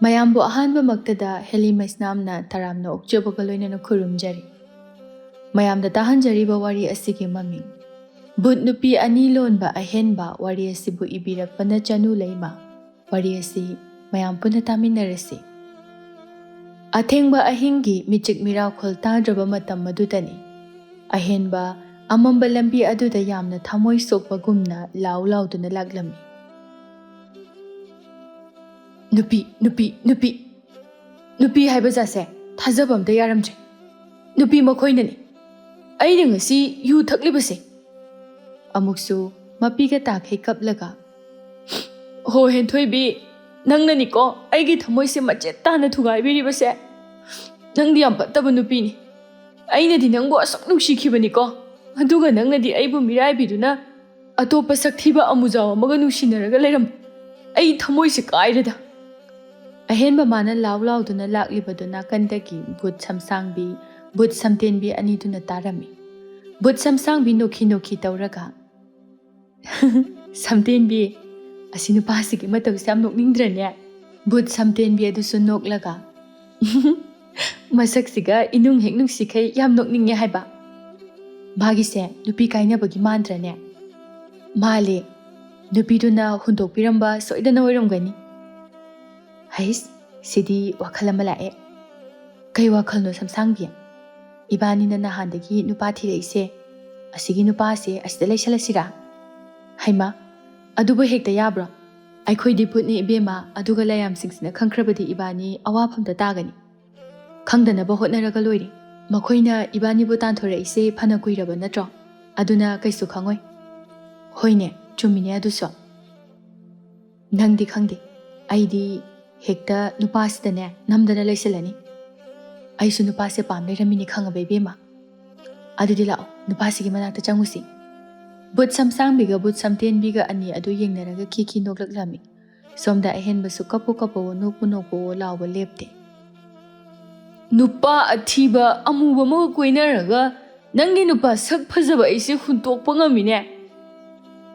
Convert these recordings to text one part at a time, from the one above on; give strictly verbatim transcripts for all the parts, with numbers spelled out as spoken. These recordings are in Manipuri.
ꯃꯌꯥꯝꯕꯨ ꯑꯍꯥꯟꯕꯃꯛꯇꯗ ꯍꯦꯂꯤ ꯃꯩꯁꯅꯥꯝꯅ ꯇꯔꯥꯝꯅ ꯑꯣꯛꯆꯕꯒ ꯂꯣꯏꯅꯅ ꯈꯨꯔꯨꯝꯖꯔꯤ꯫ ꯃꯌꯥꯝꯗ ꯇꯥꯍꯟꯖꯔꯤꯕ ꯋꯥꯔꯤ ꯑꯁꯤꯒꯤ ꯃꯃꯤꯡ ꯚꯨꯠ ꯅꯨꯄꯤ ꯑꯅꯤ ꯂꯣꯟꯕ ꯑꯍꯦꯟꯕ ꯋꯥꯔꯤ ꯑꯁꯤꯕꯨ ꯏꯕꯤꯔꯛꯄꯅ ꯆꯅꯨ ꯂꯩꯃ꯫ ꯋꯥꯔꯤ ꯑꯁꯤ ꯃꯌꯥꯝ ꯄꯨꯟꯅ ꯇꯥꯃꯤꯟꯅꯔꯁꯤ꯫ ꯑꯊꯦꯡꯕ ꯑꯍꯤꯡꯒꯤ ꯃꯤꯆꯤꯛ ꯃꯤꯔꯥꯎꯈꯣꯜ ꯇꯥꯗ꯭ꯔꯕ ꯃꯇꯝ ꯑꯗꯨꯗꯅꯤ꯫ ꯑꯍꯦꯟꯕ ꯑꯃꯝꯕ ꯂꯝꯕꯤ ꯑꯗꯨꯗ ꯌꯥꯝꯅ ꯊꯃꯣꯏ ꯁꯣꯛꯄꯒꯨꯝꯅ ꯂꯥꯎ ꯂꯥꯎꯗꯨꯅ ꯂꯥꯛꯂꯝꯃꯤ꯫ "ꯅꯨꯄꯤ, ꯅꯨꯄꯤ, ꯅꯨꯄꯤ, ꯅꯨꯄꯤ ꯍꯥꯏꯕ ꯖꯥꯠꯁꯦ ꯊꯥꯖꯕ ꯑꯝꯇ ꯌꯥꯔꯝꯗ꯭ꯔꯦ꯫ ꯅꯨꯄꯤ ꯃꯈꯣꯏꯅꯅꯤ꯫ ꯑꯩꯅ ꯉꯁꯤ ꯌꯨ ꯊꯛꯂꯤꯕꯁꯦ꯫" ꯑꯃꯨꯛꯁꯨ ꯃꯄꯤꯒ ꯇꯥꯈꯩ ꯀꯞꯂꯒ, "ꯍꯣ ꯍꯦꯟꯊꯣꯏꯕꯤ, ꯅꯪꯅꯅꯤꯀꯣ ꯑꯩꯒꯤ ꯊꯃꯣꯏꯁꯦ ꯃꯆꯦꯠ ꯇꯥꯅ ꯊꯨꯒꯥꯏꯕꯤꯔꯤꯕꯁꯦ꯫ ꯅꯪꯗꯤ ꯌꯥꯝ ꯐꯠꯇꯕ ꯅꯨꯄꯤꯅꯤ꯫ ꯑꯩꯅꯗꯤ ꯅꯪꯕꯨ ꯑꯁꯨꯛ ꯅꯨꯡꯁꯤꯈꯤꯕꯅꯤꯀꯣ, ꯑꯗꯨꯒ ꯅꯪꯅꯗꯤ ꯑꯩꯕꯨ ꯃꯤꯔꯥꯏꯕꯤꯗꯨꯅ ꯑꯇꯣꯞꯄ ꯁꯛꯊꯤꯕ ꯑꯃꯨꯖꯥꯎ ꯑꯃꯒ ꯅꯨꯡꯁꯤꯅꯔꯒ ꯂꯩꯔꯝꯕ꯫ ꯑꯩ ꯊꯃꯣꯏꯁꯦ ꯀꯥꯏꯔꯦꯗ꯫" ꯑꯍꯦꯟꯕ ꯃꯥꯅ ꯂꯥꯎ ꯂꯥꯎꯗꯨꯅ ꯂꯥꯛꯂꯤꯕꯗꯨ ꯅꯥꯀꯟꯗꯒꯤ ꯚꯨꯠ ꯁꯝꯁꯥꯡꯕꯤ, ꯚꯨꯠ ꯁꯝꯇꯦꯟꯕꯤ ꯑꯅꯤꯗꯨꯅ ꯇꯥꯔꯝꯃꯤ꯫ ꯚꯨꯠ ꯁꯝꯁꯥꯡꯕꯤ ꯅꯣꯛꯈꯤ ꯅꯣꯛꯈꯤ ꯇꯧꯔꯒ, "ꯁꯝꯇꯦꯟꯕꯤ, ꯑꯁꯤ ꯅꯨꯄꯥꯁꯤꯒꯤ ꯃꯇꯧꯁꯦ ꯌꯥꯝ ꯅꯣꯛꯅꯤꯡꯗ꯭ꯔꯅꯦ?" ꯚꯨꯠ ꯁꯝꯇꯦꯟꯕꯤ ꯑꯗꯨꯁꯨ ꯅꯣꯛꯂꯒ, "ꯃꯁꯛꯁꯤꯒ ꯏꯅꯨꯡ ꯍꯦꯛ ꯅꯨꯡꯁꯤꯈꯩ ꯌꯥꯝ ꯅꯣꯛꯅꯤꯡꯉꯦ ꯍꯥꯏꯕ꯫ ꯃꯥꯒꯤꯁꯦ ꯅꯨꯄꯤ ꯀꯥꯏꯅꯕꯒꯤ ꯃꯥꯟꯗ꯭ꯔꯅꯦ?" "ꯃꯥꯜꯂꯦ꯫ ꯅꯨꯄꯤꯗꯨꯅ ꯍꯨꯟꯗꯣꯛꯄꯤꯔꯝꯕ ꯁꯣꯏꯗꯅ ꯑꯣꯏꯔꯝꯒꯅꯤ꯫" "ꯍꯩꯁ, ꯁꯤꯗꯤ ꯋꯥꯈꯜ ꯑꯃ ꯂꯥꯛꯑꯦ꯫" "ꯀꯩ ꯋꯥꯈꯜꯅꯣ ꯁꯝꯁꯥꯡꯕꯤ?" "ꯏꯕꯥꯅꯤꯅ ꯅꯍꯥꯟꯗꯒꯤ ꯅꯨꯄꯥ ꯊꯤꯔꯛꯏꯁꯦ, ꯑꯁꯤꯒꯤ ꯅꯨꯄꯥꯁꯦ ꯑꯁꯤꯗ ꯂꯩꯁꯜꯂꯁꯤꯔꯥ?" "ꯍꯩꯃꯥ, ꯑꯗꯨꯕꯨ ꯍꯦꯛꯇ ꯌꯥꯕ꯭ꯔꯣ? ꯑꯩꯈꯣꯏꯗꯤ ꯚꯨꯠꯅꯤ ꯏꯕꯦꯝꯃ, ꯑꯗꯨꯒ ꯂꯥꯏꯌꯥꯝꯁꯤꯡꯁꯤꯅ ꯈꯪꯈ꯭ꯔꯕꯗꯤ ꯏꯕꯥꯅꯤ ꯑꯋꯥꯐꯝꯗ ꯇꯥꯒꯅꯤ꯫ ꯈꯪꯗꯅꯕ ꯍꯣꯠꯅꯔꯒ ꯂꯣꯏꯔꯦ꯫ ꯃꯈꯣꯏꯅ ꯏꯕꯥꯅꯤꯕꯨ ꯇꯥꯟꯊꯣꯔꯛꯏꯁꯦ ꯐꯅ ꯀꯨꯏꯔꯕ ꯅꯠꯇ꯭ꯔꯣ? ꯑꯗꯨꯅ ꯀꯩꯁꯨ ꯈꯪꯉꯣꯏ꯫" "ꯍꯣꯏꯅꯦ, ꯆꯨꯝꯃꯤꯅꯦ ꯑꯗꯨꯁꯨ꯫ ꯅꯪꯗꯤ ꯈꯪꯗꯦ, ꯑꯩꯗꯤ ꯍꯦꯛꯇ ꯅꯨꯄꯥꯁꯤꯗꯅꯦ ꯅꯝꯗꯅ ꯂꯩꯁꯤꯜꯂꯅꯤ꯫ ꯑꯩꯁꯨ ꯅꯨꯄꯥꯁꯦ ꯄꯥꯝ ꯂꯩꯔꯝꯃꯤꯅꯤ ꯈꯪꯉꯕ ꯏꯕꯦꯝꯃ꯫ ꯑꯗꯨꯗꯤ ꯂꯥꯛꯑꯣ, ꯅꯨꯄꯥꯁꯤꯒꯤ ꯃꯅꯥꯛꯇ ꯆꯪꯉꯨꯁꯤ꯫" ꯚꯨꯠ ꯁꯝꯁꯥꯡꯕꯤꯒ ꯚꯨꯠ ꯁꯝꯇꯦꯟꯕꯤꯒ ꯑꯅꯤ ꯑꯗꯨ ꯌꯦꯡꯅꯔꯒ ꯈꯤ ꯈꯤ ꯅꯣꯛꯂꯛꯂꯝꯃꯤ꯫ ꯁꯣꯝꯗ ꯑꯍꯦꯟꯕꯁꯨ ꯀꯞꯄꯨ ꯀꯞꯄꯨ ꯅꯣꯛꯄꯨ ꯅꯣꯛꯄꯨ ꯂꯥꯎꯕ ꯂꯦꯞꯇꯦ꯫ "ꯅꯨꯄꯥ ꯑꯊꯤꯕ ꯑꯃꯨꯕ ꯑꯃꯒ ꯀꯣꯏꯅꯔꯒ ꯅꯪꯒꯤ ꯅꯨꯄꯥ ꯁꯛ ꯐꯖꯕ ꯑꯩꯁꯦ ꯍꯨꯟꯇꯣꯛꯄ ꯉꯝꯃꯤꯅꯦ꯫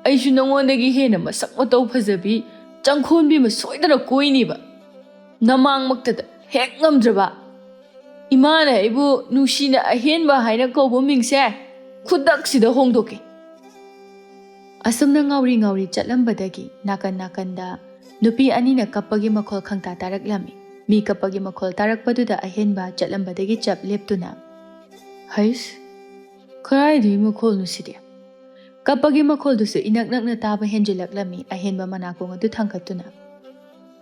ꯑꯩꯁꯨ ꯅꯉꯣꯟꯗꯒꯤ ꯍꯦꯟꯅ ꯃꯁꯛ ꯃꯇꯧ ꯐꯖꯕꯤ ꯆꯪꯈꯣꯟꯕꯤ ꯑꯃ ꯁꯣꯏꯗꯅ ꯀꯣꯏꯅꯤꯕ꯫ ꯅꯃꯥꯡꯃꯛꯇꯗ ꯍꯦꯛ ꯉꯝꯗ꯭ꯔꯕ꯫ ꯏꯃꯥꯅ ꯑꯩꯕꯨ ꯅꯨꯡꯁꯤꯅ ꯑꯍꯦꯟꯕ ꯍꯥꯏꯅ ꯀꯧꯕ ꯃꯤꯡꯁꯦ ꯈꯨꯗꯛꯁꯤꯗ ꯍꯣꯡꯗꯣꯛꯀꯦ꯫ ꯑꯁꯨꯝꯅ ꯉꯥꯎꯔꯤ ꯉꯥꯎꯔꯤ ꯆꯠꯂꯝꯕꯗꯒꯤ ꯅꯥꯀꯟ ꯅꯥꯀꯟꯗ ꯅꯨꯄꯤ ꯑꯅꯤꯅ ꯀꯞꯄꯒꯤ ꯃꯈꯣꯜ ꯈꯪꯇꯥ ꯇꯥꯔꯛꯂꯝꯃꯤ꯫ ꯃꯤ ꯀꯞꯄꯒꯤ ꯃꯈꯣꯜ ꯇꯥꯔꯛꯄꯗꯨꯗ ꯑꯍꯦꯟꯕ ꯆꯠꯂꯝꯕꯗꯒꯤ ꯆꯞ ꯂꯦꯞꯇꯨꯅ, "ꯍꯩꯁ, ꯀꯗꯥꯏꯗꯒꯤ ꯃꯈꯣꯜꯅꯣ ꯁꯤꯗꯤ?" ꯀꯞꯄꯒꯤ ꯃꯈꯣꯜꯗꯨꯁꯨ ꯏꯅꯛ ꯅꯛꯅ ꯇꯥꯕ ꯍꯦꯟꯖꯤꯜꯂꯛꯂꯝꯃꯤ꯫ ꯑꯍꯦꯟꯕ ꯃꯅꯥꯀꯣꯡ ꯑꯗꯨ ꯊꯥꯡꯒꯠꯇꯨꯅ,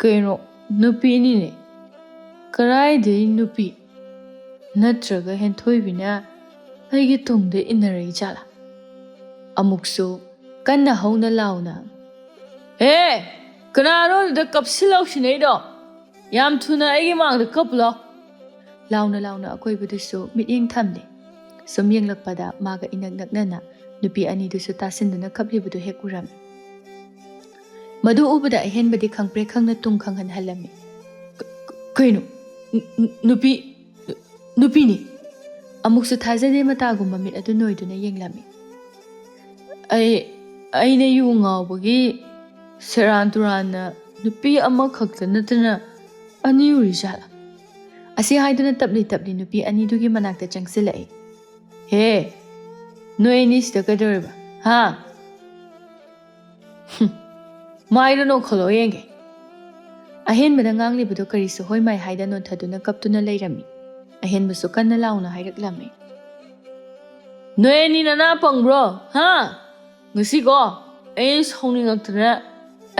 "ꯀꯩꯅꯣ, ꯅꯨꯄꯤꯅꯤꯅꯦ꯫ ꯀꯗꯥꯏꯗꯒꯤ ꯅꯨꯄꯤ? ꯅꯠꯇ꯭ꯔꯒ ꯍꯦꯟꯊꯣꯏꯕꯤꯅ ꯑꯩꯒꯤ ꯇꯨꯡꯗ ꯏꯟꯅꯔꯛꯏ ꯖꯥꯠꯂꯥ?" ꯑꯃꯨꯛꯁꯨ ꯀꯟꯅ ꯍꯧꯅ ꯂꯥꯎꯅ, "ꯍꯦ! ꯀꯅꯥꯅꯣ ꯑꯗꯨꯗ ꯀꯞꯁꯤꯜ ꯂꯥꯎꯁꯤꯟꯅꯩꯗꯣ? ꯌꯥꯝ ꯊꯨꯅ ꯑꯩꯒꯤ ꯃꯥꯡꯗ ꯀꯞꯄꯨ ꯂꯥꯎ!" ꯂꯥꯎꯅ ꯂꯥꯎꯅ ꯑꯀꯣꯏꯕꯗꯨꯁꯨ ꯃꯤꯠꯌꯦꯡ ꯊꯝꯂꯦ꯫ ꯁꯨꯝ ꯌꯦꯡꯂꯛꯄꯗ ꯃꯥꯒ ꯏꯅꯛ ꯅꯛꯅꯅ ꯅꯨꯄꯤ ꯑꯅꯤꯗꯨꯁꯨ ꯇꯥꯁꯤꯟꯗꯨꯅ ꯀꯞꯂꯤꯕꯗꯨ ꯍꯦꯛ ꯎꯔꯝꯃꯤ꯫ ꯃꯗꯨ ꯎꯕꯗ ꯑꯍꯦꯟꯕꯗꯤ ꯈꯪꯄ꯭ꯔꯦꯛ ꯈꯪꯅ ꯇꯨꯡ ꯈꯪꯍꯟ ꯍꯜꯂꯝꯃꯤ꯫ "ꯀ-, ꯀ-, ꯀꯩꯅꯣ? ꯅꯨ-, ꯅꯨ-, ꯅꯨꯄꯤ, ꯅꯨ-, ꯅꯨꯄꯤꯅꯤ!" ꯑꯃꯨꯛꯁꯨ ꯊꯥꯖꯗꯦ ꯃꯇꯥꯒꯨꯝꯕ ꯃꯤꯠ ꯑꯗꯨ ꯅꯣꯏꯗꯨꯅ ꯌꯦꯡꯂꯝꯃꯤ꯫ "ꯑꯩ, ꯑꯩꯅ ꯌꯨ ꯉꯥꯎꯕꯒꯤ ꯁꯦꯔꯥꯟ ꯇꯨꯔꯥꯟꯅ ꯅꯨꯄꯤ ꯑꯃꯈꯛꯇ ꯅꯠꯇꯅ ꯑꯅꯤ ꯎꯔꯤ ꯖꯥꯠꯂꯥ?" ꯑꯁꯤ ꯍꯥꯏꯗꯨꯅ ꯇꯞꯂꯤ ꯇꯞꯂꯤ ꯅꯨꯄꯤ ꯑꯅꯤꯗꯨꯒꯤ ꯃꯅꯥꯛꯇ ꯆꯪꯁꯤꯜꯂꯛꯏ꯫ "ꯍꯦ, ꯅꯣꯏ ꯑꯅꯤ ꯁꯤꯗ ꯀꯩꯗꯧꯔꯤꯕ? ꯍꯥ? ꯍꯨꯝ, ꯃꯥꯏꯗꯣ ꯅꯣꯡꯈꯠꯂꯣ ꯌꯦꯡꯒꯦ!" ꯑꯍꯦꯟꯕꯅ ꯉꯥꯡꯂꯤꯕꯗꯣ ꯀꯔꯤꯁꯨ ꯍꯣꯏ ꯃꯥꯏ ꯍꯥꯏꯗ ꯅꯣꯟꯊꯗꯨꯅ ꯀꯞꯇꯨꯅ ꯂꯩꯔꯝꯃꯤ꯫ ꯑꯍꯦꯟꯕꯁꯨ ꯀꯟꯅ ꯂꯥꯎꯅ ꯍꯥꯏꯔꯛꯂꯝꯃꯤ꯫ "ꯅꯣꯏ ꯑꯅꯤ ꯅꯅꯥ ꯄꯪꯕ꯭ꯔꯣ? ꯍꯥ? ꯉꯁꯤꯀꯣ ꯑꯩ ꯁꯥꯎꯅꯤꯡꯉꯛꯇꯅ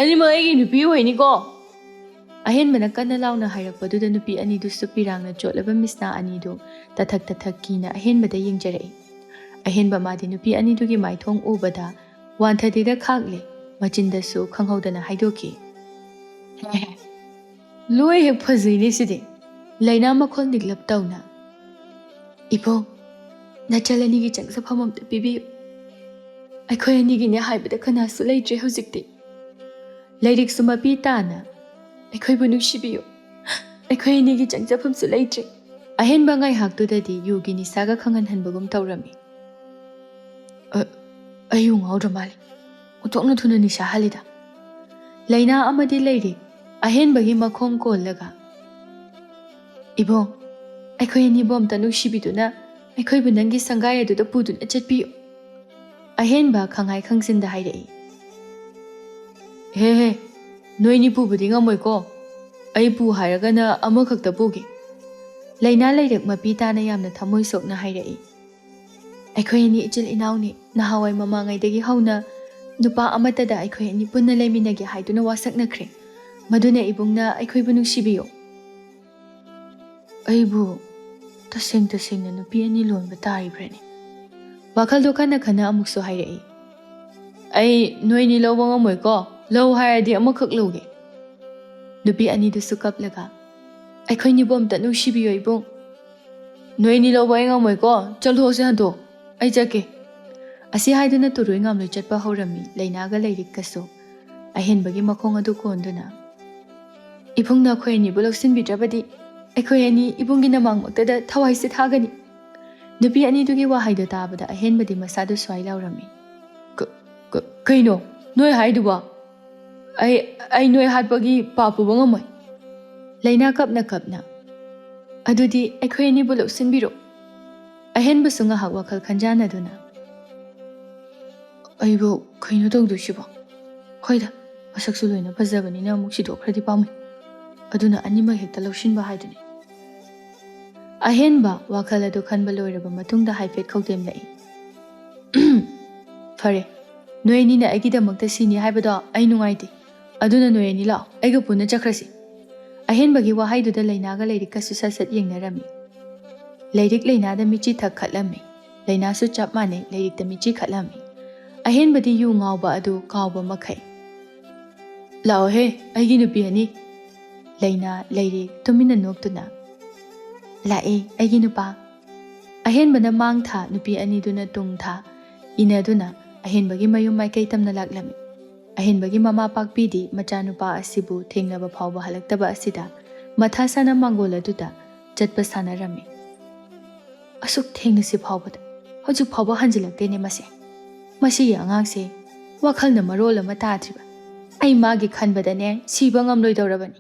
ꯑꯅꯤꯃꯛ ꯑꯩꯒꯤ ꯅꯨꯄꯤ ꯑꯣꯏꯅꯤꯀꯣ!" ꯑꯍꯦꯟꯕꯅ ꯀꯟꯅ ꯂꯥꯎꯅ ꯍꯥꯏꯔꯛꯄꯗꯨꯗ ꯅꯨꯄꯤ ꯑꯅꯤꯗꯨꯁꯨ ꯄꯤꯔꯥꯡꯅ ꯆꯣꯠꯂꯕ ꯃꯤꯠꯁꯅꯥ ꯑꯅꯤꯗꯨ ꯇꯊꯛ ꯇꯊꯛ ꯀꯤꯅ ꯑꯍꯦꯟꯕꯗ ꯌꯦꯡꯖꯔꯛꯏ꯫ ꯑꯍꯦꯟꯕ ꯃꯥꯗꯤ ꯅꯨꯄꯤ ꯑꯅꯤꯗꯨꯒꯤ ꯃꯥꯏꯊꯣꯡ ꯎꯕꯗ ꯋꯥꯟꯊꯗꯦꯗ ꯈꯥꯛꯂꯦ, ꯃꯆꯤꯟꯗꯁꯨ ꯈꯪꯍꯧꯗꯅ ꯍꯥꯏꯗꯣꯛꯈꯤ꯫ "ꯍꯦ ꯍꯦ, ꯂꯣꯏ ꯍꯦꯛ ꯐꯖꯩꯅꯦ ꯁꯤꯗꯤ!" ꯂꯩꯅꯥ ꯃꯈꯣꯜ ꯅꯤꯛꯂꯞ ꯇꯧꯅ, "ꯏꯕꯨꯡ, ꯅꯆꯜ ꯑꯅꯤꯒꯤ ꯆꯪꯖꯐꯝ ꯑꯝꯇ ꯄꯤꯕꯤꯌꯨ꯫ ꯑꯩꯈꯣꯏ ꯑꯅꯤꯒꯤꯅꯦ ꯍꯥꯏꯕꯗ ꯀꯅꯥꯁꯨ ꯂꯩꯇ꯭ꯔꯦ ꯍꯧꯖꯤꯛꯇꯤ꯫ ꯂꯥꯏꯔꯤꯛꯁꯨ ꯃꯄꯤ ꯇꯥꯅ ꯑꯩꯈꯣꯏꯕꯨ ꯅꯨꯡꯁꯤꯕꯤꯌꯨ꯫ ꯑꯩꯈꯣꯏ ꯑꯅꯤꯒꯤ ꯆꯪꯖꯐꯝꯁꯨ ꯂꯩꯇ꯭ꯔꯦ꯫" ꯑꯍꯦꯟꯕ ꯉꯥꯏꯍꯥꯛꯇꯨꯗꯗꯤ ꯌꯨꯒꯤ ꯅꯤꯁꯥꯒ ꯈꯪꯍꯟꯍꯟꯕꯒꯨꯝ ꯇꯧꯔꯝꯃꯤ꯫ "ꯑ-, ꯑꯩ ꯌꯨ ꯉꯥꯎꯗ꯭ꯔ ꯃꯥꯜꯂꯦ꯫ ꯑꯣꯟꯊꯣꯛꯅ ꯊꯨꯅ ꯅꯤꯁꯥ ꯍꯥꯜꯂꯤꯗ꯫ ꯂꯩꯅꯥ ꯑꯃꯗꯤ ꯂꯩꯔꯦ, ꯑꯍꯦꯟꯕꯒꯤ ꯃꯈꯣꯡ ꯀꯣꯜꯂꯒ, "ꯏꯕꯨꯡ, ꯑꯩꯈꯣꯏ ꯑꯅꯤꯕꯨ ꯑꯝꯇ ꯅꯨꯡꯁꯤꯕꯤꯗꯨꯅ ꯑꯩꯈꯣꯏꯕꯨ ꯅꯪꯒꯤ ꯁꯪꯒꯥꯏ ꯑꯗꯨꯗ ꯄꯨꯗꯨꯅ ꯆꯠꯄꯤꯌꯨ," ꯑꯍꯦꯟꯕ ꯈꯪꯍꯥꯏ ꯈꯪꯖꯤꯟꯗ ꯍꯥꯏꯔꯛꯏ꯫ "ꯍꯦ ꯍꯦ, ꯅꯣꯏꯅꯤ ꯄꯨꯕꯗꯤ ꯉꯝꯃꯣꯏꯀꯣ, ꯑꯩ ꯄꯨ ꯍꯥꯏꯔꯒꯅ ꯑꯃꯈꯛꯇ ꯄꯨꯒꯦ," ꯂꯩꯅꯥ ꯂꯩꯔꯛ ꯃꯄꯤ ꯇꯥꯅ ꯌꯥꯝꯅ ꯊꯃꯣꯏ ꯁꯣꯛꯅ ꯍꯥꯏꯔꯛꯏ꯫ "ꯑꯩꯈꯣꯏ ꯑꯅꯤ ꯏꯆꯤꯜ ꯏꯅꯥꯎꯅꯤ, ꯅꯍꯥꯟꯋꯥꯏ ꯃꯃꯥꯡꯉꯩꯗꯒꯤ ꯍꯧꯅ ꯅꯨꯄꯥ ꯑꯃꯠꯇꯗ ꯑꯩꯈꯣꯏ ꯑꯅꯤ ꯄꯨꯟꯅ ꯂꯩꯃꯤꯟꯅꯒꯦ ꯍꯥꯏꯗꯨꯅ ꯋꯥꯁꯛꯅꯈ꯭ꯔꯦ, ꯃꯗꯨꯅ ꯏꯕꯨꯡꯅ ꯑꯩꯈꯣꯏꯕꯨ ꯅꯨꯡꯁꯤꯕꯤꯌꯨ꯫" "ꯑꯩꯕꯨ ꯇꯁꯦꯡ ꯇꯁꯦꯡꯅ ꯅꯨꯄꯤ ꯑꯅꯤ ꯂꯣꯟꯕ ꯇꯥꯔꯤꯕ꯭ꯔꯅꯦ?" ꯋꯥꯈꯜꯗꯣ ꯈꯟꯅ ꯈꯟꯅ ꯑꯃꯨꯛꯁꯨ ꯍꯥꯏꯔꯛꯏ꯫ "ꯑꯩ ꯅꯣꯏꯅꯤ ꯂꯧꯕ ꯉꯝꯃꯣꯏꯀꯣ, ꯂꯧ ꯍꯥꯏꯔꯗꯤ ꯑꯃꯈꯛ ꯂꯧꯒꯦ꯫" ꯅꯨꯄꯤ ꯑꯅꯤꯗꯨꯁꯨ ꯀꯞꯂꯒ, "ꯑꯩꯈꯣꯏꯅꯤꯕꯨ ꯑꯝꯇ ꯅꯨꯡꯁꯤꯕꯤꯌꯣ ꯏꯕꯨꯡ, ꯅꯣꯏꯅꯤ ꯂꯧꯕ ꯑꯩ ꯉꯝꯃꯣꯏꯀꯣ, ꯆꯠꯂꯣꯁꯦ ꯍꯟꯗꯣꯛ, ꯑꯩ ꯆꯠꯀꯦ," ꯑꯁꯤ ꯍꯥꯏꯗꯨꯅ ꯇꯨꯔꯣꯏ ꯉꯥꯝꯂꯣꯏ ꯆꯠꯄ ꯍꯧꯔꯝꯃꯤ ꯂꯩꯅꯥꯒ ꯂꯩꯔꯤꯛꯀꯁꯨ꯫ ꯑꯍꯦꯟꯕꯒꯤ ꯃꯈꯣꯡ ꯑꯗꯨ ꯀꯣꯟꯗꯨꯅ, "ꯏꯕꯨꯡꯅ ꯑꯩꯈꯣꯏ ꯑꯅꯤꯕꯨ ꯂꯧꯁꯤꯟꯕꯤꯗ꯭ꯔꯕꯗꯤ ꯑꯩꯈꯣꯏ ꯑꯅꯤ ꯏꯕꯨꯡꯒꯤ ꯅꯃꯥꯡꯃꯛꯇꯗ ꯊꯋꯥꯏꯁꯦ ꯊꯥꯒꯅꯤ꯫" ꯅꯨꯄꯤ ꯑꯅꯤꯗꯨꯒꯤ ꯋꯥꯍꯩꯗꯨ ꯇꯥꯕꯗ ꯑꯍꯦꯟꯕꯗꯤ ꯃꯁꯥꯗꯨ ꯁ꯭ꯋꯥꯏ ꯂꯥꯎꯔꯝꯃꯤ꯫ "ꯀ-, ꯀ-, ꯀꯩꯅꯣ ꯅꯣꯏ ꯍꯥꯏꯗꯨꯕꯣ? ꯑꯩ, ꯑꯩ ꯅꯣꯏ ꯍꯥꯠꯄꯒꯤ ꯄꯥꯞ ꯄꯨꯕ ꯉꯝꯃꯣꯏ꯫" ꯂꯩꯅꯥ ꯀꯞꯅ ꯀꯞꯅ, "ꯑꯗꯨꯗꯤ ꯑꯩꯈꯣꯏ ꯑꯅꯤꯕꯨ ꯂꯧꯁꯤꯟꯕꯤꯔꯣ꯫" ꯑꯍꯦꯟꯕꯁꯨ ꯉꯥꯏꯍꯥꯛ ꯋꯥꯈꯜ ꯈꯟꯖꯥꯟꯅꯗꯨꯅ, "ꯑꯩꯕꯨ ꯀꯩꯅꯣ ꯇꯧꯗꯣꯏꯁꯤꯕꯣ? ꯍꯣꯏꯗ, ꯃꯁꯛꯁꯨ ꯂꯣꯏꯅ ꯐꯖꯕꯅꯤꯅ ꯑꯃꯨꯛ ꯁꯤꯗꯣꯛꯈ꯭ꯔꯗꯤ ꯄꯥꯝꯃꯨꯏ꯫ ꯑꯗꯨꯅ ꯑꯅꯤꯃꯛ ꯍꯦꯛꯇ ꯂꯧꯁꯤꯟꯕ ꯍꯥꯏꯗꯨꯅꯤ꯫" ꯑꯍꯦꯟꯕ ꯋꯥꯈꯜ ꯑꯗꯨ ꯈꯟꯕ ꯂꯣꯏꯔꯕ ꯃꯇꯨꯡꯗ ꯍꯥꯏꯐꯦꯠ ꯈꯧꯇꯦꯝꯂꯛꯏ꯫ "ꯐꯔꯦ, ꯅꯣꯏ ꯑꯅꯤꯅ ꯑꯩꯒꯤꯗꯃꯛꯇ ꯁꯤꯅꯤ ꯍꯥꯏꯕꯗꯣ ꯑꯩ ꯅꯨꯡꯉꯥꯏꯇꯦ꯫ ꯑꯗꯨꯅ ꯅꯣꯏ ꯑꯅꯤ ꯂꯥꯛꯑꯣ, ꯑꯩꯒ ꯄꯨꯟꯅ ꯆꯠꯈ꯭ꯔꯁꯤ꯫" ꯑꯍꯦꯟꯕꯒꯤ ꯋꯥꯍꯩꯗꯨꯗ ꯂꯩꯅꯥꯒ ꯂꯩꯔꯤꯛꯀꯁꯨ ꯁꯠ ꯁꯠ ꯌꯦꯡꯅꯔꯝꯃꯤ꯫ ꯂꯩꯔꯤꯛ ꯂꯩꯅꯥꯗ ꯃꯤꯠꯆꯤ ꯊꯛ ꯈꯠꯂꯝꯃꯤ꯫ ꯂꯩꯅꯥꯁꯨ ꯆꯞ ꯃꯥꯟꯅꯩ, ꯂꯩꯔꯤꯛꯇ ꯃꯤꯠꯆꯤ ꯈꯠꯂꯝꯃꯤ꯫ ꯑꯍꯦꯟꯕꯗꯤ ꯌꯨ ꯉꯥꯎꯕ ꯑꯗꯨ ꯀꯥꯎꯕ ꯃꯈꯩ, "ꯂꯥꯛꯑꯣꯍꯦ, ꯑꯩꯒꯤ ꯅꯨꯄꯤ ꯑꯅꯤ꯫" ꯂꯩꯅꯥ, ꯂꯩꯔꯤꯛ ꯇꯨꯃꯤꯟꯅ ꯅꯣꯛꯇꯨꯅ, "ꯂꯥꯛꯑꯦ, ꯑꯩꯒꯤ ꯅꯨꯄꯥ꯫" ꯑꯍꯦꯟꯕꯅ ꯃꯥꯡ ꯊꯥ, ꯅꯨꯄꯤ ꯑꯅꯤꯗꯨꯅ ꯇꯨꯡ ꯊꯥ ꯏꯟꯅꯗꯨꯅ ꯑꯍꯦꯟꯕꯒꯤ ꯃꯌꯨꯝ ꯃꯥꯏꯀꯩ ꯇꯝꯅ ꯂꯥꯛꯂꯝꯃꯤ꯫ ꯑꯍꯦꯟꯕꯒꯤ ꯃꯃꯥ ꯄꯥꯛꯄꯤꯗꯤ ꯃꯆꯥꯅꯨꯄꯥ ꯑꯁꯤꯕꯨ ꯊꯦꯡꯅꯕ ꯐꯥꯎꯕ ꯍꯜꯂꯛꯇꯕ ꯑꯁꯤꯗ ꯃꯊꯥ ꯁꯥꯅ ꯃꯥꯡꯒꯣꯜ ꯑꯗꯨꯗ ꯆꯠꯄ ꯁꯥꯟꯅꯔꯝꯃꯤ꯫ "ꯑꯁꯨꯛ ꯊꯦꯡꯅꯁꯤ ꯐꯥꯎꯕꯗ ꯍꯧꯖꯤꯛ ꯐꯥꯎꯕ ꯍꯟꯖꯤꯜꯂꯛꯇꯦꯅꯦ ꯃꯁꯦ꯫ ꯃꯁꯤꯒꯤ ꯑꯉꯥꯡꯁꯦ ꯋꯥꯈꯜꯅ ꯃꯔꯣꯜ ꯑꯃ ꯇꯥꯗ꯭ꯔꯤꯕ꯫" ꯑꯩ ꯃꯥꯒꯤ ꯈꯟꯕꯗꯅꯦ ꯁꯤꯕ ꯉꯝꯂꯣꯏꯗꯧꯔꯕꯅꯤ꯫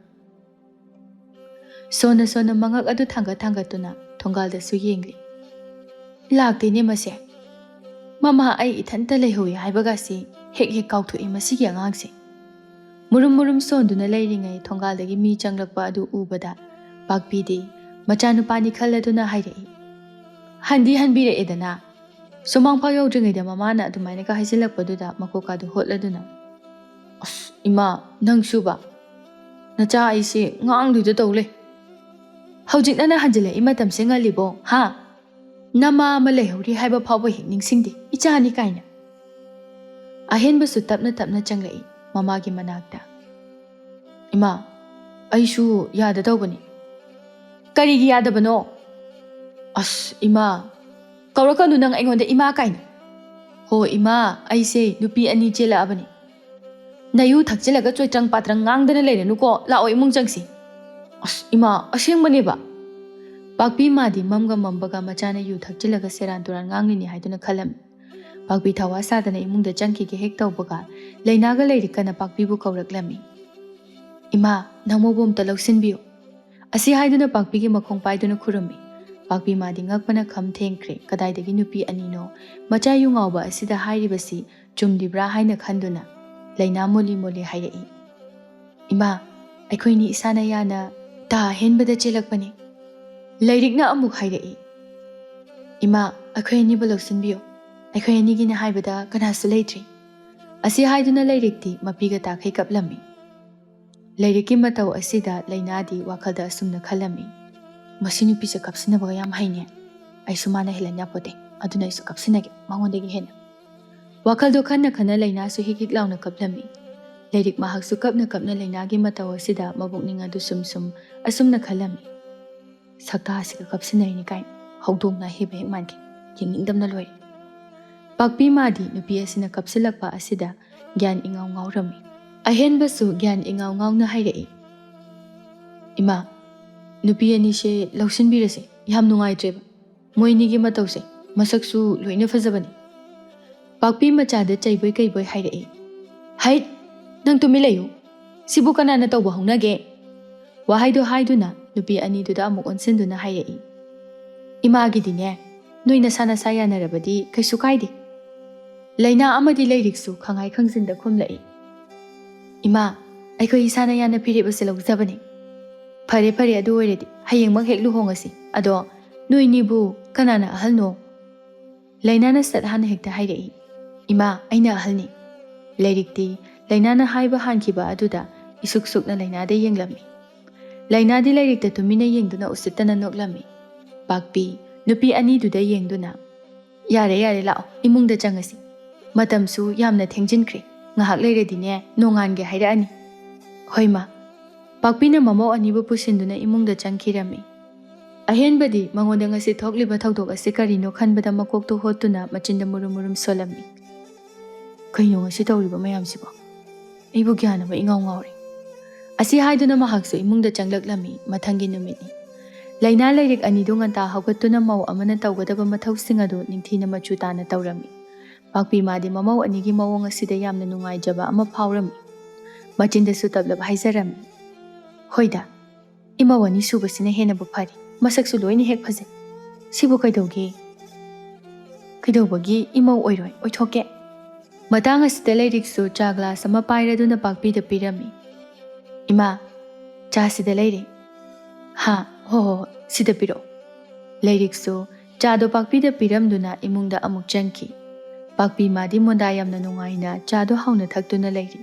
ꯁꯣꯟꯅ ꯁꯣꯟꯅ ꯃꯉꯛ ꯑꯗꯨ ꯊꯥꯡꯒꯠ ꯊꯥꯡꯒꯠꯇꯨꯅ ꯊꯣꯡꯒꯥꯜꯗꯁꯨ ꯌꯦꯡꯂꯤ꯫ ꯂꯥꯛꯇꯦꯅꯦ ꯃꯁꯦ꯫ ꯃꯃꯥ ꯑꯩ ꯏꯊꯟꯇ ꯂꯩꯍꯧꯏ ꯍꯥꯏꯕꯒꯁꯤ ꯍꯦꯛ ꯍꯦꯛ ꯀꯥꯎꯊꯣꯛꯏ ꯃꯁꯤꯒꯤ ꯑꯉꯥꯡꯁꯦ꯫ ꯃꯨꯔꯨꯝ ꯃꯨꯔꯨꯝ ꯁꯣꯟꯗꯨꯅ ꯂꯩꯔꯤꯉꯩ ꯊꯣꯡꯒꯥꯜꯗꯒꯤ ꯃꯤ ꯆꯪꯂꯛꯄ ꯑꯗꯨ ꯎꯕꯗ ꯄꯥꯛꯄꯤꯗꯤ ꯃꯆꯥꯅꯨꯄꯥꯅꯤ ꯈꯜꯂꯗꯨꯅ ꯍꯥꯏꯔꯛꯏ꯫ ꯍꯟꯗꯤ ꯍꯟꯕꯤꯔꯛꯑꯦꯗꯅ꯫ ꯁꯨꯃꯥꯡꯐꯥꯎ ꯌꯧꯗ꯭ꯔꯤꯉꯩꯗ ꯃꯃꯥꯅ ꯑꯗꯨꯃꯥꯏꯅꯒ ꯍꯥꯏꯖꯤꯜꯂꯛꯄꯗꯨꯗ ꯃꯀꯣꯛꯀꯥꯗꯨ ꯍꯣꯠꯂꯗꯨꯅ, "ꯑꯁ ꯏꯃꯥ, ꯅꯪꯁꯨꯕ? ꯅꯆꯥ ꯑꯩꯁꯦ ꯉꯥꯡꯗꯣꯏꯗ ꯇꯧ ꯂꯩ꯫ ꯍꯧꯖꯤꯛ ꯅꯪꯅ ꯍꯟꯖꯤꯜꯂꯛꯏ ꯃꯇꯝꯁꯦ ꯉꯜꯂꯤꯕꯣ, ꯍꯥ? ꯅꯃꯥ ꯑꯃ ꯂꯩꯍꯧꯔꯤ ꯍꯥꯏꯕ ꯐꯥꯎꯕ ꯍꯦꯛ ꯅꯤꯡꯁꯤꯡꯗꯦ, ꯏꯆꯥꯅꯤ ꯀꯥꯏꯅ?" ꯑꯍꯦꯟꯕꯁꯨ ꯇꯞꯅ ꯇꯞꯅ ꯆꯪꯂꯛꯏ ꯃꯃꯥꯒꯤ ꯃꯅꯥꯛꯇ꯫ "ꯏꯃꯥ, ꯑꯩꯁꯨ ꯌꯥꯗ ꯇꯧꯕꯅꯤ꯫" "ꯀꯔꯤꯒꯤ ꯌꯥꯗꯕꯅꯣ?" "ꯑꯁ ꯏꯃꯥ, ꯀꯧꯔꯛꯀꯅꯨ ꯅꯪ ꯑꯩꯉꯣꯟꯗ ꯏꯃꯥ ꯀꯥꯏꯅ꯫ ꯍꯣ ꯏꯃꯥ, ꯑꯩꯁꯦ ꯅꯨꯄꯤ ꯑꯅꯤ ꯆꯦꯜꯂꯛꯑꯕꯅꯤ꯫ ꯅꯌꯨ ꯊꯛꯆꯤꯜꯂꯒ ꯆꯣꯏꯇ꯭ꯔꯪ ꯄꯥꯇ꯭ꯔꯪ ꯉꯥꯡꯗꯅ ꯂꯩꯔꯅꯨꯀꯣ, ꯂꯥꯛꯑꯣ ꯏꯃꯨꯡ ꯆꯪꯁꯤ꯫" "ꯑꯁ ꯏꯃꯥ, ꯑꯁꯦꯡꯕꯅꯦꯕ꯫" ꯄꯥꯛꯄꯤ ꯃꯥꯗꯤ ꯃꯝꯒ ꯃꯝꯕꯒ ꯃꯆꯥꯅ ꯌꯨ ꯊꯛꯆꯤꯜꯂꯒ ꯁꯦꯔꯥꯟ ꯇꯨꯔꯥꯟ ꯉꯥꯡꯂꯤꯅꯤ ꯍꯥꯏꯗꯨꯅ ꯈꯜꯂꯝꯃꯤ꯫ ꯄꯥꯛꯄꯤ ꯊꯋꯥ ꯁꯥꯗꯅ ꯏꯃꯨꯡꯗ ꯆꯪꯈꯤꯒꯦ ꯍꯦꯛ ꯇꯧꯕꯒ ꯂꯩꯅꯥꯒ ꯂꯩꯔꯤꯛꯀꯅ ꯄꯥꯛꯄꯤꯕꯨ ꯀꯧꯔꯛꯂꯝꯃꯤ꯫ "ꯏꯃꯥ, ꯅꯃꯧꯕꯨ ꯑꯝꯇ ꯂꯧꯁꯤꯟꯕꯤꯌꯨ꯫" ꯑꯁꯤ ꯍꯥꯏꯗꯨꯅ ꯄꯥꯛꯄꯤꯒꯤ ꯃꯈꯣꯡ ꯄꯥꯏꯗꯨꯅ ꯈꯨꯔꯨꯝꯃꯤ꯫ ꯄꯥꯛꯄꯤ ꯃꯥꯗꯤ ꯉꯛꯄꯅ ꯈꯝ ꯊꯦꯡꯈ꯭ꯔꯦ꯫ ꯀꯗꯥꯏꯗꯒꯤ ꯅꯨꯄꯤ ꯑꯅꯤꯅꯣ? ꯃꯆꯥ ꯌꯨ ꯉꯥꯎꯕ ꯑꯁꯤꯗ ꯍꯥꯏꯔꯤꯕꯁꯤ ꯆꯨꯝꯂꯤꯕ꯭ꯔꯥ ꯍꯥꯏꯅ ꯈꯟꯗꯨꯅ ꯂꯩꯅꯥ ꯃꯣꯂꯤ ꯃꯣꯂꯤ ꯍꯥꯏꯔꯛꯏ꯫ "ꯏꯃꯥ, ꯑꯩꯈꯣꯏꯅꯤ ꯏꯁꯥꯅ ꯌꯥꯅ ꯇꯥ ꯍꯦꯟꯕꯗ ꯆꯦꯜꯂꯛꯄꯅꯤ꯫" ꯂꯩꯔꯤꯛꯅ ꯑꯃꯨꯛ ꯍꯥꯏꯔꯛꯏ꯫ "ꯏꯃꯥ, ꯑꯩꯈꯣꯏ ꯑꯅꯤꯕꯨ ꯂꯧꯁꯤꯟꯕꯤꯌꯨ꯫ ꯑꯩꯈꯣꯏ ꯑꯅꯤꯒꯤꯅ ꯍꯥꯏꯕꯗ ꯀꯅꯥꯁꯨ ꯂꯩꯇ꯭ꯔꯤ꯫" ꯑꯁꯤ ꯍꯥꯏꯗꯨꯅ ꯂꯩꯔꯤꯛꯇꯤ ꯃꯄꯤꯒ ꯇꯥꯈꯩ ꯀꯞꯂꯝꯃꯤ꯫ ꯂꯩꯔꯤꯛꯀꯤ ꯃꯇꯧ ꯑꯁꯤꯗ ꯂꯩꯅꯥꯗꯤ ꯋꯥꯈꯜꯗ ꯑꯁꯨꯝꯅ ꯈꯜꯂꯝꯃꯤ, "ꯃꯁꯤ ꯅꯨꯄꯤꯁꯦ ꯀꯞꯁꯤꯟꯅꯕꯒ ꯌꯥꯝ ꯍꯩꯅꯦ꯫ ꯑꯩꯁꯨ ꯃꯥꯅ ꯍꯦꯜꯍꯟ ꯌꯥꯄꯣꯠꯇꯦ꯫ ꯑꯗꯨꯅ ꯑꯩꯁꯨ ꯀꯞꯁꯤꯟꯅꯒꯦ ꯃꯉꯣꯟꯗꯒꯤ ꯍꯦꯟꯅ꯫" ꯋꯥꯈꯜꯗꯣ ꯈꯟꯅ ꯈꯟꯅ ꯂꯩꯅꯥꯁꯨ ꯍꯤꯛ ꯍꯤꯛ ꯂꯥꯎꯅ ꯀꯞꯂꯝꯃꯤ꯫ ꯂꯩꯔꯤꯛ ꯃꯍꯥꯛꯁꯨ ꯀꯞꯅ ꯀꯞꯅ ꯂꯩꯅꯥꯒꯤ ꯃꯇꯧ ꯑꯁꯤꯗ ꯃꯕꯨꯛꯅꯤꯡ ꯑꯗꯨ ꯁꯨꯝ ꯁꯨꯝ ꯑꯁꯨꯝꯅ ꯈꯜꯂꯝꯃꯤ, "ꯁꯛꯇꯥꯁꯤꯒ ꯀꯞꯁꯤꯟꯅꯔꯤꯅꯤ ꯀꯥꯏꯅ ꯍꯧꯗꯣꯡꯅ ꯑꯍꯦꯕ ꯍꯦꯛ ꯃꯥꯟꯈꯤ꯫ ꯌꯦꯡꯅꯤꯡꯗꯕꯅ ꯂꯣꯏꯔꯦ꯫" ꯄꯥꯛꯄꯤ ꯃꯥꯗꯤ ꯅꯨꯄꯤ ꯑꯁꯤꯅ ꯀꯞꯁꯤꯜꯂꯛꯄ ꯑꯁꯤꯗ ꯒ꯭ꯌꯥꯟ ꯏꯉꯥꯎ ꯉꯥꯎꯔꯝꯃꯤ꯫ ꯑꯍꯦꯟꯕꯁꯨ ꯒ꯭ꯌꯥꯟ ꯏꯉꯥꯎ ꯉꯥꯎꯅ ꯍꯥꯏꯔꯛꯏ, "ꯏꯃꯥ, ꯅꯨꯄꯤ ꯑꯅꯤꯁꯦ ꯂꯧꯁꯤꯟꯕꯤꯔꯁꯦ, ꯌꯥꯝ ꯅꯨꯡꯉꯥꯏꯇ꯭ꯔꯦꯕ꯫ ꯃꯣꯏ ꯑꯅꯤꯒꯤ ꯃꯇꯧꯁꯦ, ꯃꯁꯛꯁꯨ ꯂꯣꯏꯅ ꯐꯖꯕꯅꯤ꯫" ꯄꯥꯛꯄꯤ ꯃꯆꯥꯗ ꯆꯩꯕꯣꯏ ꯀꯩꯕꯣꯏ ꯍꯥꯏꯔꯛꯏ, "ꯍꯩꯠ! "ꯅꯪ ꯇꯨꯃꯤꯟ ꯂꯩꯌꯨ꯫ ꯁꯤꯕꯨ ꯀꯅꯥꯅ ꯇꯧꯕ ꯍꯧꯅꯒꯦ?" ꯋꯥꯍꯩꯗꯨ ꯍꯥꯏꯗꯨꯅ ꯅꯨꯄꯤ ꯑꯅꯤꯗꯨꯗ ꯑꯃꯨꯛ ꯑꯣꯟꯁꯤꯟꯗꯨꯅ ꯍꯥꯏꯔꯛꯏ, "ꯏꯃꯥꯒꯤꯗꯤꯅꯦ, ꯅꯣꯏ ꯅꯁꯥ ꯅꯁꯥ ꯌꯥꯅꯔꯕꯗꯤ ꯀꯩꯁꯨ ꯀꯥꯏꯗꯦ"꯫ ꯂꯩꯅꯥ ꯑꯃꯗꯤ ꯂꯥꯏꯔꯤꯛꯁꯨ ꯈꯪꯍꯥꯏ ꯈꯪꯖꯤꯟꯗ ꯈꯨꯝꯂꯛꯏ, "ꯏꯃꯥ, ꯑꯩꯈꯣꯏ ꯏꯁꯥꯅ ꯌꯥꯅ ꯐꯤꯔꯦꯞ ꯑꯁꯤ ꯂꯧꯖꯕꯅꯤ"꯫ "ꯐꯔꯦ ꯐꯔꯦ, ꯑꯗꯨ ꯑꯣꯏꯔꯗꯤ ꯍꯌꯦꯡꯃꯛ ꯍꯦꯛ ꯂꯨꯍꯣꯡꯉꯁꯤ꯫ ꯑꯗꯣ ꯅꯣꯏꯅꯤꯕꯨ ꯀꯅꯥꯅ ꯑꯍꯜꯅꯣ?" ꯂꯩꯅꯥꯅ ꯁꯠ ꯍꯥꯟꯅ ꯍꯦꯛꯇ ꯍꯥꯏꯔꯛꯏ, "ꯏꯃꯥ, ꯑꯩꯅ ꯑꯍꯜꯅꯤ"꯫ ꯂꯥꯏꯔꯤꯛꯇꯤ ꯂꯩꯅꯥꯅ ꯍꯥꯏꯕ ꯍꯥꯟꯈꯤꯕ ꯑꯗꯨꯗ ꯏꯁꯨꯛ ꯁꯨꯛꯅ ꯂꯩꯅꯥꯗ ꯌꯦꯡꯂꯝꯃꯤ꯫ ꯂꯩꯅꯥꯗꯤ ꯂꯥꯏꯔꯤꯛꯇ ꯇꯨꯃꯤꯟꯅ ꯌꯦꯡꯗꯨꯅ ꯎꯁꯤꯠꯇꯅ ꯅꯣꯛꯂꯝꯃꯤ꯫ ꯄꯥꯛꯄꯤ ꯅꯨꯄꯤ ꯑꯅꯤꯗꯨꯗ ꯌꯦꯡꯗꯨꯅ, "ꯌꯥꯔꯦ, ꯌꯥꯔꯦ, ꯂꯥꯛꯑꯣ, ꯏꯃꯨꯡꯗ ꯆꯪꯉꯁꯤ꯫ ꯃꯇꯝꯁꯨ ꯌꯥꯝꯅ ꯊꯦꯡꯖꯤꯟꯈ꯭ꯔꯦ꯫ ꯉꯥꯏꯍꯥꯛ ꯂꯩꯔꯗꯤꯅꯦ, ꯅꯣꯡꯉꯥꯟꯒꯦ ꯍꯥꯏꯔꯛꯑꯅꯤ"꯫ "ꯍꯣꯏ, ꯃꯥ"꯫ ꯄꯥꯛꯄꯤꯅ ꯃꯃꯧ ꯑꯅꯤꯕꯨ ꯄꯨꯁꯤꯟꯗꯨꯅ ꯏꯃꯨꯡꯗ ꯆꯪꯈꯤꯔꯝꯃꯤ꯫ ꯑꯍꯦꯟꯕꯗꯤ ꯃꯉꯣꯟꯗ ꯉꯁꯤ ꯊꯣꯛꯂꯤꯕ ꯊꯧꯗꯣꯛ ꯑꯁꯤ ꯀꯔꯤꯅꯣ ꯈꯟꯕꯗ ꯃꯀꯣꯛꯇꯨ ꯍꯣꯠꯇꯨꯅ ꯃꯆꯤꯟꯗ ꯃꯨꯔꯨꯝ ꯃꯨꯔꯨꯝ ꯁꯣꯜꯂꯝꯃꯤ꯫ "ꯀꯩꯅꯣ ꯉꯁꯤ ꯇꯧꯔꯤꯕ ꯃꯌꯥꯝꯁꯤꯕꯣ? ꯑꯩꯕꯨ ꯒ꯭ꯌꯥꯟ ꯑꯃ ꯏꯉꯥꯎ ꯉꯥꯎꯔꯦ"꯫ ꯑꯁꯤ ꯍꯥꯏꯗꯨꯅ ꯃꯍꯥꯛꯁꯨ ꯏꯃꯨꯡꯗ ꯆꯪꯂꯛꯂꯝꯃꯤ꯫ ꯃꯊꯪꯒꯤ ꯅꯨꯃꯤꯠꯅꯤ꯫ ꯂꯩꯅꯥ ꯂꯥꯏꯔꯤꯛ ꯑꯅꯤꯗꯨ ꯉꯟꯇꯥ ꯍꯧꯒꯠꯇꯨꯅ ꯃꯧ ꯑꯃꯅ ꯇꯧꯒꯗꯕ ꯃꯊꯧꯁꯤꯡ ꯑꯗꯨ ꯅꯤꯡꯊꯤꯅ ꯃꯆꯨ ꯇꯥꯅ ꯇꯧꯔꯝꯃꯤ꯫ ꯄꯥꯛꯄꯤ ꯃꯥꯗꯤ ꯃꯃꯧ ꯑꯅꯤꯒꯤ ꯃꯑꯣꯡ ꯑꯁꯤꯗ ꯌꯥꯝꯅ ꯅꯨꯡꯉꯥꯏꯖꯕ ꯑꯃ ꯐꯥꯎꯔꯝꯃꯤ꯫ ꯃꯆꯤꯟꯗꯁꯨ ꯇꯞꯂꯞ ꯍꯥꯏꯖꯔꯝꯃꯤ, "ꯍꯣꯏꯗ, ꯏꯃꯧ ꯑꯅꯤ ꯁꯨꯕꯁꯤꯅ ꯍꯦꯟꯅꯕꯨ ꯐꯔꯤ꯫ ꯃꯁꯛꯁꯨ ꯂꯣꯏꯅ ꯍꯦꯛ ꯐꯖꯩ꯫ ꯁꯤꯕꯨ ꯀꯩꯗꯧꯒꯦ? ꯀꯩꯗꯧꯕꯒꯤ ꯏꯃꯧ ꯑꯣꯏꯔꯣꯏ? ꯑꯣꯏꯊꯣꯛꯀꯦ"꯫ ꯃꯇꯥꯡ ꯑꯁꯤꯗ ꯂꯥꯏꯔꯤꯛꯁꯨ ꯆꯥ ꯒ꯭ꯂꯥꯁ ꯑꯃ ꯄꯥꯏꯔꯗꯨꯅ ꯄꯥꯛꯄꯤꯗ ꯄꯤꯔꯝꯃꯤ꯫ "ꯏꯃꯥ, ꯆꯥ ꯁꯤꯗ ꯂꯩꯔꯦ"꯫ "ꯍꯥ, ꯍꯣ, ꯍꯣ, ꯍꯣ, ꯁꯤꯗ ꯄꯤꯔꯛꯑꯣ"꯫ ꯂꯥꯏꯔꯤꯛꯁꯨ ꯆꯥꯗꯣ ꯄꯥꯛꯄꯤꯗ ꯄꯤꯔꯝꯗꯨꯅ ꯏꯃꯨꯡꯗ ꯑꯃꯨꯛ ꯆꯪꯈꯤ꯫ ꯄꯥꯛꯄꯤ ꯃꯥꯗꯤ ꯃꯣꯟꯗꯥ ꯌꯥꯝꯅ ꯅꯨꯡꯉꯥꯏꯅ ꯆꯥꯗꯣ ꯍꯥꯎꯅ ꯊꯛꯇꯨꯅ ꯂꯩꯔꯤ꯫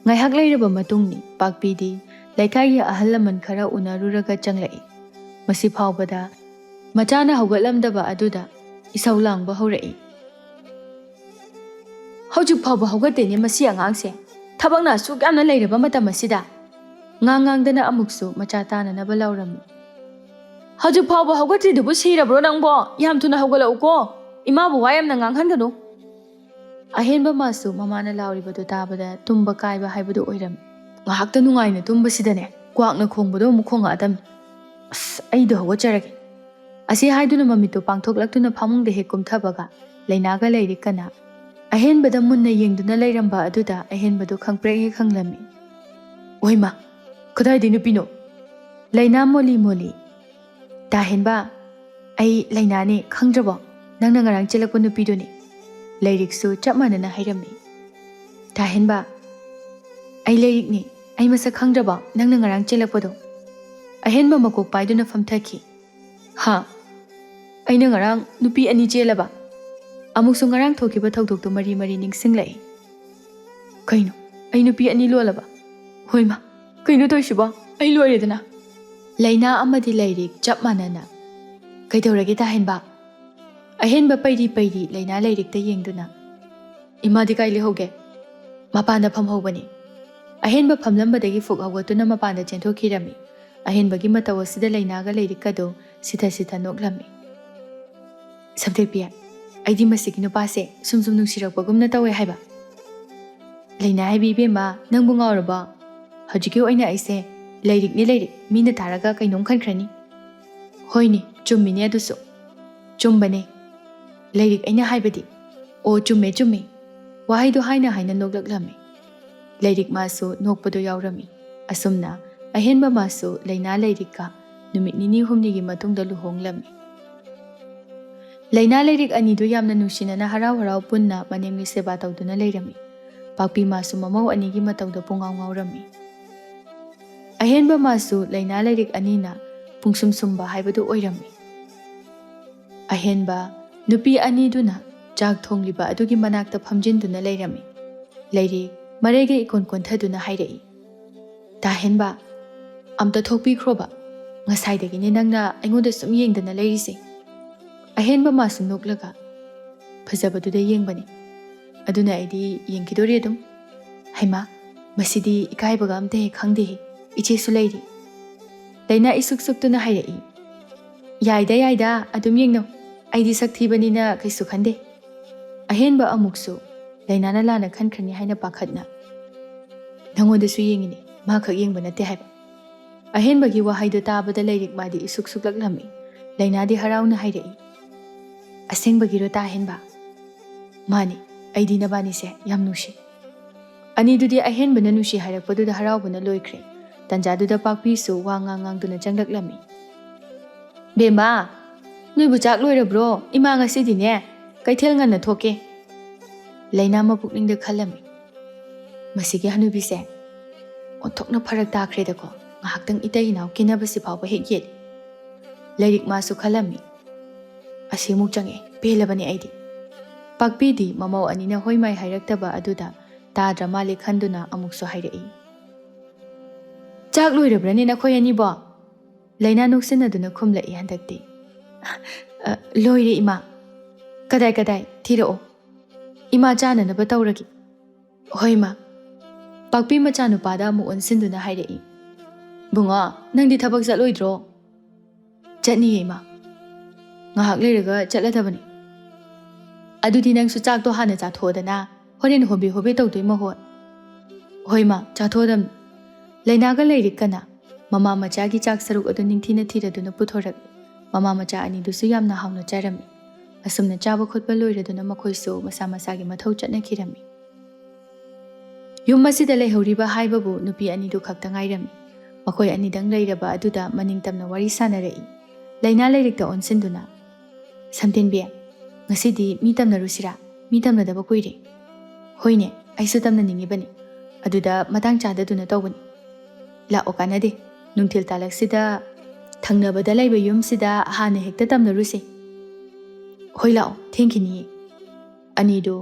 ꯉꯥꯏꯍꯥꯛ ꯂꯩꯔꯕ ꯃꯇꯨꯡꯅꯤ ꯄꯥꯛꯄꯤꯗꯤ ꯂꯩꯀꯥꯏꯒꯤ ꯑꯍꯜ ꯂꯃꯟ ꯈꯔ ꯎꯅꯔꯨꯔꯒ ꯆꯪꯂꯛꯏ꯫ ꯃꯁꯤ ꯐꯥꯎꯕꯗ ꯃꯆꯥꯅ ꯍꯧꯒꯠꯂꯝꯗꯕ ꯑꯗꯨꯗ ꯏꯁꯧ ꯂꯥꯡꯕ ꯍꯧꯔꯛꯏ꯫ "ꯍꯧꯖꯤꯛ ꯐꯥꯎꯕ ꯍꯧꯒꯠꯇꯦꯅꯦ ꯃꯁꯤ ꯑꯉꯥꯡꯁꯦ꯫ ꯊꯕꯛꯅ ꯑꯁꯨꯛ ꯌꯥꯝꯅ ꯂꯩꯔꯕ ꯃꯇꯝ ꯑꯁꯤꯗ"꯫ ꯉꯥꯡ ꯉꯥꯡꯗꯅ ꯑꯃꯨꯛꯁꯨ ꯃꯆꯥ ꯇꯥꯅꯅꯕ ꯂꯥꯎꯔꯝꯃꯤ꯫ "ꯍꯧꯖꯤꯛ ꯐꯥꯎꯕ ꯍꯧꯒꯠꯇ꯭ꯔꯤꯗꯨꯕꯨ ꯁꯤꯔꯕ꯭ꯔꯣ ꯅꯪꯕꯣ? ꯌꯥꯝ ꯊꯨꯅ ꯍꯧꯒꯠꯂꯛꯎꯀꯣ꯫ ꯏꯃꯥꯕꯨ ꯋꯥ ꯌꯥꯝꯅ ꯉꯥꯡꯍꯟꯒꯅꯨ"꯫ ꯑꯍꯦꯟꯕ ꯃꯥꯁꯨ ꯃꯃꯥꯅ ꯂꯥꯎꯔꯤꯕꯗꯨ ꯇꯥꯕꯗ ꯇꯨꯝꯕ ꯀꯥꯏꯕ ꯍꯥꯏꯕꯗꯨ ꯑꯣꯏꯔꯝꯃꯤ꯫ ꯉꯥꯏꯍꯥꯛꯇ ꯅꯨꯡꯉꯥꯏꯅ ꯇꯨꯝꯕꯁꯤꯗꯅꯦ, ꯀ꯭ꯋꯥꯛꯅ ꯈꯣꯡꯕꯗꯣ ꯑꯃꯨꯛ ꯈꯣꯡꯉꯛꯑꯗꯝꯅꯤ꯫ "ꯑꯁ, ꯑꯩꯗꯣ ꯍꯧꯒꯠꯆꯔꯒꯦ"꯫ ꯑꯁꯤ ꯍꯥꯏꯗꯨꯅ ꯃꯃꯤꯠꯇꯨ ꯄꯥꯡꯊꯣꯛꯂꯛꯇꯨꯅ ꯐꯃꯨꯡꯗ ꯍꯦꯛ ꯀꯨꯝꯊꯕꯒ ꯂꯩꯅꯥꯒ ꯂꯩꯔꯤ ꯀꯅꯥ ꯑꯍꯦꯟꯕꯗ ꯃꯨꯟꯅ ꯌꯦꯡꯗꯨꯅ ꯂꯩꯔꯝꯕ ꯑꯗꯨꯗ ꯑꯍꯦꯟꯕꯗꯨ ꯈꯪꯄ꯭ꯔꯦꯛ ꯍꯦꯛ ꯈꯪꯂꯝꯃꯤ꯫ "ꯑꯣꯏꯃ, ꯀꯗꯥꯏꯗꯩ ꯅꯨꯄꯤꯅꯣ?" ꯂꯩꯅꯥ ꯃꯣꯂꯤ ꯃꯣꯂꯤ꯫ "ꯇꯥꯍꯦꯟꯕ, ꯑꯩ ꯂꯩꯅꯥꯅꯦ, ꯈꯪꯗ꯭ꯔꯕꯣ? ꯅꯪꯅ ꯉꯔꯥꯡ ꯆꯦꯜꯂꯛꯄ ꯅꯨꯄꯤꯗꯨꯅꯤ꯫" ꯂꯩꯔꯤꯛꯁꯨ ꯆꯞ ꯃꯥꯟꯅꯅ ꯍꯥꯏꯔꯝꯃꯤ꯫ "ꯇꯥꯍꯦꯟꯕ, ꯑꯩ ꯂꯩꯔꯤꯛꯅꯤ, ꯑꯩ ꯃꯁꯛ ꯈꯪꯗ꯭ꯔꯕꯣ, ꯅꯪꯅ ꯉꯔꯥꯡ ꯆꯦꯜꯂꯛꯄꯗꯣ?" ꯑꯍꯦꯟꯕ ꯃꯀꯣꯛ ꯄꯥꯏꯗꯨꯅ ꯐꯝꯊꯈꯤ꯫ "ꯍꯥ? ꯑꯩꯅ ꯉꯔꯥꯡ ꯅꯨꯄꯤ ꯑꯅꯤ ꯆꯦꯜꯂꯕ?" ꯑꯃꯨꯛꯁꯨ ꯉꯔꯥꯡ ꯊꯣꯛꯈꯤꯕ ꯊꯧꯗꯣꯛꯇꯨ ꯃꯔꯤ ꯃꯔꯤ ꯅꯤꯡꯁꯤꯡꯂꯛꯏ꯫ "ꯀꯩꯅꯣ? ꯑꯩ ꯅꯨꯄꯤ ꯑꯅꯤ ꯂꯣꯜꯂꯕ? ꯍꯣꯏꯃ, ꯀꯩꯅꯣ ꯇꯧꯔꯤꯁꯤꯕꯣ? ꯑꯩ ꯂꯣꯏꯔꯦꯗꯅ!" ꯂꯩꯅꯥ ꯑꯃꯗꯤ ꯂꯩꯔꯤꯛ ꯆꯞ ꯃꯥꯟꯅꯅ "ꯀꯩꯗꯧꯔꯒꯦ ꯇꯥꯍꯦꯟꯕ?" ꯑꯍꯦꯟꯕ ꯄꯩꯔꯤ ꯄꯩꯔꯤ ꯂꯩꯅꯥ ꯂꯩꯔꯤꯛꯇ ꯌꯦꯡꯗꯨꯅ, "ꯏꯃꯥꯗꯤ ꯀꯥꯏ ꯂꯩꯍꯧꯒꯦ?" "ꯃꯄꯥꯟꯗ ꯐꯝꯍꯧꯕꯅꯤ꯫" ꯑꯍꯦꯟꯕ ꯐꯝꯂꯝꯕꯗꯒꯤ ꯐꯨꯛ ꯍꯧꯒꯠꯇꯨꯅ ꯃꯄꯥꯟꯗ ꯆꯦꯟꯊꯣꯛꯈꯤꯔꯝꯃꯤ꯫ ꯑꯍꯦꯟꯕꯒꯤ ꯃꯇꯧ ꯑꯁꯤꯗ ꯂꯩꯅꯥꯒ ꯂꯩꯔꯤꯛꯀꯗꯣ ꯁꯤꯊ ꯁꯤꯊ ꯅꯣꯛꯂꯝꯃꯤ꯫ "ꯁꯝꯊꯦꯛꯄꯤ, ꯑꯩꯗꯤ ꯃꯁꯤꯒꯤ ꯅꯨꯄꯥꯁꯦ ꯁꯨꯝ ꯁꯨꯝ ꯅꯨꯡꯁꯤꯔꯛꯄꯒꯨꯝꯅ ꯇꯧꯋꯦ ꯍꯥꯏꯕ꯫" "ꯂꯩꯅꯥ ꯍꯥꯏꯕꯤ ꯏꯕꯦꯝꯃ, ꯅꯪꯕꯨ ꯉꯥꯎꯔꯕꯣ? ꯍꯧꯖꯤꯛꯀꯤ ꯑꯣꯏꯅ ꯑꯩꯁꯦ ꯂꯩꯔꯤꯛꯅꯤ ꯂꯩꯔꯤꯛ, ꯃꯤꯅ ꯇꯥꯔꯒ ꯀꯩꯅꯣꯝ ꯈꯟꯈ꯭ꯔꯅꯤ꯫" "ꯍꯣꯏꯅꯦ, ꯆꯨꯝꯃꯤꯅꯦ ꯑꯗꯨꯁꯨ꯫" "ꯆꯨꯝꯕꯅꯦ꯫ ꯂꯩꯔꯤꯛ ꯑꯩꯅ ꯍꯥꯏꯕꯗꯤ꯫" "ꯑꯣ, ꯆꯨꯝꯃꯦ, ꯆꯨꯝꯃꯦ꯫" ꯋꯥꯍꯩꯗꯣ ꯍꯥꯏꯅ ꯍꯥꯏꯅ ꯅꯣꯛꯂꯛꯂꯝꯃꯤ꯫ ꯂꯩꯔꯤꯛ ꯃꯥꯁꯨ ꯅꯣꯛꯄꯗꯣ ꯌꯥꯎꯔꯝꯃꯤ꯫ ꯑꯁꯨꯝꯅ ꯑꯍꯦꯟꯕ ꯃꯥꯁꯨ ꯂꯩꯅꯥ ꯂꯩꯔꯤꯛꯀ ꯅꯨꯃꯤꯠ ꯅꯤꯅꯤ ꯍꯨꯝꯅꯤꯒꯤ ꯃꯇꯨꯡꯗ ꯂꯨꯍꯣꯡꯂꯝꯃꯤ꯫ ꯂꯩꯅꯥ ꯂꯩꯔꯤꯛ ꯑꯅꯤꯗꯨ ꯌꯥꯝꯅ ꯅꯨꯡꯁꯤꯅꯅ ꯍꯔꯥꯎ ꯍꯔꯥꯎ ꯄꯨꯟꯅ ꯃꯅꯦꯝꯒꯤ ꯁꯦꯕꯥ ꯇꯧꯗꯨꯅ ꯂꯩꯔꯝꯃꯤ꯫ ꯄꯥꯛꯄꯤ ꯃꯥꯁꯨ ꯃꯃꯧ ꯑꯅꯤꯒꯤ ꯃꯇꯧꯗ ꯄꯨꯡꯉꯥꯎ ꯉꯥꯎꯔꯝꯃꯤ꯫ ꯑꯍꯦꯟꯕ ꯃꯥꯁꯨ ꯂꯩꯅꯥ ꯂꯩꯔꯤꯛ ꯑꯅꯤꯅ ꯄꯨꯡꯁꯨꯝ ꯁꯨꯝꯕ ꯍꯥꯏꯕꯗꯨ ꯑꯣꯏꯔꯝꯃꯤ꯫ ꯑꯍꯦꯟꯕ ꯅꯨꯄꯤ ꯑꯅꯤꯗꯨꯅ ꯆꯥꯛ ꯊꯣꯡꯂꯤꯕ ꯑꯗꯨꯒꯤ ꯃꯅꯥꯛꯇ ꯐꯝꯖꯤꯟꯗꯨꯅ ꯂꯩꯔꯝꯃꯤ꯫ ꯂꯩꯔꯤꯛ ꯃꯔꯩꯒ ꯏꯀꯣꯟ ꯀꯣꯟꯊꯗꯨꯅ ꯍꯥꯏꯔꯛꯏ, "ꯇꯥꯍꯦꯟꯕ, ꯑꯝꯇ ꯊꯣꯛꯄꯤꯈ꯭ꯔꯣꯕ꯫ ꯉꯁꯥꯏꯗꯒꯤꯅꯦ ꯅꯪꯅ ꯑꯩꯉꯣꯟꯗ ꯁꯨꯝ ꯌꯦꯡꯗꯅ ꯂꯩꯔꯤꯁꯦ꯫" ꯑꯍꯦꯟꯕ ꯃꯥꯁꯨ ꯅꯣꯛꯂꯒ, "ꯐꯖꯕꯗꯨꯗ ꯌꯦꯡꯕꯅꯤ꯫ ꯑꯗꯨꯅ ꯑꯩꯗꯤ ꯌꯦꯡꯈꯤꯗꯣꯔꯤ ꯑꯗꯨꯝ꯫" "ꯍꯩꯃꯥ, ꯃꯁꯤꯗꯤ ꯏꯀꯥꯏꯕꯒ ꯑꯝꯇ ꯍꯦꯛ ꯈꯪꯗꯦꯍꯦ꯫ ꯏꯆꯦꯁꯨ ꯂꯩꯔꯤ꯫" ꯂꯩꯅꯥ ꯏꯁꯨꯛ ꯁꯨꯛꯇꯨꯅ ꯍꯥꯏꯔꯛꯏ, "ꯌꯥꯏꯗ, ꯌꯥꯏꯗ, ꯑꯗꯨꯝ ꯌꯦꯡꯅꯧ꯫ ꯑꯩꯗꯤ ꯁꯛ ꯊꯤꯕꯅꯤꯅ ꯀꯩꯁꯨ ꯈꯟꯗꯦ꯫" ꯑꯍꯦꯟꯕ ꯑꯃꯨꯛꯁꯨ ꯂꯩꯅꯥꯅ ꯂꯥꯟꯅ ꯈꯟꯈ꯭ꯔꯅꯤ ꯍꯥꯏꯅ ꯄꯥꯈꯠꯅ, "ꯅꯪꯉꯣꯟꯗꯁꯨ ꯌꯦꯡꯉꯤꯅꯦ, ꯃꯥ ꯈꯛ ꯌꯦꯡꯕ ꯅꯠꯇꯦ" ꯍꯥꯏꯕ꯫ ꯑꯍꯦꯟꯕꯒꯤ ꯋꯥꯍꯩꯗꯨ ꯇꯥꯕꯗ ꯂꯩꯔꯤꯛ ꯃꯥꯗꯤ ꯏꯁꯨꯛ ꯁꯨꯛꯂꯛꯂꯝꯃꯤ꯫ ꯂꯩꯅꯥꯗꯤ ꯍꯔꯥꯎꯅ ꯍꯥꯏꯔꯛꯏ, "ꯑꯁꯦꯡꯕꯒꯤꯔꯣ ꯇꯥꯍꯦꯟꯕ?" "ꯃꯥꯅꯤ, ꯑꯩꯗꯤ ꯅꯕꯥꯅꯤꯁꯦ ꯌꯥꯝ ꯅꯨꯡꯁꯤ꯫ ꯑꯅꯤꯗꯨꯗꯤ ꯑꯍꯦꯟꯕꯅ ꯅꯨꯡꯁꯤ ꯍꯥꯏꯔꯛꯄꯗꯨꯗ ꯍꯔꯥꯎꯕꯅ ꯂꯣꯏꯈ꯭ꯔꯦ꯫ ꯇꯟꯖꯥꯗꯨꯗ ꯄꯥꯛꯄꯤꯁꯨ ꯋꯥ ꯉꯥꯡ ꯉꯥꯡꯗꯨꯅ ꯆꯪꯂꯛꯂꯝꯃꯤ꯫ "ꯕꯦꯝꯃ, ꯅꯣꯏꯕꯨ ꯆꯥꯛ ꯂꯣꯏꯔꯕ꯭ꯔꯣ? ꯏꯃꯥ ꯉꯁꯤꯗꯤꯅꯦ ꯀꯩꯊꯦꯜ ꯉꯟꯅ ꯊꯣꯛꯀꯦ꯫" ꯂꯩꯅꯥ ꯃꯄꯨꯛꯅꯤꯡꯗ ꯈꯜꯂꯝꯃꯤ, "ꯃꯁꯤꯒꯤ ꯍꯅꯨꯕꯤꯁꯦ ꯑꯣꯟꯊꯣꯛꯅ ꯐꯔꯛ ꯇꯥꯈ꯭ꯔꯦꯗꯀꯣ, ꯉꯥꯏꯍꯥꯛꯇꯪ ꯏꯇꯩ ꯏꯅꯥꯎ ꯀꯦꯅꯕꯁꯤ ꯐꯥꯎꯕ ꯍꯦꯛ ꯌꯦꯠꯂꯤ꯫" ꯂꯥꯏꯔꯤꯛ ꯃꯥꯁꯨ ꯈꯜꯂꯝꯃꯤ, "ꯑꯁꯤꯃꯨꯛ ꯆꯪꯉꯦ, ꯄꯦꯜꯂꯕꯅꯤ ꯑꯩꯗꯤ꯫" ꯄꯥꯛꯄꯤꯗꯤ ꯃꯃꯧ ꯑꯅꯤꯅ ꯍꯣꯏ ꯃꯥꯏ ꯍꯥꯏꯔꯛꯇꯕ ꯑꯗꯨꯗ ꯇꯥꯗ꯭ꯔ ꯃꯥꯜꯂꯦ ꯈꯟꯗꯨꯅ ꯑꯃꯨꯛꯁꯨ ꯍꯥꯏꯔꯛꯏ, "ꯆꯥꯛ ꯂꯣꯏꯔꯕ꯭ꯔꯅꯦ ꯅꯈꯣꯏ ꯑꯅꯤꯕꯣ?" ꯂꯩꯅꯥ ꯅꯣꯛꯁꯤꯟꯅꯗꯨꯅ ꯈꯨꯝꯂꯛꯏ ꯍꯟꯗꯛꯇꯤ꯫ "ꯑ, ꯂꯣꯏꯔꯦ ꯏꯃꯥ꯫ ꯀꯗꯥꯏ ꯀꯗꯥꯏ ꯊꯤꯔꯛꯑꯣ꯫ ꯏꯃꯥ ꯆꯥꯅꯅꯕ ꯇꯧꯔꯒꯦ꯫" "ꯍꯣꯏ ꯏꯃꯥ꯫" ꯄꯥꯛꯄꯤ ꯃꯆꯥꯅꯨꯄꯥꯗ ꯑꯃꯨꯛ ꯑꯣꯟꯁꯤꯟꯗꯨꯅ ꯍꯥꯏꯔꯛꯏ, "ꯕꯨꯡꯉꯣ, ꯅꯪꯗꯤ ꯊꯕꯛ ꯆꯠꯂꯣꯏꯗ꯭ꯔꯣ?" "ꯆꯠꯅꯤꯌꯦ ꯏꯃꯥ, ꯉꯥꯏꯍꯥꯛ ꯂꯩꯔꯒ ꯆꯠꯂꯗꯕꯅꯤ꯫" "ꯑꯗꯨꯗꯤ ꯅꯪꯁꯨ ꯆꯥꯛꯇꯣ ꯍꯥꯟꯅ ꯆꯥꯊꯣꯛꯑꯗꯅ, ꯍꯣꯔꯦꯟ ꯍꯣꯕꯦ ꯍꯣꯕꯦ ꯇꯧꯗꯣꯏ ꯃꯍꯨꯠ꯫" "ꯍꯣꯏ ꯏꯃꯥ, ꯆꯥꯊꯣꯛꯑꯗꯝꯅꯤ꯫" ꯂꯩꯅꯥꯒ ꯂꯥꯏꯔꯤꯛꯀꯅ ꯃꯃꯥ ꯃꯆꯥꯒꯤ ꯆꯥꯛ ꯁꯔꯨꯛ ꯑꯗꯨ ꯅꯤꯡꯊꯤꯅ ꯊꯤꯔꯗꯨꯅ ꯄꯨꯊꯣꯔꯛꯏ꯫ ꯃꯃꯥ ꯃꯆꯥ ꯑꯅꯤꯗꯨꯁꯨ ꯌꯥꯝꯅ ꯍꯥꯎꯅ ꯆꯥꯔꯝꯃꯤ꯫ ꯑꯁꯨꯝꯅ ꯆꯥꯕ ꯈꯣꯠꯄ ꯂꯣꯏꯔꯗꯨꯅ ꯃꯈꯣꯏꯁꯨ ꯃꯁꯥ ꯃꯁꯥꯒꯤ ꯃꯊꯧ ꯆꯠꯅꯈꯤꯔꯝꯃꯤ꯫ ꯌꯨꯝ ꯑꯁꯤꯗ ꯂꯩꯍꯧꯔꯤꯕ ꯍꯥꯏꯕꯕꯨ ꯅꯨꯄꯤ ꯑꯅꯤꯗꯨ ꯈꯛꯇ ꯉꯥꯏꯔꯝꯃꯤ꯫ ꯃꯈꯣꯏ ꯑꯅꯤꯗꯪ ꯂꯩꯔꯕ ꯑꯗꯨꯗ ꯃꯅꯤꯡ ꯇꯝꯅ ꯋꯥꯔꯤ ꯁꯥꯟꯅꯔꯛꯏ꯫ ꯂꯩꯅꯥ ꯂꯥꯏꯔꯤꯛꯇ ꯑꯣꯟꯁꯤꯟꯗꯨꯅ, "ꯁꯝꯇꯦꯟꯕꯤ, ꯉꯁꯤꯗꯤ ꯃꯤ ꯇꯝꯅꯔꯨꯁꯤꯔꯥ? ꯃꯤ ꯇꯝꯅꯗꯕ ꯀꯨꯏꯔꯦ꯫" "ꯍꯣꯏꯅꯦ, ꯑꯩꯁꯨ ꯇꯝꯅꯅꯤꯡꯉꯤꯕꯅꯤ꯫ ꯑꯗꯨꯗ ꯃꯇꯥꯡ ꯆꯥꯗꯗꯨꯅ ꯇꯧꯕꯅꯤ꯫ ꯂꯥꯛꯑꯣ, ꯀꯥꯟꯅꯗꯦ꯫ ꯅꯨꯡꯊꯤꯜ ꯇꯥꯂꯛꯁꯤꯗ ꯊꯪꯅꯕꯗ ꯂꯩꯕ ꯌꯨꯝꯁꯤꯗ ꯍꯥꯟꯅ ꯍꯦꯛꯇ ꯇꯝꯅꯔꯨꯁꯦ꯫" "ꯍꯣꯏ, ꯂꯥꯛꯑꯣ, ꯊꯦꯡꯈꯤꯅꯤꯌꯦ꯫" ꯑꯅꯤꯗꯨ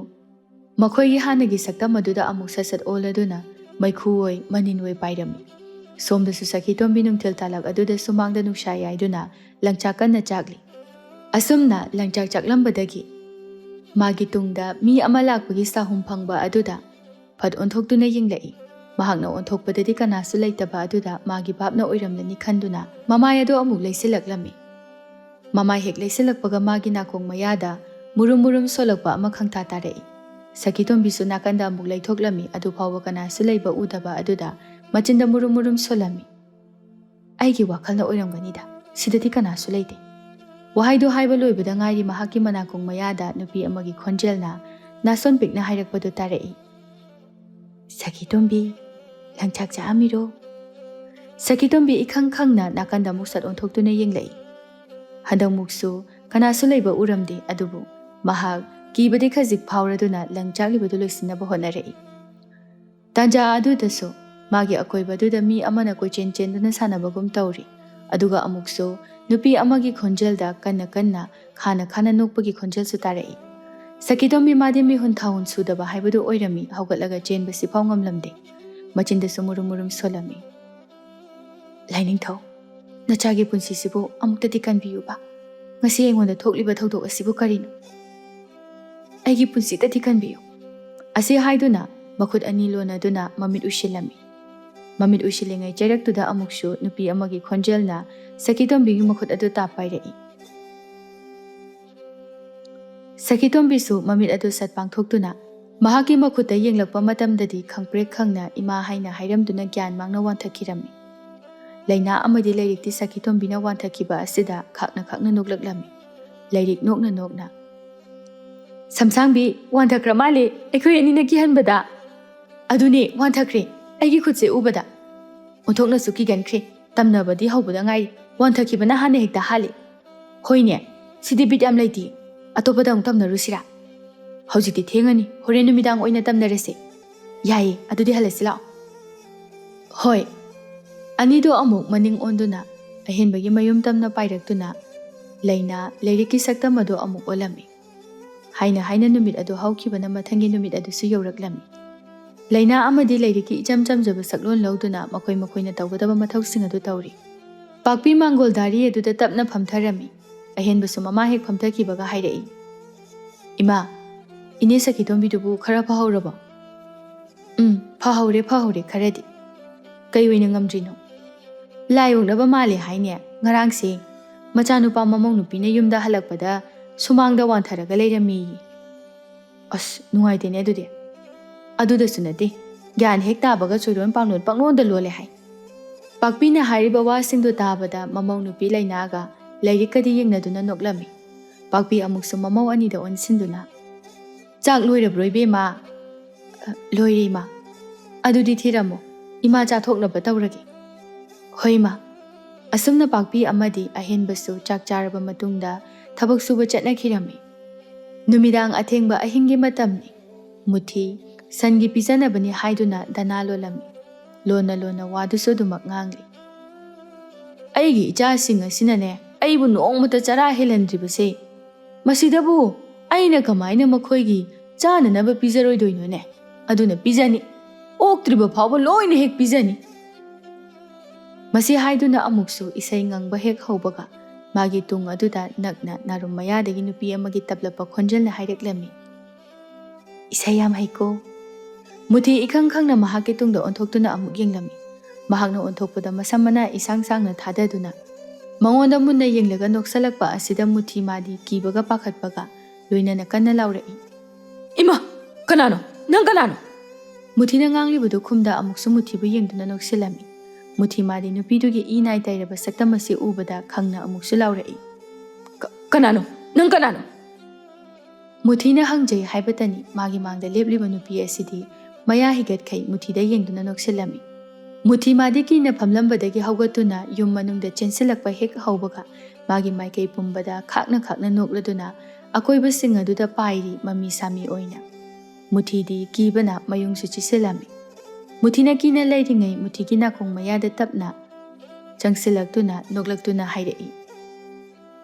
ꯃꯈꯣꯏꯒꯤ ꯍꯥꯟꯅꯒꯤ ꯁꯛꯇꯝ ꯑꯗꯨꯗ ꯑꯃꯨꯛ ꯁꯠ ꯁꯠ ꯑꯣꯜꯂꯗꯨꯅ ꯃꯩꯈꯨ ꯑꯣꯏ ꯃꯅꯤꯟ ꯑꯣꯏ ꯄꯥꯏꯔꯝꯃꯤ꯫ ꯁꯣꯝꯗꯁꯨ ꯁꯈꯤꯇꯣꯝꯕꯤ ꯅꯨꯡꯊꯤꯜ ꯇꯥꯂꯛ ꯑꯗꯨꯗ ꯁꯨꯃꯥꯡꯗ ꯅꯨꯡꯁꯥ ꯌꯥꯏꯗꯨꯅ ꯂꯪꯆꯥꯛ ꯀꯟꯅ ꯆꯥꯛꯂꯤ꯫ ꯑꯁꯨꯝꯅ ꯂꯪꯆꯥꯛ ꯆꯥꯛꯂꯝꯕꯗꯒꯤ ꯃꯥꯒꯤ ꯇꯨꯡꯗ ꯃꯤ ꯑꯃ ꯂꯥꯛꯄꯒꯤ ꯁꯥꯍꯨꯝ ꯐꯪꯕ ꯑꯗꯨꯗ ꯐꯠ ꯑꯣꯟꯊꯣꯛꯇꯨꯅ ꯌꯦꯡꯂꯛꯏ꯫ ꯃꯍꯥꯛꯅ ꯑꯣꯟꯊꯣꯛꯄꯗꯗꯤ ꯀꯅꯥꯁꯨ ꯂꯩꯇꯕ ꯑꯗꯨꯗ ꯃꯥꯒꯤ ꯚꯥꯞꯅ ꯑꯣꯏꯔꯝꯂꯅꯤ ꯈꯟꯗꯨꯅ ꯃꯃꯥꯏ ꯑꯗꯨ ꯑꯃꯨꯛ ꯂꯩꯁꯤꯜꯂꯛꯂꯝꯃꯤ꯫ ꯃꯃꯥꯏ ꯍꯦꯛ ꯂꯩꯁꯤꯜꯂꯛꯄꯒ ꯃꯥꯒꯤ ꯅꯥꯀꯣꯡ ꯃꯌꯥꯗ ꯃꯨꯔꯨꯝ ꯃꯨꯔꯨꯝ ꯁꯣꯜꯂꯛꯄ ꯑꯃ ꯈꯪꯇꯥ ꯇꯥꯔꯛꯏ꯫ ꯁꯈꯤꯇꯣꯝꯕꯤꯁꯨ ꯅꯥꯀꯟꯗ ꯑꯃꯨꯛ ꯂꯩꯊꯣꯛꯂꯝꯃꯤ, ꯑꯗꯨꯐꯥꯎꯕ ꯀꯅꯥꯁꯨ ꯂꯩꯕ ꯎꯗꯕ ꯑꯗꯨꯗ ꯃꯆꯤꯟꯗ ꯃꯨꯔꯨꯝ ꯃꯨꯔꯨꯝ ꯁꯣꯜꯂꯝꯃꯤ꯫ "ꯑꯩꯒꯤ ꯋꯥꯈꯜꯅ ꯑꯣꯏꯔꯝꯒꯅꯤꯗ, ꯁꯤꯗꯗꯤ ꯀꯅꯥꯁꯨ ꯂꯩꯇꯦ꯫" ꯋꯥꯍꯩꯗꯨ ꯍꯥꯏꯕ ꯂꯣꯏꯕꯗ ꯉꯥꯏꯔꯤ ꯃꯍꯥꯛꯀꯤ ꯃꯅꯥꯀꯣꯡ ꯃꯌꯥꯗ ꯅꯨꯄꯤ ꯑꯃꯒꯤ ꯈꯣꯟꯖꯦꯜꯅ ꯅꯥꯁꯣꯟ ꯄꯤꯛꯅ ꯍꯥꯏꯔꯛꯄꯗꯨ ꯇꯥꯔꯛꯏ꯫ "ꯁꯈꯤꯇꯣꯝꯕꯤ, ꯂꯪꯆꯥꯛ ꯆꯥꯛꯑꯝꯃꯤꯔꯣ?" ꯁꯈꯤꯇꯣꯝꯕꯤ ꯏꯈꯪ ꯈꯪꯅ ꯅꯥꯀꯟꯗ ꯑꯃꯨꯛ ꯁꯠ ꯑꯣꯟꯊꯣꯛꯇꯨꯅ ꯌꯦꯡꯂꯛꯏ꯫ ꯍꯟꯗꯛꯃꯨꯛꯁꯨ ꯀꯅꯥꯁꯨ ꯂꯩꯕ ꯎꯔꯝꯗꯦ, ꯑꯗꯨꯕꯨ ꯃꯍꯥꯛ ꯀꯤꯕꯗꯤ ꯈꯖꯤꯛ ꯐꯥꯎꯔꯗꯨꯅ ꯂꯪꯆꯥꯛꯂꯤꯕꯗꯨ ꯂꯣꯏꯁꯤꯟꯅꯕ ꯍꯣꯠꯅꯔꯛꯏ꯫ ꯇꯥꯟꯖꯥ ꯑꯗꯨꯗꯁꯨ ꯃꯥꯒꯤ ꯑꯀꯣꯏꯕꯗꯨꯗ ꯃꯤ ꯑꯃꯅ ꯀꯣꯏꯆꯦꯟ ꯆꯦꯟꯗꯨꯅ ꯁꯥꯟꯅꯕꯒꯨꯝ ꯇꯧꯔꯤ꯫ ꯑꯗꯨꯒ ꯑꯃꯨꯛꯁꯨ ꯅꯨꯄꯤ ꯑꯃꯒꯤ ꯈꯣꯟꯖꯦꯜꯗ ꯀꯟꯅ ꯀꯟꯅ, ꯈꯥꯅ ꯈꯥꯅ ꯅꯣꯛꯄꯒꯤ ꯈꯣꯟꯖꯦꯜꯁꯨ ꯇꯥꯔꯛꯏ꯫ ꯁꯈꯤꯇꯣꯝꯕꯤ ꯃꯥꯗꯤ ꯃꯤꯍꯨꯟ ꯊꯥꯍꯨꯟ ꯁꯨꯗꯕ ꯍꯥꯏꯕꯗꯨ ꯑꯣꯏꯔꯝꯃꯤ, ꯍꯧꯒꯠꯂꯒ ꯆꯦꯟꯕꯁꯤ ꯐꯥꯎ ꯉꯝꯂꯝꯗꯦ꯫ ꯃꯆꯤꯟꯗꯁꯨ ꯃꯨꯔꯨꯝ ꯃꯨꯔꯨꯝ ꯁꯣꯜꯂꯝꯃꯤ꯫ "ꯂꯥꯏꯅꯤꯡꯊꯧ, ꯅꯆꯥꯒꯤ ꯄꯨꯟꯁꯤꯁꯤꯕꯨ ꯑꯃꯨꯛꯇꯗꯤ ꯀꯟꯕꯤꯌꯨꯕ꯫ ꯉꯁꯤ ꯑꯩꯉꯣꯟꯗ ꯊꯣꯛꯂꯤꯕ ꯊꯧꯗꯣꯛ ꯑꯁꯤꯕꯨ ꯀꯔꯤꯅꯣ? ꯑꯩꯒꯤ ꯄꯨꯟꯁꯤꯗꯗꯤ ꯀꯟꯕꯤꯌꯨ"꯫ ꯑꯁꯤ ꯍꯥꯏꯗꯨꯅ ꯃꯈꯨꯠ ꯑꯅꯤ ꯂꯣꯟꯅꯗꯨꯅ ꯃꯃꯤꯠ ꯎꯏꯁꯤꯜꯂꯝꯃꯤ꯫ ꯃꯃꯤꯠ ꯎꯏꯁꯤꯜꯂꯤꯉꯩ ꯆꯩꯔꯛꯇꯨꯗ ꯑꯃꯨꯛꯁꯨ ꯅꯨꯄꯤ ꯑꯃꯒꯤ ꯈꯣꯟꯖꯦꯜꯅ ꯁꯈꯤꯇꯣꯝꯕꯤꯒꯤ ꯃꯈꯨꯠ ꯑꯗꯨ ꯇꯥꯞ ꯄꯥꯏꯔꯛꯏ꯫ ꯁꯈꯤꯇꯣꯝꯕꯤꯁꯨ ꯃꯃꯤꯠ ꯑꯗꯨ ꯁꯠ ꯄꯥꯡꯊꯣꯛꯇꯨꯅ ꯃꯍꯥꯛꯀꯤ ꯃꯈꯨꯠꯇ ꯌꯦꯡꯂꯛꯄ ꯃꯇꯝꯗꯗꯤ ꯈꯪꯄ꯭ꯔꯦꯛ ꯈꯪꯅ ꯏꯃꯥ ꯍꯥꯏꯅ ꯍꯥꯏꯔꯝꯗꯨꯅ ꯒ꯭ꯌꯥꯟ ꯃꯥꯡꯅ ꯋꯥꯟꯊꯈꯤꯔꯝꯃꯤ꯫ ꯂꯩꯅꯥ ꯑꯃꯗꯤ ꯂꯥꯏꯔꯤꯛꯇꯤ ꯁꯈꯤꯇꯣꯝꯕꯤꯅ ꯋꯥꯟꯊꯈꯤꯕ ꯑꯁꯤꯗ ꯈꯥꯛꯅ ꯈꯥꯛꯅ ꯅꯣꯛꯂꯛꯂꯝꯃꯤ꯫ ꯂꯥꯏꯔꯤꯛ ꯅꯣꯛꯅ ꯅꯣꯛꯅ, "ꯁꯝꯁꯥꯡꯕꯤ, ꯋꯥꯟꯊꯈ꯭ꯔ ꯃꯥꯜꯂꯦ ꯑꯩꯈꯣꯏ ꯑꯅꯤꯅ ꯀꯤꯍꯟꯕꯗ꯫ ꯑꯗꯨꯅꯦ, ꯋꯥꯟꯊꯈ꯭ꯔꯦ, ꯑꯩꯒꯤ ꯈꯨꯠꯁꯦ ꯎꯕꯗ꯫ ꯑꯣꯟꯊꯣꯛꯅꯁꯨ ꯀꯤꯒꯟꯈ꯭ꯔꯦ, ꯇꯝꯅꯕꯗꯤ ꯍꯧꯕꯗ ꯉꯥꯏꯔꯤ, ꯋꯥꯟꯊꯈꯤꯕꯅ ꯍꯥꯟꯅ ꯍꯦꯛꯇ ꯍꯥꯜꯂꯤ꯫ ꯍꯣꯏꯅꯦ, ꯁꯤꯗꯤ ꯕꯤꯠ ꯌꯥꯝ ꯂꯩꯇꯦ, ꯑꯇꯣꯞꯄꯗ ꯑꯃꯨꯛ ꯇꯝꯅꯔꯨꯁꯤꯔꯥ? ꯍꯧꯖꯤꯛꯇꯤ ꯊꯦꯡꯉꯅꯤ, ꯍꯣꯔꯦꯟ ꯅꯨꯃꯤꯗꯥꯡ ꯑꯣꯏꯅ ꯇꯝꯅꯔꯁꯦ꯫ ꯌꯥꯏꯌꯦ, ꯑꯗꯨꯗꯤ ꯍꯜꯂꯁꯤ ꯂꯥꯛꯑꯣ"꯫ "ꯍꯣꯏ"꯫ ꯑꯅꯤꯗꯣ ꯑꯃꯨꯛ ꯃꯅꯤꯡ ꯑꯣꯟꯗꯨꯅ ꯑꯍꯦꯟꯕꯒꯤ ꯃꯌꯨꯝ ꯇꯝꯅ ꯄꯥꯏꯔꯛꯇꯨꯅ ꯂꯩꯅꯥ ꯂꯥꯏꯔꯤꯛꯀꯤ ꯁꯛꯇꯝ ꯑꯗꯨ ꯑꯃꯨꯛ ꯑꯣꯜꯂꯝꯃꯤ꯫ ꯍꯥꯏꯅ ꯍꯥꯏꯅ ꯅꯨꯃꯤꯠ ꯑꯗꯨ ꯍꯧꯈꯤꯕꯅ ꯃꯊꯪꯒꯤ ꯅꯨꯃꯤꯠ ꯑꯗꯨꯁꯨ ꯌꯧꯔꯛꯂꯝꯃꯤ꯫ ꯂꯩꯅꯥ ꯑꯃꯗꯤ ꯂꯥꯏꯔꯤꯛꯀꯤ ꯏꯆꯝ ꯆꯝꯖꯕ ꯁꯛꯂꯣꯟ ꯂꯧꯗꯨꯅ ꯃꯈꯣꯏ ꯃꯈꯣꯏꯅ ꯇꯧꯒꯗꯕ ꯃꯊꯧꯁꯤꯡ ꯑꯗꯨ ꯇꯧꯔꯤ꯫ ꯄꯥꯛꯄꯤ ꯃꯥꯡꯒꯣꯜ ꯗꯥꯔꯤ ꯑꯗꯨꯗ ꯇꯞꯅ ꯐꯝꯊꯔꯝꯃꯤ꯫ ꯑꯍꯦꯟꯕꯁꯨ ꯃꯃꯥ ꯍꯦꯛ ꯐꯝꯊꯈꯤꯕꯒ ꯍꯥꯏꯔꯛꯏ, "ꯏꯃꯥ, ꯏꯅꯦ ꯁꯈꯤꯇꯣꯝꯕꯤꯗꯨꯕꯨ ꯈꯔ ꯐꯍꯧꯔꯕꯣ?" "ꯎꯝ, ꯐꯍꯧꯔꯦ, ꯐꯍꯧꯔꯦ ꯈꯔꯗꯤ"꯫ "ꯀꯩ ꯑꯣꯏꯅ ꯉꯝꯗ꯭ꯔꯤꯅꯣ?" "ꯂꯥꯏ ꯑꯣꯛꯅꯕ ꯃꯥꯜꯂꯦ ꯍꯥꯏꯅꯦ꯫ ꯉꯔꯥꯡꯁꯦ ꯃꯆꯥꯅꯨꯄꯥ ꯃꯃꯧ ꯅꯨꯄꯤꯅ ꯌꯨꯝꯗ ꯍꯜꯂꯛꯄꯗ ꯁꯨꯃꯥꯡꯗ ꯋꯥꯟꯊꯔꯒ ꯂꯩꯔꯝꯃꯦꯌꯦ"꯫ "ꯑꯁ, ꯅꯨꯡꯉꯥꯏꯇꯦꯅꯦ ꯑꯗꯨꯗꯤ"꯫ ꯑꯗꯨꯗꯁꯨ ꯅꯠꯇꯦ, ꯒ꯭ꯌꯥꯟ ꯍꯦꯛ ꯇꯥꯕꯒ ꯆꯣꯏꯔꯣꯟ ꯄꯥꯝꯂꯣꯟ ꯄꯪꯂꯣꯟꯗ ꯂꯣꯜꯂꯦ ꯍꯥꯏ꯫ ꯄꯥꯛꯄꯤꯅ ꯍꯥꯏꯔꯤꯕ ꯋꯥꯁꯤꯡꯗꯨ ꯇꯥꯕꯗ ꯃꯃꯧ ꯅꯨꯄꯤ ꯂꯩꯅꯥꯒ ꯂꯥꯏꯔꯤꯛꯀꯗꯤ ꯌꯦꯡꯅꯗꯨꯅ ꯅꯣꯛꯂꯝꯃꯤ꯫ ꯄꯥꯛꯄꯤ ꯑꯃꯨꯛꯁꯨ ꯃꯃꯧ ꯑꯅꯤꯗ ꯑꯣꯟꯁꯤꯟꯗꯨꯅ, "ꯆꯥꯛ ꯂꯣꯏꯔꯕ꯭ꯔꯣ, ꯏꯕꯦꯝꯃ?" "ꯑ, ꯂꯣꯏꯔꯦ, ꯏꯃꯥ꯫" "ꯑꯗꯨꯗꯤ ꯊꯤꯔꯝꯃꯣ, ꯏꯃꯥ ꯆꯥꯊꯣꯛꯅꯕ ꯇꯧꯔꯒꯦ꯫" "ꯍꯣꯏ, ꯏꯃꯥ꯫" ꯑꯁꯨꯝꯅ ꯄꯥꯛꯄꯤ ꯑꯃꯗꯤ ꯑꯍꯦꯟꯕꯁꯨ ꯆꯥꯛ ꯆꯥꯔꯕ ꯃꯇꯨꯡꯗ ꯊꯕꯛ ꯁꯨꯕ ꯆꯠꯅꯈꯤꯔꯝꯃꯤ꯫ ꯅꯨꯃꯤꯗꯥꯡ ꯑꯊꯦꯡꯕ ꯑꯍꯤꯡꯒꯤ ꯃꯇꯝꯅꯤ꯫ ꯃꯨꯊꯤ ꯁꯟꯒꯤ ꯄꯤꯖꯅꯕꯅꯤ ꯍꯥꯏꯗꯨꯅ ꯗꯅꯥ ꯂꯣꯜꯂꯝꯃꯤ꯫ ꯂꯣꯟꯅ ꯂꯣꯟꯅ ꯋꯥꯗꯨꯁꯨ ꯑꯗꯨꯃꯛ ꯉꯥꯡꯂꯤ꯫ "ꯑꯩꯒꯤ ꯏꯆꯥꯁꯤꯡ ꯑꯁꯤꯅꯅꯦ, ꯑꯩꯕꯨ ꯅꯣꯡꯃꯇ ꯆꯔꯥ ꯍꯦꯜꯍꯟꯗ꯭ꯔꯤꯕꯁꯦ, ꯃꯁꯤꯗꯕꯨ ꯑꯩꯅ ꯀꯃꯥꯏꯅ ꯃꯈꯣꯏꯒꯤ ꯆꯥꯅꯅꯕ ꯄꯤꯖꯔꯣꯏꯗꯣꯏꯅꯣꯅꯦ? ꯑꯗꯨꯅ ꯄꯤꯖꯅꯤ, ꯑꯣꯛꯇ꯭ꯔꯤꯕ ꯐꯥꯎꯕ ꯂꯣꯏꯅ ꯍꯦꯛ ꯄꯤꯖꯅꯤ꯫" ꯃꯁꯤ ꯍꯥꯏꯗꯨꯅ ꯑꯃꯨꯛꯁꯨ ꯏꯁꯩ ꯉꯪꯕ ꯍꯦꯛ ꯍꯧꯕꯒ, ꯃꯥꯒꯤ ꯇꯨꯡ ꯑꯗꯨꯗ ꯅꯛꯅ ꯅꯥꯔꯨꯝ ꯃꯌꯥꯗꯒꯤ ꯅꯨꯄꯤ ꯑꯃꯒꯤ ꯇꯞꯂꯞꯄ ꯈꯣꯟꯖꯦꯜꯅ ꯍꯥꯏꯔꯛꯂꯝꯃꯤ, "ꯏꯁꯩ ꯌꯥꯝ ꯍꯩꯀꯣ꯫" ꯃꯨꯊꯤ ꯏꯈꯪ ꯈꯪꯅ ꯃꯍꯥꯛꯀꯤ ꯇꯨꯡꯗ ꯑꯣꯟꯊꯣꯛꯇꯨꯅ ꯑꯃꯨꯛ ꯌꯦꯡꯂꯝꯃꯤ꯫ ꯃꯍꯥꯛꯅ ꯑꯣꯟꯊꯣꯛꯄꯗ ꯃꯁꯝ ꯃꯅꯥ ꯏꯁꯥꯡ ꯁꯥꯡꯅ ꯊꯥꯗꯗꯨꯅ ꯃꯉꯣꯟꯗ ꯃꯨꯟꯅ ꯌꯦꯡꯂꯒ ꯅꯣꯛꯁꯜꯂꯛꯄ ꯑꯁꯤꯗ ꯃꯨꯊꯤ ꯃꯥꯗꯤ ꯀꯤꯕꯒ ꯄꯥꯈꯠꯄꯒ ꯂꯣꯏꯅꯅ ꯀꯟꯅ ꯂꯥꯎꯔꯛꯏ, "ꯏꯃꯥ! ꯀꯅꯥꯅꯣ? ꯅꯪ ꯀꯅꯥꯅꯣ?" ꯃꯨꯊꯤꯅ ꯉꯥꯡꯂꯤꯕꯗꯨ ꯈꯨꯝꯗ ꯑꯃꯨꯛꯁꯨ ꯃꯨꯊꯤꯕꯨ ꯌꯦꯡꯗꯨꯅ ꯅꯣꯛꯁꯤꯜꯂꯝꯃꯤ꯫ ꯃꯨꯊꯤ ꯃꯥꯗꯤ ꯅꯨꯄꯤꯗꯨꯒꯤ ꯏ ꯅꯥꯏ ꯇꯩꯔꯕ ꯁꯛꯇꯝ ꯑꯁꯤ ꯎꯕꯗ ꯈꯪꯅ ꯑꯃꯨꯛꯁꯨ ꯂꯥꯎꯔꯛꯏ, "ꯀ-, ꯀꯅꯥꯅꯣ? ꯅꯪ ꯀꯅꯥꯅꯣ?" ꯃꯨꯊꯤꯅ ꯍꯪꯖꯩ ꯍꯥꯏꯕꯇꯅꯤ ꯃꯥꯒꯤ ꯃꯥꯡꯗ ꯂꯦꯞꯂꯤꯕ ꯅꯨꯄꯤ ꯑꯁꯤꯗꯤ ꯃꯌꯥ ꯍꯤꯒꯠꯈꯩ ꯃꯨꯊꯤꯗ ꯌꯦꯡꯗꯨꯅ ꯅꯣꯛꯁꯤꯜꯂꯝꯃꯤ꯫ ꯃꯨꯊꯤ ꯃꯥꯗꯤ ꯀꯤꯅ ꯐꯝꯂꯝꯕꯗꯒꯤ ꯍꯧꯒꯠꯇꯨꯅ ꯌꯨꯝ ꯃꯅꯨꯡꯗ ꯆꯦꯟꯁꯤꯜꯂꯛꯄ ꯍꯦꯛ ꯍꯧꯕꯒ ꯃꯥꯒꯤ ꯃꯥꯏꯀꯩ ꯄꯨꯝꯕꯗ ꯈꯥꯛꯅ ꯈꯥꯛꯅ ꯅꯣꯛꯂꯗꯨꯅ ꯑꯀꯣꯏꯕꯁꯤꯡ ꯑꯗꯨꯗ ꯄꯥꯏꯔꯤ ꯃꯃꯤ ꯁꯥꯃꯤ ꯑꯣꯏꯅ꯫ ꯃꯨꯊꯤꯗꯤ ꯀꯤꯕꯅ ꯃꯌꯨꯡꯁꯨ ꯆꯤꯁꯤꯜꯂꯝꯃꯤ꯫ ꯃꯨꯊꯤꯅ ꯀꯤꯅ ꯂꯩꯔꯤꯉꯩ ꯃꯨꯊꯤꯒꯤ ꯅꯥꯀꯣꯡ ꯃꯌꯥꯗ ꯇꯞꯅ ꯆꯪꯁꯤꯜꯂꯛꯇꯨꯅ ꯅꯣꯛꯂꯛꯇꯨꯅ ꯍꯥꯏꯔꯛꯏ,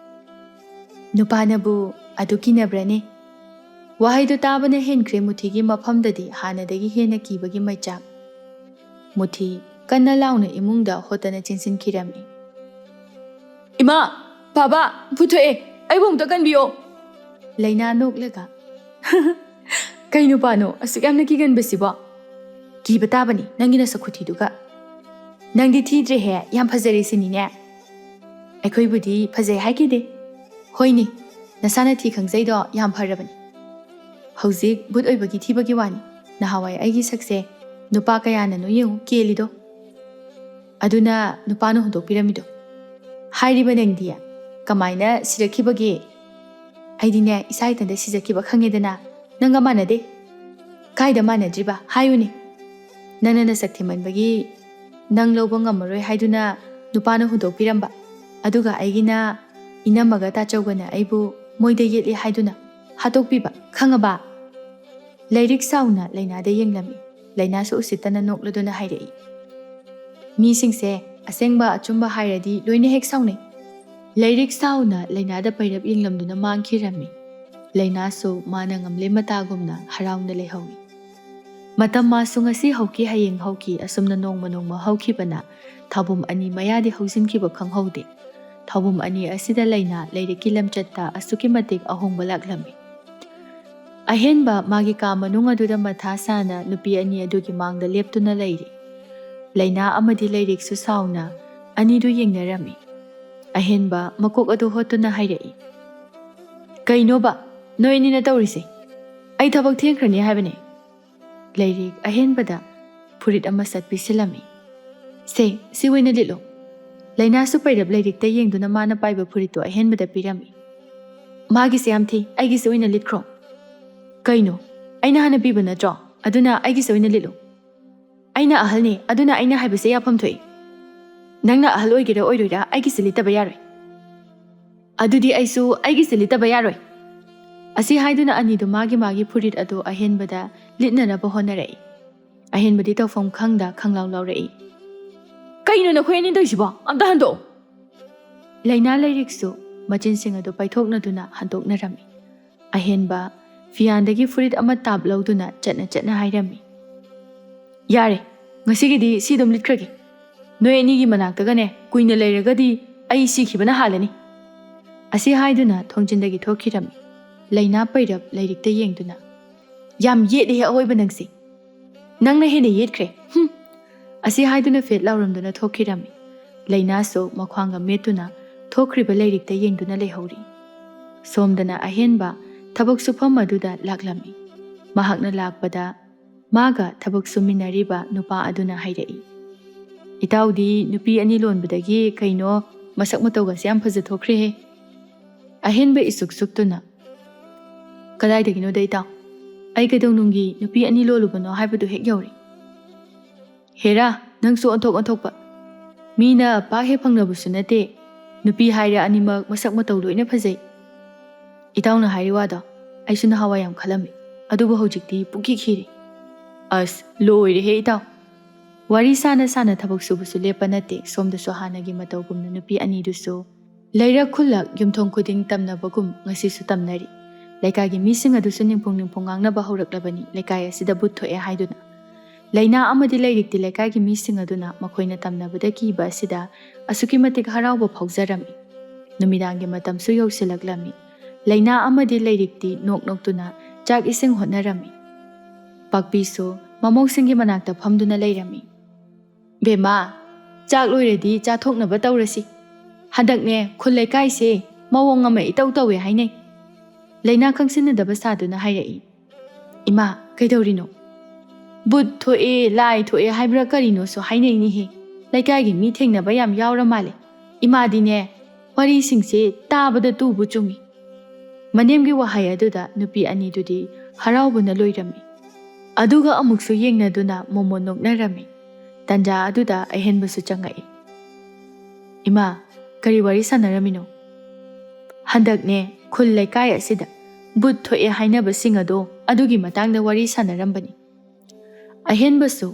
"ꯅꯨꯄꯥꯅꯕꯨ ꯑꯗꯨ ꯀꯤꯅꯕ꯭ꯔꯅꯦ?" ꯋꯥꯍꯩꯗꯨ ꯇꯥꯕꯅ ꯍꯦꯟꯈ꯭ꯔꯦ ꯃꯨꯊꯤꯒꯤ ꯃꯐꯝꯗꯗꯤ ꯍꯥꯟꯅꯗꯒꯤ ꯍꯦꯟꯅ ꯀꯤꯕꯒꯤ ꯃꯩꯆꯥꯛ꯫ ꯃꯨꯊꯤ ꯀꯟꯅ ꯂꯥꯎꯅ ꯏꯃꯨꯡꯗ ꯍꯣꯠꯇꯅ ꯆꯦꯟꯁꯤꯟꯈꯤꯔꯝꯃꯤ꯫ "ꯏꯃꯥ! ꯕꯥꯕꯥ! ꯄꯨꯊꯣꯛꯑꯦ! ꯑꯩꯕꯨ ꯑꯃꯨꯛꯇ ꯀꯟꯕꯤꯌꯣ!" ꯂꯩꯅꯥ ꯅꯣꯛꯂꯒ, "ꯀꯩ ꯅꯨꯄꯥꯅꯣ ꯑꯁꯨꯛ ꯌꯥꯝꯅ ꯀꯤꯒꯟꯕꯁꯤꯕꯣ? ꯀꯤꯕ ꯇꯥꯕꯅꯤ ꯅꯪꯒꯤ ꯅꯁꯛ ꯈꯨꯊꯤꯗꯨꯒ꯫ ꯅꯪꯗꯤ ꯊꯤꯗ꯭ꯔꯦꯍꯦ, ꯌꯥꯝ ꯐꯖꯔꯦ ꯁꯤꯅꯤꯅꯦ꯫ ꯑꯩꯈꯣꯏꯕꯨꯗꯤ ꯐꯖꯩ ꯍꯥꯏꯈꯤꯗꯦ꯫ ꯍꯣꯏꯅꯦ, ꯅꯁꯥꯅ ꯊꯤ ꯈꯪꯖꯩꯗꯣ ꯌꯥꯝ ꯐꯔꯕꯅꯤ꯫ ꯍꯧꯖꯤꯛ ꯕꯨꯠ ꯑꯣꯏꯕꯒꯤ ꯊꯤꯕꯒꯤ ꯋꯥꯅꯤ꯫ ꯅꯍꯥꯟꯋꯥꯏ ꯑꯩꯒꯤ ꯁꯛꯁꯦ ꯅꯨꯄꯥ ꯀꯌꯥꯅꯅꯣ ꯌꯦꯡꯉꯨ ꯀꯦꯜꯂꯤꯗꯣ꯫ ꯑꯗꯨꯅ ꯅꯨꯄꯥꯅ ꯍꯨꯟꯗꯣꯛꯄꯤꯔꯝꯃꯤꯗꯣ꯫ ꯍꯥꯏꯔꯤꯕ ꯅꯪꯗꯤ ꯀꯃꯥꯏꯅ ꯁꯤꯔꯛꯈꯤꯕꯒꯦ? ꯑꯩꯗꯤꯅꯦ ꯏꯁꯥ ꯏꯊꯟꯇ ꯁꯤꯖꯈꯤꯕ ꯈꯪꯉꯦꯗꯅ, ꯅꯪꯒ ꯃꯥꯟꯅꯗꯦ꯫ ꯀꯥꯏꯗ ꯃꯥꯟꯅꯗ꯭ꯔꯤꯕ? ꯍꯥꯏꯌꯨꯅꯦ꯫ ꯅꯪꯅ ꯅꯁꯛ ꯊꯤꯃꯟꯕꯒꯤ ꯅꯪ ꯂꯧꯕ ꯉꯝꯃꯔꯣꯏ ꯍꯥꯏꯗꯨꯅ ꯅꯨꯄꯥꯅ ꯍꯨꯟꯗꯣꯛꯄꯤꯔꯝꯕ, ꯑꯗꯨꯒ ꯑꯩꯒꯤꯅ ꯏꯅꯝꯃꯒ ꯇꯥꯆꯧꯒꯅ ꯑꯩꯕꯨ ꯃꯣꯏꯗ ꯌꯦꯠꯂꯤ ꯍꯥꯏꯗꯨꯅ ꯍꯥꯠꯇꯣꯛꯄꯤꯕ, ꯈꯪꯉꯕ? ꯂꯩꯔꯤꯛ ꯁꯥꯎꯅ ꯂꯩꯅꯥꯗ ꯌꯦꯡꯂꯝꯃꯤ꯫ ꯂꯩꯅꯥꯁꯨ ꯎꯁꯤꯠꯇꯅ ꯅꯣꯛꯂꯗꯨꯅ ꯍꯥꯏꯔꯛꯏ꯫ ꯃꯤꯁꯤꯡꯁꯦ ꯑꯁꯦꯡꯕ ꯑꯆꯨꯝꯕ ꯍꯥꯏꯔꯗꯤ ꯂꯣꯏꯅ ꯍꯦꯛ ꯁꯥꯎꯅꯩ꯫ ꯂꯩꯔꯤꯛ ꯁꯥꯎꯅ ꯂꯩꯅꯥꯗ ꯄꯩꯔꯞ ꯌꯦꯡꯂꯝꯗꯨꯅ ꯃꯥꯡꯈꯤꯔꯝꯃꯤ꯫ ꯂꯩꯅꯥꯁꯨ ꯃꯥꯅ ꯉꯝꯂꯦ ꯃꯇꯥꯒꯨꯝꯅ ꯍꯔꯥꯎꯅ ꯂꯩꯍꯧꯏ꯫ ꯃꯇꯝ ꯃꯥꯁꯨ ꯉꯁꯤ ꯍꯧꯈꯤ, ꯍꯌꯦꯡ ꯍꯧꯈꯤ, ꯑꯁꯨꯝꯅ ꯅꯣꯡꯃ ꯅꯣꯡꯃ ꯍꯧꯈꯤꯕꯅ ꯊꯥꯕꯨꯝ ꯑꯅꯤ ꯃꯌꯥꯗꯤ ꯍꯧꯖꯤꯟꯈꯤꯕ ꯈꯪꯍꯧꯗꯦ꯫ ꯊꯥꯕꯨꯝ ꯑꯅꯤ ꯑꯁꯤꯗ ꯂꯩꯅꯥ ꯂꯩꯔꯤꯛꯀꯤ ꯂꯝꯆꯠꯇ ꯑꯁꯨꯛꯀꯤ ꯃꯇꯤꯛ ꯑꯍꯣꯡꯕ ꯂꯥꯛꯂꯝꯃꯤ꯫ ꯑꯍꯦꯟꯕ ꯃꯥꯒꯤ ꯀꯥ ꯃꯅꯨꯡ ꯑꯗꯨꯗ ꯃꯊꯥ ꯁꯥꯅ ꯅꯨꯄꯤ ꯑꯅꯤ ꯑꯗꯨꯒꯤ ꯃꯥꯡꯗ ꯂꯦꯞꯇꯨꯅ ꯂꯩꯔꯤ꯫ ꯂꯩꯅꯥ ꯑꯃꯗꯤ ꯂꯩꯔꯤꯛꯁꯨ ꯁꯥꯎꯅ ꯑꯅꯤꯗꯨ ꯌꯦꯡꯅꯔꯝꯃꯤ꯫ ꯑꯍꯦꯟꯕ ꯃꯀꯣꯛ ꯑꯗꯨ ꯍꯣꯠꯇꯨꯅ ꯍꯥꯏꯔꯛꯏ, "ꯀꯩꯅꯣꯕ ꯅꯣꯏ ꯑꯅꯤꯅ ꯇꯧꯔꯤꯁꯦ? ꯑꯩ ꯊꯕꯛ ꯊꯦꯡꯈ꯭ꯔꯅꯤ ꯍꯥꯏꯕꯅꯦ꯫" ꯂꯩꯔꯤꯛ ꯑꯍꯦꯟꯕꯗ ꯐꯨꯔꯤꯠ ꯑꯃ ꯁꯠ ꯄꯤꯁꯤꯜꯂꯝꯃꯤ꯫ "ꯁꯦ, ꯁꯤ ꯑꯣꯏꯅ ꯂꯤꯠꯂꯣ꯫" ꯂꯩꯅꯥꯁꯨ ꯄꯩꯔꯞ ꯂꯩꯔꯤꯛꯇ ꯌꯦꯡꯗꯨꯅ ꯃꯥꯅ ꯄꯥꯏꯕ ꯐꯨꯔꯤꯠꯇꯨ ꯑꯍꯦꯟꯕꯗ ꯄꯤꯔꯝꯃꯤ꯫ "ꯃꯥꯒꯤꯁꯦ ꯌꯥꯝ ꯊꯤ, ꯑꯩꯒꯤꯁꯦ ꯑꯣꯏꯅ ꯂꯤꯠꯈ꯭ꯔꯣ꯫" "ꯀꯩꯅꯣ? ꯑꯩꯅ ꯍꯥꯟꯅ ꯄꯤꯕ ꯅꯠꯇ꯭ꯔꯣ? ꯑꯗꯨꯅ ꯑꯩꯒꯤꯁꯦ ꯑꯣꯏꯅ ꯂꯤꯠꯂꯣ꯫" "ꯑꯩꯅ ꯑꯍꯜꯅꯦ, ꯑꯗꯨꯅ ꯑꯩꯅ ꯍꯥꯏꯕꯁꯦ ꯌꯥꯐꯝ ꯊꯣꯛꯏ꯫ ꯅꯪꯅ ꯑꯍꯜ ꯑꯣꯏꯒꯦꯔꯥ ꯑꯣꯏꯔꯣꯏꯔꯥ, ꯑꯩꯒꯤꯁꯦ ꯂꯤꯠꯇꯕ ꯌꯥꯔꯣꯏ꯫" "ꯑꯗꯨꯗꯤ ꯑꯩꯁꯨ ꯑꯩꯒꯤꯁꯦ ꯂꯤꯠꯇꯕ ꯌꯥꯔꯣꯏ꯫" ꯑꯁꯤ ꯍꯥꯏꯗꯨꯅ ꯑꯅꯤꯗꯨ ꯃꯥꯒꯤ ꯃꯥꯒꯤ ꯐꯨꯔꯤꯠ ꯑꯗꯨ ꯑꯍꯦꯟꯕꯗ ꯂꯤꯠꯅꯅꯕ ꯍꯣꯠꯅꯔꯛꯏ꯫ ꯑꯍꯦꯟꯕꯗꯤ ꯇꯧꯐꯝ ꯈꯪꯗ ꯈꯪꯂꯥꯎ ꯂꯥꯎꯔꯛꯏ꯫ "ꯀꯩꯅꯣ ꯅꯈꯣꯏ ꯑꯅꯤ ꯇꯧꯔꯤꯁꯤꯕꯣ? ꯑꯝꯇ ꯍꯟꯗꯣꯛꯑꯣ!" ꯂꯩꯅꯥ ꯂꯩꯔꯤꯛꯁꯨ ꯃꯆꯤꯟꯁꯤꯡ ꯑꯗꯨ ꯄꯥꯏꯊꯣꯛꯅꯗꯨꯅ ꯍꯟꯗꯣꯛꯅꯔꯝꯃꯤ꯫ ꯑꯍꯦꯟꯕ ꯐꯤꯌꯥꯟꯗꯒꯤ ꯐꯨꯔꯤꯠ ꯑꯃ ꯇꯥꯞ ꯂꯧꯗꯨꯅ ꯆꯠꯅ ꯆꯠꯅ ꯍꯥꯏꯔꯝꯃꯤ, "ꯌꯥꯔꯦ, ꯉꯁꯤꯒꯤꯗꯤ ꯁꯤ ꯑꯗꯨꯝ ꯂꯤꯠꯈ꯭ꯔꯒꯦ꯫ ꯅꯣꯏ ꯑꯅꯤꯒꯤ ꯃꯅꯥꯛꯇꯒꯅꯦ ꯀꯨꯏꯅ ꯂꯩꯔꯒꯗꯤ ꯑꯩ ꯁꯤꯈꯤꯕꯅ ꯍꯥꯜꯂꯅꯤ꯫" ꯑꯁꯤ ꯍꯥꯏꯗꯨꯅ ꯊꯣꯡꯖꯤꯟꯗꯒꯤ ꯊꯣꯛꯈꯤꯔꯝꯃꯤ꯫ ꯂꯩꯅꯥ ꯄꯩꯔꯞ ꯂꯩꯔꯤꯛꯇ ꯌꯦꯡꯗꯨꯅ, "ꯌꯥꯝ ꯌꯦꯠꯂꯦꯍꯦ ꯑꯑꯣꯏꯕ ꯅꯪꯁꯦ꯫ ꯅꯪꯅ ꯍꯦꯟꯅ ꯌꯦꯠꯈ꯭ꯔꯦ꯫ ꯍꯨꯝ!" ꯑꯁꯤ ꯍꯥꯏꯗꯨꯅ ꯐꯦꯠ ꯂꯥꯎꯔꯝꯗꯨꯅ ꯊꯣꯛꯈꯤꯔꯝꯃꯤ꯫ ꯂꯩꯅꯥꯁꯨ ꯃꯈ꯭ꯋꯥꯡꯒ ꯃꯦꯠꯇꯨꯅ ꯊꯣꯛꯈ꯭ꯔꯤꯕ ꯂꯩꯔꯤꯛꯇ ꯌꯦꯡꯗꯨꯅ ꯂꯩꯍꯧꯔꯤ꯫ ꯁꯣꯝꯗꯅ ꯑꯍꯦꯟꯕ ꯊꯕꯛ ꯁꯨꯐꯝ ꯑꯗꯨꯗ ꯂꯥꯛꯂꯝꯃꯤ꯫ ꯃꯍꯥꯛꯅ ꯂꯥꯛꯄꯗ ꯃꯥꯒ ꯊꯕꯛ ꯁꯨꯃꯤꯟꯅꯔꯤꯕ ꯅꯨꯄꯥ ꯑꯗꯨꯅ ꯍꯥꯏꯔꯛꯏ, "ꯏꯇꯥꯎꯗꯤ ꯅꯨꯄꯤ ꯑꯅꯤ ꯂꯣꯟꯕꯗꯒꯤ ꯀꯩꯅꯣ ꯃꯁꯛ ꯃꯇꯧꯒꯁꯦ ꯌꯥꯝ ꯐꯖꯊꯣꯛꯈ꯭ꯔꯦꯍꯦ꯫" ꯑꯍꯦꯟꯕ ꯏꯁꯨꯛ ꯁꯨꯛꯇꯨꯅ, "ꯀꯗꯥꯏꯗꯒꯤꯅꯣꯗ ꯏꯇꯥꯎ? ꯑꯩ ꯀꯩꯗꯧꯅꯨꯡꯒꯤ ꯅꯨꯄꯤ ꯑꯅꯤ ꯂꯣꯜꯂꯨꯕꯅꯣ ꯍꯥꯏꯕꯗꯨ ꯍꯦꯛ ꯌꯧꯔꯦ꯫ ꯍꯦꯔꯥ, ꯅꯪꯁꯨ ꯑꯣꯟꯊꯣꯛ ꯑꯣꯟꯊꯣꯛꯄ꯫ ꯃꯤꯅ ꯄꯥꯛ ꯍꯦꯛ ꯐꯪꯅꯕꯁꯨ ꯅꯠꯇꯦ꯫ ꯅꯨꯄꯤ ꯍꯥꯏꯔꯦ ꯑꯅꯤꯃꯛ ꯃꯁꯛ ꯃꯇꯧ ꯂꯣꯏꯅ ꯐꯖꯩ꯫ ꯏꯇꯥꯎꯅ ꯍꯥꯏꯔꯤ ꯋꯥꯗꯣ ꯑꯩꯁꯨ ꯅꯍꯥꯟꯋꯥꯏ ꯌꯥꯝ ꯈꯜꯂꯝꯃꯤ, ꯑꯗꯨꯕꯨ ꯍꯧꯖꯤꯛꯇꯤ ꯄꯨꯡꯈꯤ ꯈꯤꯔꯦ꯫ ꯑꯁ, ꯂꯣꯏꯔꯦꯍꯦ ꯏꯇꯥꯎ꯫ ꯋꯥꯔꯤ ꯁꯥꯅ ꯁꯥꯅ ꯊꯕꯛ ꯁꯨꯕꯁꯨ ꯂꯦꯞꯄ ꯅꯠꯇꯦ꯫ ꯁꯣꯝꯗꯁꯨ ꯍꯥꯟꯅꯒꯤ ꯃꯇꯧꯒꯨꯝꯅ ꯅꯨꯄꯤ ꯑꯅꯤꯗꯨꯁꯨ ꯂꯩꯔꯛ ꯈꯨꯜꯂꯛ ꯌꯨꯝꯊꯣꯡ ꯈꯨꯗꯤꯡ ꯇꯝꯅꯕꯒꯨꯝ ꯉꯁꯤꯁꯨ ꯇꯝꯅꯔꯤ꯫ ꯂꯩꯀꯥꯏꯒꯤ ꯃꯤꯁꯤꯡ ꯑꯗꯨꯁꯨ ꯅꯤꯡꯐꯨꯡ ꯅꯤꯡꯐꯨꯡ ꯉꯥꯡꯅꯕ ꯍꯧꯔꯛꯂꯕꯅꯤ, ꯂꯩꯀꯥꯏ ꯑꯁꯤꯗ ꯚꯨꯠ ꯊꯣꯛꯑꯦ ꯍꯥꯏꯗꯨꯅ꯫ ꯂꯥꯏꯅꯥ ꯑꯃꯗꯤ ꯂꯥꯏꯔꯤꯛꯇꯤ ꯂꯩꯀꯥꯏꯒꯤ ꯃꯤꯁꯤꯡ ꯑꯗꯨꯅ ꯃꯈꯣꯏꯅ ꯇꯝꯅꯕꯗ ꯀꯤꯕ ꯑꯁꯤꯗ ꯑꯁꯨꯛꯀꯤ ꯃꯇꯤꯛ ꯍꯔꯥꯎꯕ ꯐꯥꯎꯖꯔꯝꯃꯤ꯫ ꯅꯨꯃꯤꯗꯥꯡꯒꯤ ꯃꯇꯝꯁꯨ ꯌꯧꯁꯤꯜꯂꯛꯂꯝꯃꯤ꯫ ꯂꯥꯏꯅꯥ ꯑꯃꯗꯤ ꯂꯥꯏꯔꯤꯛꯇꯤ ꯅꯣꯛ ꯅꯣꯛꯇꯨꯅ ꯆꯥꯛ ꯏꯁꯤꯡ ꯍꯣꯠꯅꯔꯝꯃꯤ꯫ ꯄꯥꯛꯄꯤꯁꯨ ꯃꯃꯧꯁꯤꯡꯒꯤ ꯃꯅꯥꯛꯇ ꯐꯝꯗꯨꯅ ꯂꯩꯔꯝꯃꯤ꯫ "ꯕꯦꯝꯃ, ꯆꯥꯛ ꯂꯣꯏꯔꯗꯤ ꯆꯥꯊꯣꯛꯅꯕ ꯇꯧꯔꯁꯤ꯫ ꯍꯟꯗꯛꯅꯦ ꯈꯨꯜ ꯂꯩꯀꯥꯏꯁꯦ ꯃꯑꯣꯡ ꯑꯃ ꯏꯇꯧ ꯇꯧꯋꯦ ꯍꯥꯏꯅꯩ꯫" ꯂꯥꯏꯅꯥ ꯈꯪꯁꯤꯟꯅꯗꯕ ꯁꯥꯗꯨꯅ ꯍꯥꯏꯔꯛꯏ꯫ "ꯏꯃꯥ, ꯀꯩꯗꯧꯔꯤꯅꯣ?" "ꯕꯨꯠ ꯊꯣꯛꯑꯦ, ꯂꯥꯏ ꯊꯣꯛꯑꯦ ꯍꯥꯏꯕ꯭ꯔꯥ ꯀꯔꯤꯅꯣꯁꯨ ꯍꯥꯏꯅꯩꯅꯦꯍꯦ꯫ ꯂꯩꯀꯥꯏꯒꯤ ꯃꯤ ꯊꯦꯡꯅꯕ ꯌꯥꯝ ꯌꯥꯎꯔ ꯃꯥꯜꯂꯦ꯫ ꯏꯃꯥꯗꯤꯅꯦ ꯋꯥꯔꯤꯁꯤꯡꯁꯦ ꯇꯥꯕꯗ ꯇꯨꯕꯨ ꯆꯨꯡꯉꯤ꯫" ꯃꯅꯦꯝꯒꯤ ꯋꯥꯍꯩ ꯑꯗꯨꯗ ꯅꯨꯄꯤ ꯑꯅꯤꯗꯨꯗꯤ ꯍꯔꯥꯎꯕꯅ ꯂꯣꯏꯔꯝꯃꯤ꯫ ꯑꯗꯨꯒ ꯑꯃꯨꯛꯁꯨ ꯌꯦꯡꯅꯗꯨꯅ ꯃꯣꯃꯣꯟ ꯅꯣꯛꯅꯔꯝꯃꯤ꯫ ꯇꯟꯖꯥ ꯑꯗꯨꯗ ꯑꯍꯦꯟꯕꯁꯨ ꯆꯪꯉꯛꯏ꯫ "ꯏꯃꯥ, ꯀꯔꯤ ꯋꯥꯔꯤ ꯁꯥꯟꯅꯔꯝꯃꯤꯅꯣ?" "ꯍꯟꯗꯛꯅꯦ ꯈꯨꯜ ꯂꯩꯀꯥꯏ ꯑꯁꯤꯗ ꯕꯨꯠ ꯊꯣꯛꯑꯦ ꯍꯥꯏꯅꯕꯁꯤꯡ ꯑꯗꯣ ꯑꯗꯨꯒꯤ ꯃꯇꯥꯡꯗ ꯋꯥꯔꯤ ꯁꯥꯟꯅꯔꯝꯕꯅꯤ꯫" ꯑꯍꯦꯟꯕꯁꯨ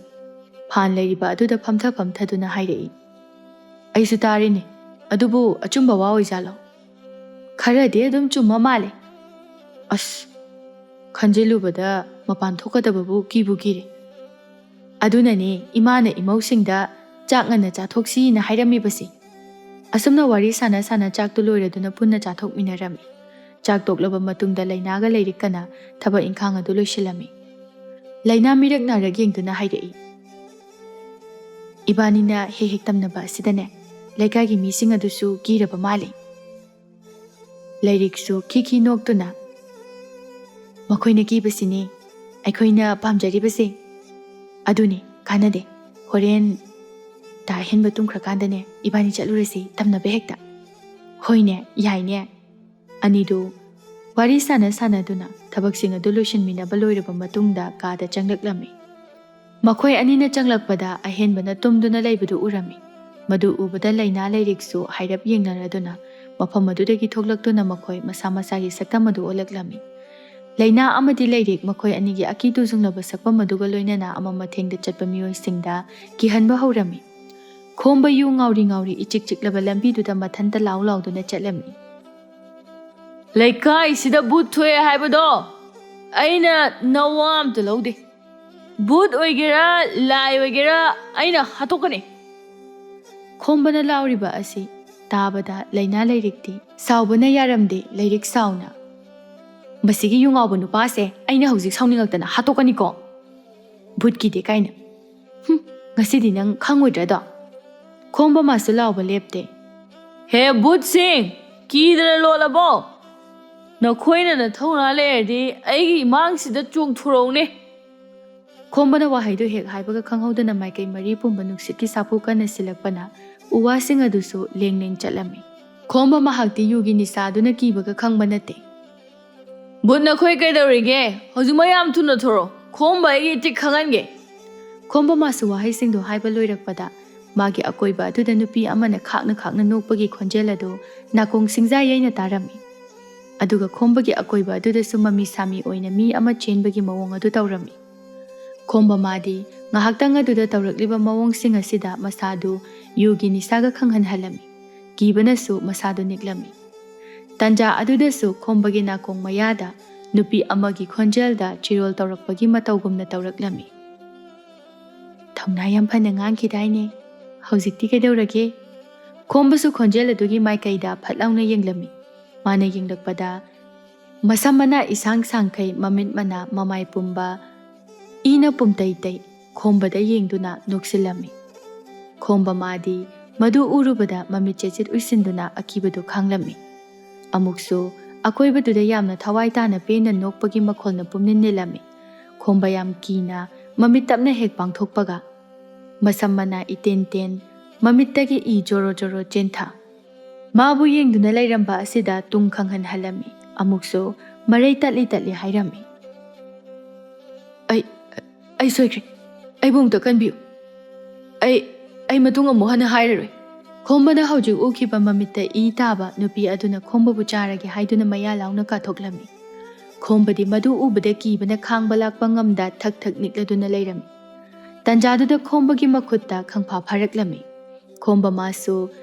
ꯐꯥꯟ ꯂꯩꯔꯤꯕ ꯑꯗꯨꯗ ꯐꯝꯊ ꯐꯝꯊꯗꯨꯅ ꯍꯥꯏꯔꯛꯏ꯫ "ꯑꯩꯁꯨ ꯇꯥꯔꯤꯅꯦ, ꯑꯗꯨꯕꯨ ꯑꯆꯨꯝꯕ ꯋꯥ ꯑꯣꯏꯖꯥꯠꯂꯣ?" "ꯈꯔꯗꯤ ꯑꯗꯨꯝ ꯆꯨꯝꯕ ꯃꯥꯜꯂꯦ꯫" "ꯑꯁ, ꯈꯟꯖꯤꯜꯂꯨꯕꯗ ꯃꯄꯥꯟ ꯊꯣꯛꯀꯗꯕꯕꯨ ꯀꯤꯕꯨ ꯀꯤꯔꯦ꯫ ꯑꯗꯨꯅꯅꯦ ꯏꯃꯥꯅ ꯏꯃꯧꯁꯤꯡꯗ ꯆꯥꯛ ꯉꯟꯅ ꯆꯥꯊꯣꯛꯁꯤꯅ ꯍꯥꯏꯔꯝꯃꯤꯕꯁꯦ꯫" ꯑꯁꯨꯝꯅ ꯋꯥꯔꯤ ꯁꯥꯟꯅ ꯁꯥꯟꯅ ꯆꯥꯛꯇꯨ ꯂꯣꯏꯔꯗꯨꯅ ꯄꯨꯟꯅ ꯆꯥꯊꯣꯛꯃꯤꯟꯅꯔꯝꯃꯤ꯫ ꯆꯥꯛ ꯇꯣꯛꯂꯕ ꯃꯇꯨꯡꯗ ꯂꯩꯅꯥꯒ ꯂꯥꯏꯔꯤꯛꯀꯅ ꯊꯕꯛ ꯏꯪꯈꯥꯡ ꯑꯗꯨ ꯂꯣꯏꯁꯤꯜꯂꯝꯃꯤ꯫ ꯂꯩꯅꯥ ꯃꯤꯔꯛ ꯅꯥꯔꯛ ꯌꯦꯡꯗꯨꯅ ꯍꯥꯏꯔꯛꯏ, "ꯏꯕꯥꯅꯤꯅ ꯍꯦꯛ ꯍꯦꯛ ꯇꯝꯅꯕ ꯑꯁꯤꯗꯅꯦ ꯂꯩꯀꯥꯏꯒꯤ ꯃꯤꯁꯤꯡ ꯑꯗꯨꯁꯨ ꯀꯤꯔꯕ ꯃꯥꯜꯂꯤ꯫" ꯂꯥꯏꯔꯤꯛꯁꯨ ꯈꯤꯈꯤ ꯅꯣꯛꯇꯨꯅ, "ꯃꯈꯣꯏꯅ ꯀꯤꯕꯁꯤꯅꯤ ꯑꯩꯈꯣꯏꯅ ꯄꯥꯝꯖꯔꯤꯕꯁꯦ꯫ ꯑꯗꯨꯅꯤ, ꯀꯥꯟꯅꯗꯦ꯫ ꯍꯣꯔꯦꯟ ꯇꯥ ꯑꯍꯦꯟꯕ ꯇꯨꯝꯈ꯭ꯔꯀꯥꯟꯗꯅꯦ ꯏꯕꯥꯅꯤ ꯆꯠꯂꯨꯔꯁꯤ ꯇꯝꯅꯕ ꯍꯦꯛꯇ꯫" "ꯍꯣꯏꯅꯦ, ꯌꯥꯏꯅꯦ꯫" ꯑꯅꯤꯗꯨ ꯋꯥꯔꯤ ꯁꯥꯟꯅ ꯁꯥꯟꯅꯗꯨꯅ ꯊꯕꯛꯁꯤꯡ ꯑꯗꯨ ꯂꯣꯏꯁꯤꯟꯃꯤꯟꯅꯕ ꯂꯣꯏꯔꯕ ꯃꯇꯨꯡꯗ ꯀꯥꯗ ꯆꯪꯂꯛꯂꯝꯃꯤ꯫ ꯃꯈꯣꯏ ꯑꯅꯤꯅ ꯆꯪꯂꯛꯄꯗ ꯑꯍꯦꯟꯕꯅ ꯇꯨꯝꯗꯨꯅ ꯂꯩꯕꯗꯨ ꯎꯔꯝꯃꯤ꯫ ꯃꯗꯨ ꯎꯕꯗ ꯂꯩꯅꯥ ꯂꯩꯔꯤꯛꯁꯨ ꯍꯥꯏꯔꯞ ꯌꯦꯡꯅꯔꯗꯨꯅ ꯃꯐꯝ ꯑꯗꯨꯗꯒꯤ ꯊꯣꯛꯂꯛꯇꯨꯅ ꯃꯈꯣꯏ ꯃꯁꯥ ꯃꯁꯥꯒꯤ ꯁꯛꯇꯝ ꯑꯗꯨ ꯑꯣꯜꯂꯛꯂꯝꯃꯤ꯫ ꯂꯩꯅꯥ ꯑꯃꯗꯤ ꯂꯩꯔꯤꯛ ꯃꯈꯣꯏ ꯑꯅꯤꯒꯤ ꯑꯀꯤ ꯇꯨꯖꯨꯡꯂꯕ ꯁꯛꯐꯝ ꯑꯗꯨꯒ ꯂꯣꯏꯅꯅ ꯑꯃꯝ ꯑꯊꯦꯡꯗ ꯆꯠꯄ ꯃꯤꯑꯣꯏꯁꯤꯡꯗ ꯀꯤꯍꯟꯕ ꯍꯧꯔꯝꯃꯤ꯫ ꯈꯣꯝꯕ ꯌꯨ ꯉꯥꯎꯔꯤ ꯉꯥꯎꯔꯤ ꯏꯆꯤꯛ ꯆꯤꯛꯂꯕ ꯂꯝꯕꯤꯗꯨꯗ ꯃꯊꯟꯇ ꯂꯥꯎ ꯂꯥꯎꯗꯨꯅ ꯆꯠꯂꯝꯃꯤ꯫ "ꯂꯩꯀꯥꯏꯁꯤꯗ ꯚꯨꯠ ꯊꯣꯛꯑꯦ ꯍꯥꯏꯕꯗꯣ ꯑꯩꯅ ꯅꯋꯥ ꯑꯝꯇ ꯂꯧꯗꯦ꯫ ꯚꯨꯠ ꯑꯣꯏꯒꯦꯔꯥ, ꯂꯥꯏ ꯑꯣꯏꯒꯦꯔꯥ, ꯑꯩꯅ ꯍꯥꯠꯇꯣꯛꯀꯅꯤ!" ꯈꯣꯝꯕꯅ ꯂꯥꯎꯔꯤꯕ ꯑꯁꯤ ꯇꯥꯕꯗ ꯂꯩꯅꯥ ꯂꯩꯔꯤꯛꯇꯤ ꯁꯥꯎꯕꯅ ꯌꯥꯔꯝꯗꯦ꯫ ꯂꯩꯔꯤꯛ ꯁꯥꯎꯅ, "ꯃꯁꯤꯒꯤ ꯌꯨ ꯉꯥꯎꯕ ꯅꯨꯄꯥꯁꯦ ꯑꯩꯅ ꯍꯧꯖꯤꯛ ꯁꯥꯎꯅꯤꯡꯉꯛꯇꯅ ꯍꯥꯠꯇꯣꯛꯀꯅꯤꯀꯣ꯫ ꯚꯨꯠꯀꯤꯗꯤ ꯀꯥꯏꯅ꯫ ꯍꯨꯝ, ꯉꯁꯤꯗꯤ ꯅꯪ ꯈꯪꯉꯣꯏꯗ꯭ꯔꯗꯣ?" ꯈꯣꯝꯕ ꯃꯥꯁꯨ ꯂꯥꯎꯕ ꯂꯦꯞꯇꯦ꯫ "ꯍꯦ ꯚꯨꯠꯁꯤꯡ, ꯀꯤꯗꯅ ꯂꯣꯠꯂꯕꯣ? ꯅꯈꯣꯏꯅ ꯅꯊꯧꯅꯥ ꯂꯩꯔꯗꯤ ꯑꯩꯒꯤ ꯏꯃꯥꯡꯁꯤꯗ ꯆꯣꯡꯊꯣꯔꯛꯎꯅꯦ!" ꯈꯣꯝꯕꯅ ꯋꯥꯍꯩꯗꯨ ꯍꯦꯛ ꯍꯥꯏꯕꯒ ꯈꯪꯍꯧꯗꯅ ꯃꯥꯏꯀꯩ ꯃꯔꯤ ꯄꯨꯝꯕ ꯅꯨꯡꯁꯤꯠꯀꯤ ꯁꯥꯐꯨ ꯀꯟꯅ ꯁꯤꯜꯂꯛꯄꯅ ꯎ ꯋꯥꯁꯤꯡ ꯑꯗꯨꯁꯨ ꯂꯦꯡ ꯂꯦꯡ ꯆꯠꯂꯝꯃꯤ꯫ ꯈꯣꯝꯕ ꯃꯍꯥꯛꯇꯤ ꯌꯨꯒꯤ ꯅꯤꯁꯥ ꯑꯗꯨꯅ ꯀꯤꯕꯒ ꯈꯪꯕ ꯅꯠꯇꯦ꯫ "ꯚꯨꯠ, ꯅꯈꯣꯏ ꯀꯩꯗꯧꯔꯤꯒꯦ? ꯍꯧꯖꯤꯛꯃꯛ ꯌꯥꯝ ꯊꯨꯅ ꯊꯣꯔꯛꯑꯣ꯫ ꯈꯣꯝꯕ ꯑꯩꯒꯤ ꯏꯇꯤꯛ ꯈꯪꯍꯟꯒꯦ!" ꯈꯣꯝꯕ ꯃꯥꯁꯨ ꯋꯥꯍꯩꯁꯤꯡꯗꯨ ꯍꯥꯏꯕ ꯂꯣꯏꯔꯛꯄꯗ ꯃꯥꯒꯤ ꯑꯀꯣꯏꯕ ꯑꯗꯨꯗ ꯅꯨꯄꯤ ꯑꯃꯅ ꯈꯥꯛꯅ ꯈꯥꯛꯅ ꯅꯣꯛꯄꯒꯤ ꯈꯣꯟꯖꯦꯜ ꯑꯗꯨ ꯅꯥꯀꯣꯡ ꯁꯤꯡꯖꯥ ꯌꯩꯅ ꯇꯥꯔꯝꯃꯤ꯫ ꯑꯗꯨꯒ ꯈꯣꯝꯕꯒꯤ ꯑꯀꯣꯏꯕ ꯑꯗꯨꯗꯁꯨ ꯃꯃꯤ ꯁꯥꯃꯤ ꯑꯣꯏꯅ ꯃꯤ ꯑꯃ ꯆꯦꯟꯕꯒꯤ ꯃꯑꯣꯡ ꯑꯗꯨ ꯇꯧꯔꯝꯃꯤ꯫ ꯈꯣꯝꯕ ꯃꯥꯗꯤ ꯉꯥꯏꯍꯥꯛꯇꯪ ꯑꯗꯨꯗ ꯇꯧꯔꯛꯂꯤꯕ ꯃꯑꯣꯡꯁꯤꯡ ꯑꯁꯤꯗ ꯃꯁꯥꯗꯨ ꯌꯨꯒꯤ ꯅꯤꯁꯥꯒ ꯈꯪꯍꯟꯍꯜꯂꯝꯃꯤ꯫ ꯀꯤꯕꯅꯁꯨ ꯃꯁꯥꯗꯨ ꯅꯤꯛꯂꯝꯃꯤ꯫ ꯇꯟꯖꯥ ꯑꯗꯨꯗꯁꯨ ꯈꯣꯝꯕꯒꯤ ꯅꯥꯀꯣꯡ ꯃꯌꯥꯗ ꯅꯨꯄꯤ ꯑꯃꯒꯤ ꯈꯣꯟꯖꯦꯜꯗ ꯆꯤꯔꯣꯜ ꯇꯧꯔꯛꯄꯒꯤ ꯃꯇꯧꯒꯨꯝꯅ ꯇꯧꯔꯛꯂꯝꯃꯤ꯫ "ꯊꯧꯅꯥ ꯌꯥꯝ ꯐꯅ ꯉꯥꯡꯈꯤꯗꯥꯏꯅꯦ? ꯍꯧꯖꯤꯛꯇꯤ ꯀꯩꯗꯧꯔꯒꯦ?" ꯈꯣꯝꯕꯁꯨ ꯈꯣꯟꯖꯦꯜ ꯑꯗꯨꯒꯤ ꯃꯥꯏꯀꯩꯗ ꯐꯠ ꯂꯥꯎꯅ ꯌꯦꯡꯂꯝꯃꯤ꯫ ꯃꯥꯅ ꯌꯦꯡꯂꯛꯄꯗ ꯃꯁꯝ ꯃꯅꯥ ꯏꯁꯥꯡ ꯁꯥꯡꯈꯩ, ꯃꯃꯤꯠ ꯃꯅꯥ, ꯃꯃꯥꯏ ꯄꯨꯝꯕ ꯏꯅ ꯄꯨꯝꯇꯩ ꯇꯩ ꯈꯣꯝꯕꯗ ꯌꯦꯡꯗꯨꯅ ꯅꯣꯛꯁꯤꯜꯂꯝꯃꯤ꯫ ꯈꯣꯝꯕ ꯃꯥꯗꯤ ꯃꯗꯨ ꯎꯔꯨꯕꯗ ꯃꯃꯤꯠ ꯆꯦꯆꯤꯠ ꯎꯏꯁꯤꯟꯗꯨꯅ ꯑꯀꯤꯕꯗꯨ ꯈꯥꯡꯂꯝꯃꯤ꯫ ꯑꯃꯨꯛꯁꯨ ꯑꯀꯣꯏꯕꯗꯨꯗ ꯌꯥꯝꯅ ꯊꯋꯥꯏ ꯇꯥꯅ ꯄꯦꯟꯅ ꯅꯣꯛꯄꯒꯤ ꯃꯈꯣꯜꯅ ꯄꯨꯝꯅꯤꯟ ꯅꯤꯜꯂꯝꯃꯤ꯫ ꯈꯣꯝꯕ ꯌꯥꯝ ꯀꯤꯅ ꯃꯃꯤꯠ ꯇꯞꯅ ꯍꯦꯛ ꯄꯥꯡꯊꯣꯛꯄꯒ, ꯃꯁꯝ ꯃꯅꯥ ꯏꯇꯦꯟ ꯇꯦꯟ, ꯃꯃꯤꯠꯇꯒꯤ ꯏ ꯖꯣꯔꯣ ꯖꯣꯔꯣ ꯆꯦꯟꯊ, ꯃꯥꯕꯨ ꯌꯦꯡꯗꯨꯅ ꯂꯩꯔꯝꯕ ꯑꯁꯤꯗ ꯇꯨꯡ ꯈꯪꯍꯟꯍꯜꯂꯝꯃꯤ꯫ ꯑꯃꯨꯛꯁꯨ ꯃꯔꯩ ꯇꯠꯂꯤ ꯇꯠꯂꯤ ꯍꯥꯏꯔꯝꯃꯤ꯫ "ꯑꯩ, ꯑꯩ ꯁꯣꯏꯈ꯭ꯔꯦ꯫ ꯑꯩꯕꯨ ꯑꯃꯨꯛꯇ ꯀꯟꯕꯤꯌꯨ꯫ ꯑꯩ, ꯑꯩ ꯃꯇꯨꯡ ꯑꯃꯨꯛ ꯍꯟꯅ ꯍꯥꯏꯔꯔꯣꯏ꯫" ꯈꯣꯝꯕꯅ ꯍꯧꯖꯤꯛ ꯎꯈꯤꯕ ꯃꯃꯤꯠꯇ ꯏ ꯇꯥꯕ ꯅꯨꯄꯤ ꯑꯗꯨꯅ ꯈꯣꯝꯕꯕꯨ ꯆꯥꯔꯒꯦ ꯍꯥꯏꯗꯨꯅ ꯃꯌꯥ ꯂꯥꯎꯅ ꯀꯥꯊꯣꯛꯂꯝꯃꯤ꯫ ꯈꯣꯝꯕꯗꯤ ꯃꯗꯨ ꯎꯕꯗ ꯀꯤꯕꯅ ꯈꯥꯡꯕ ꯂꯥꯛꯄ ꯉꯝꯗ ꯊꯛ ꯊꯛ ꯅꯤꯛꯂꯗꯨꯅ ꯂꯩꯔꯝꯃꯤ꯫ ꯇꯟꯖꯥꯗꯨꯗ ꯈꯣꯝꯕꯒꯤ ꯃꯈꯨꯠꯇ ꯈꯪꯐꯥ ꯐꯥꯔꯛꯂꯝꯃꯤ꯫ ꯈꯣꯝꯕ ꯃꯥꯁꯨ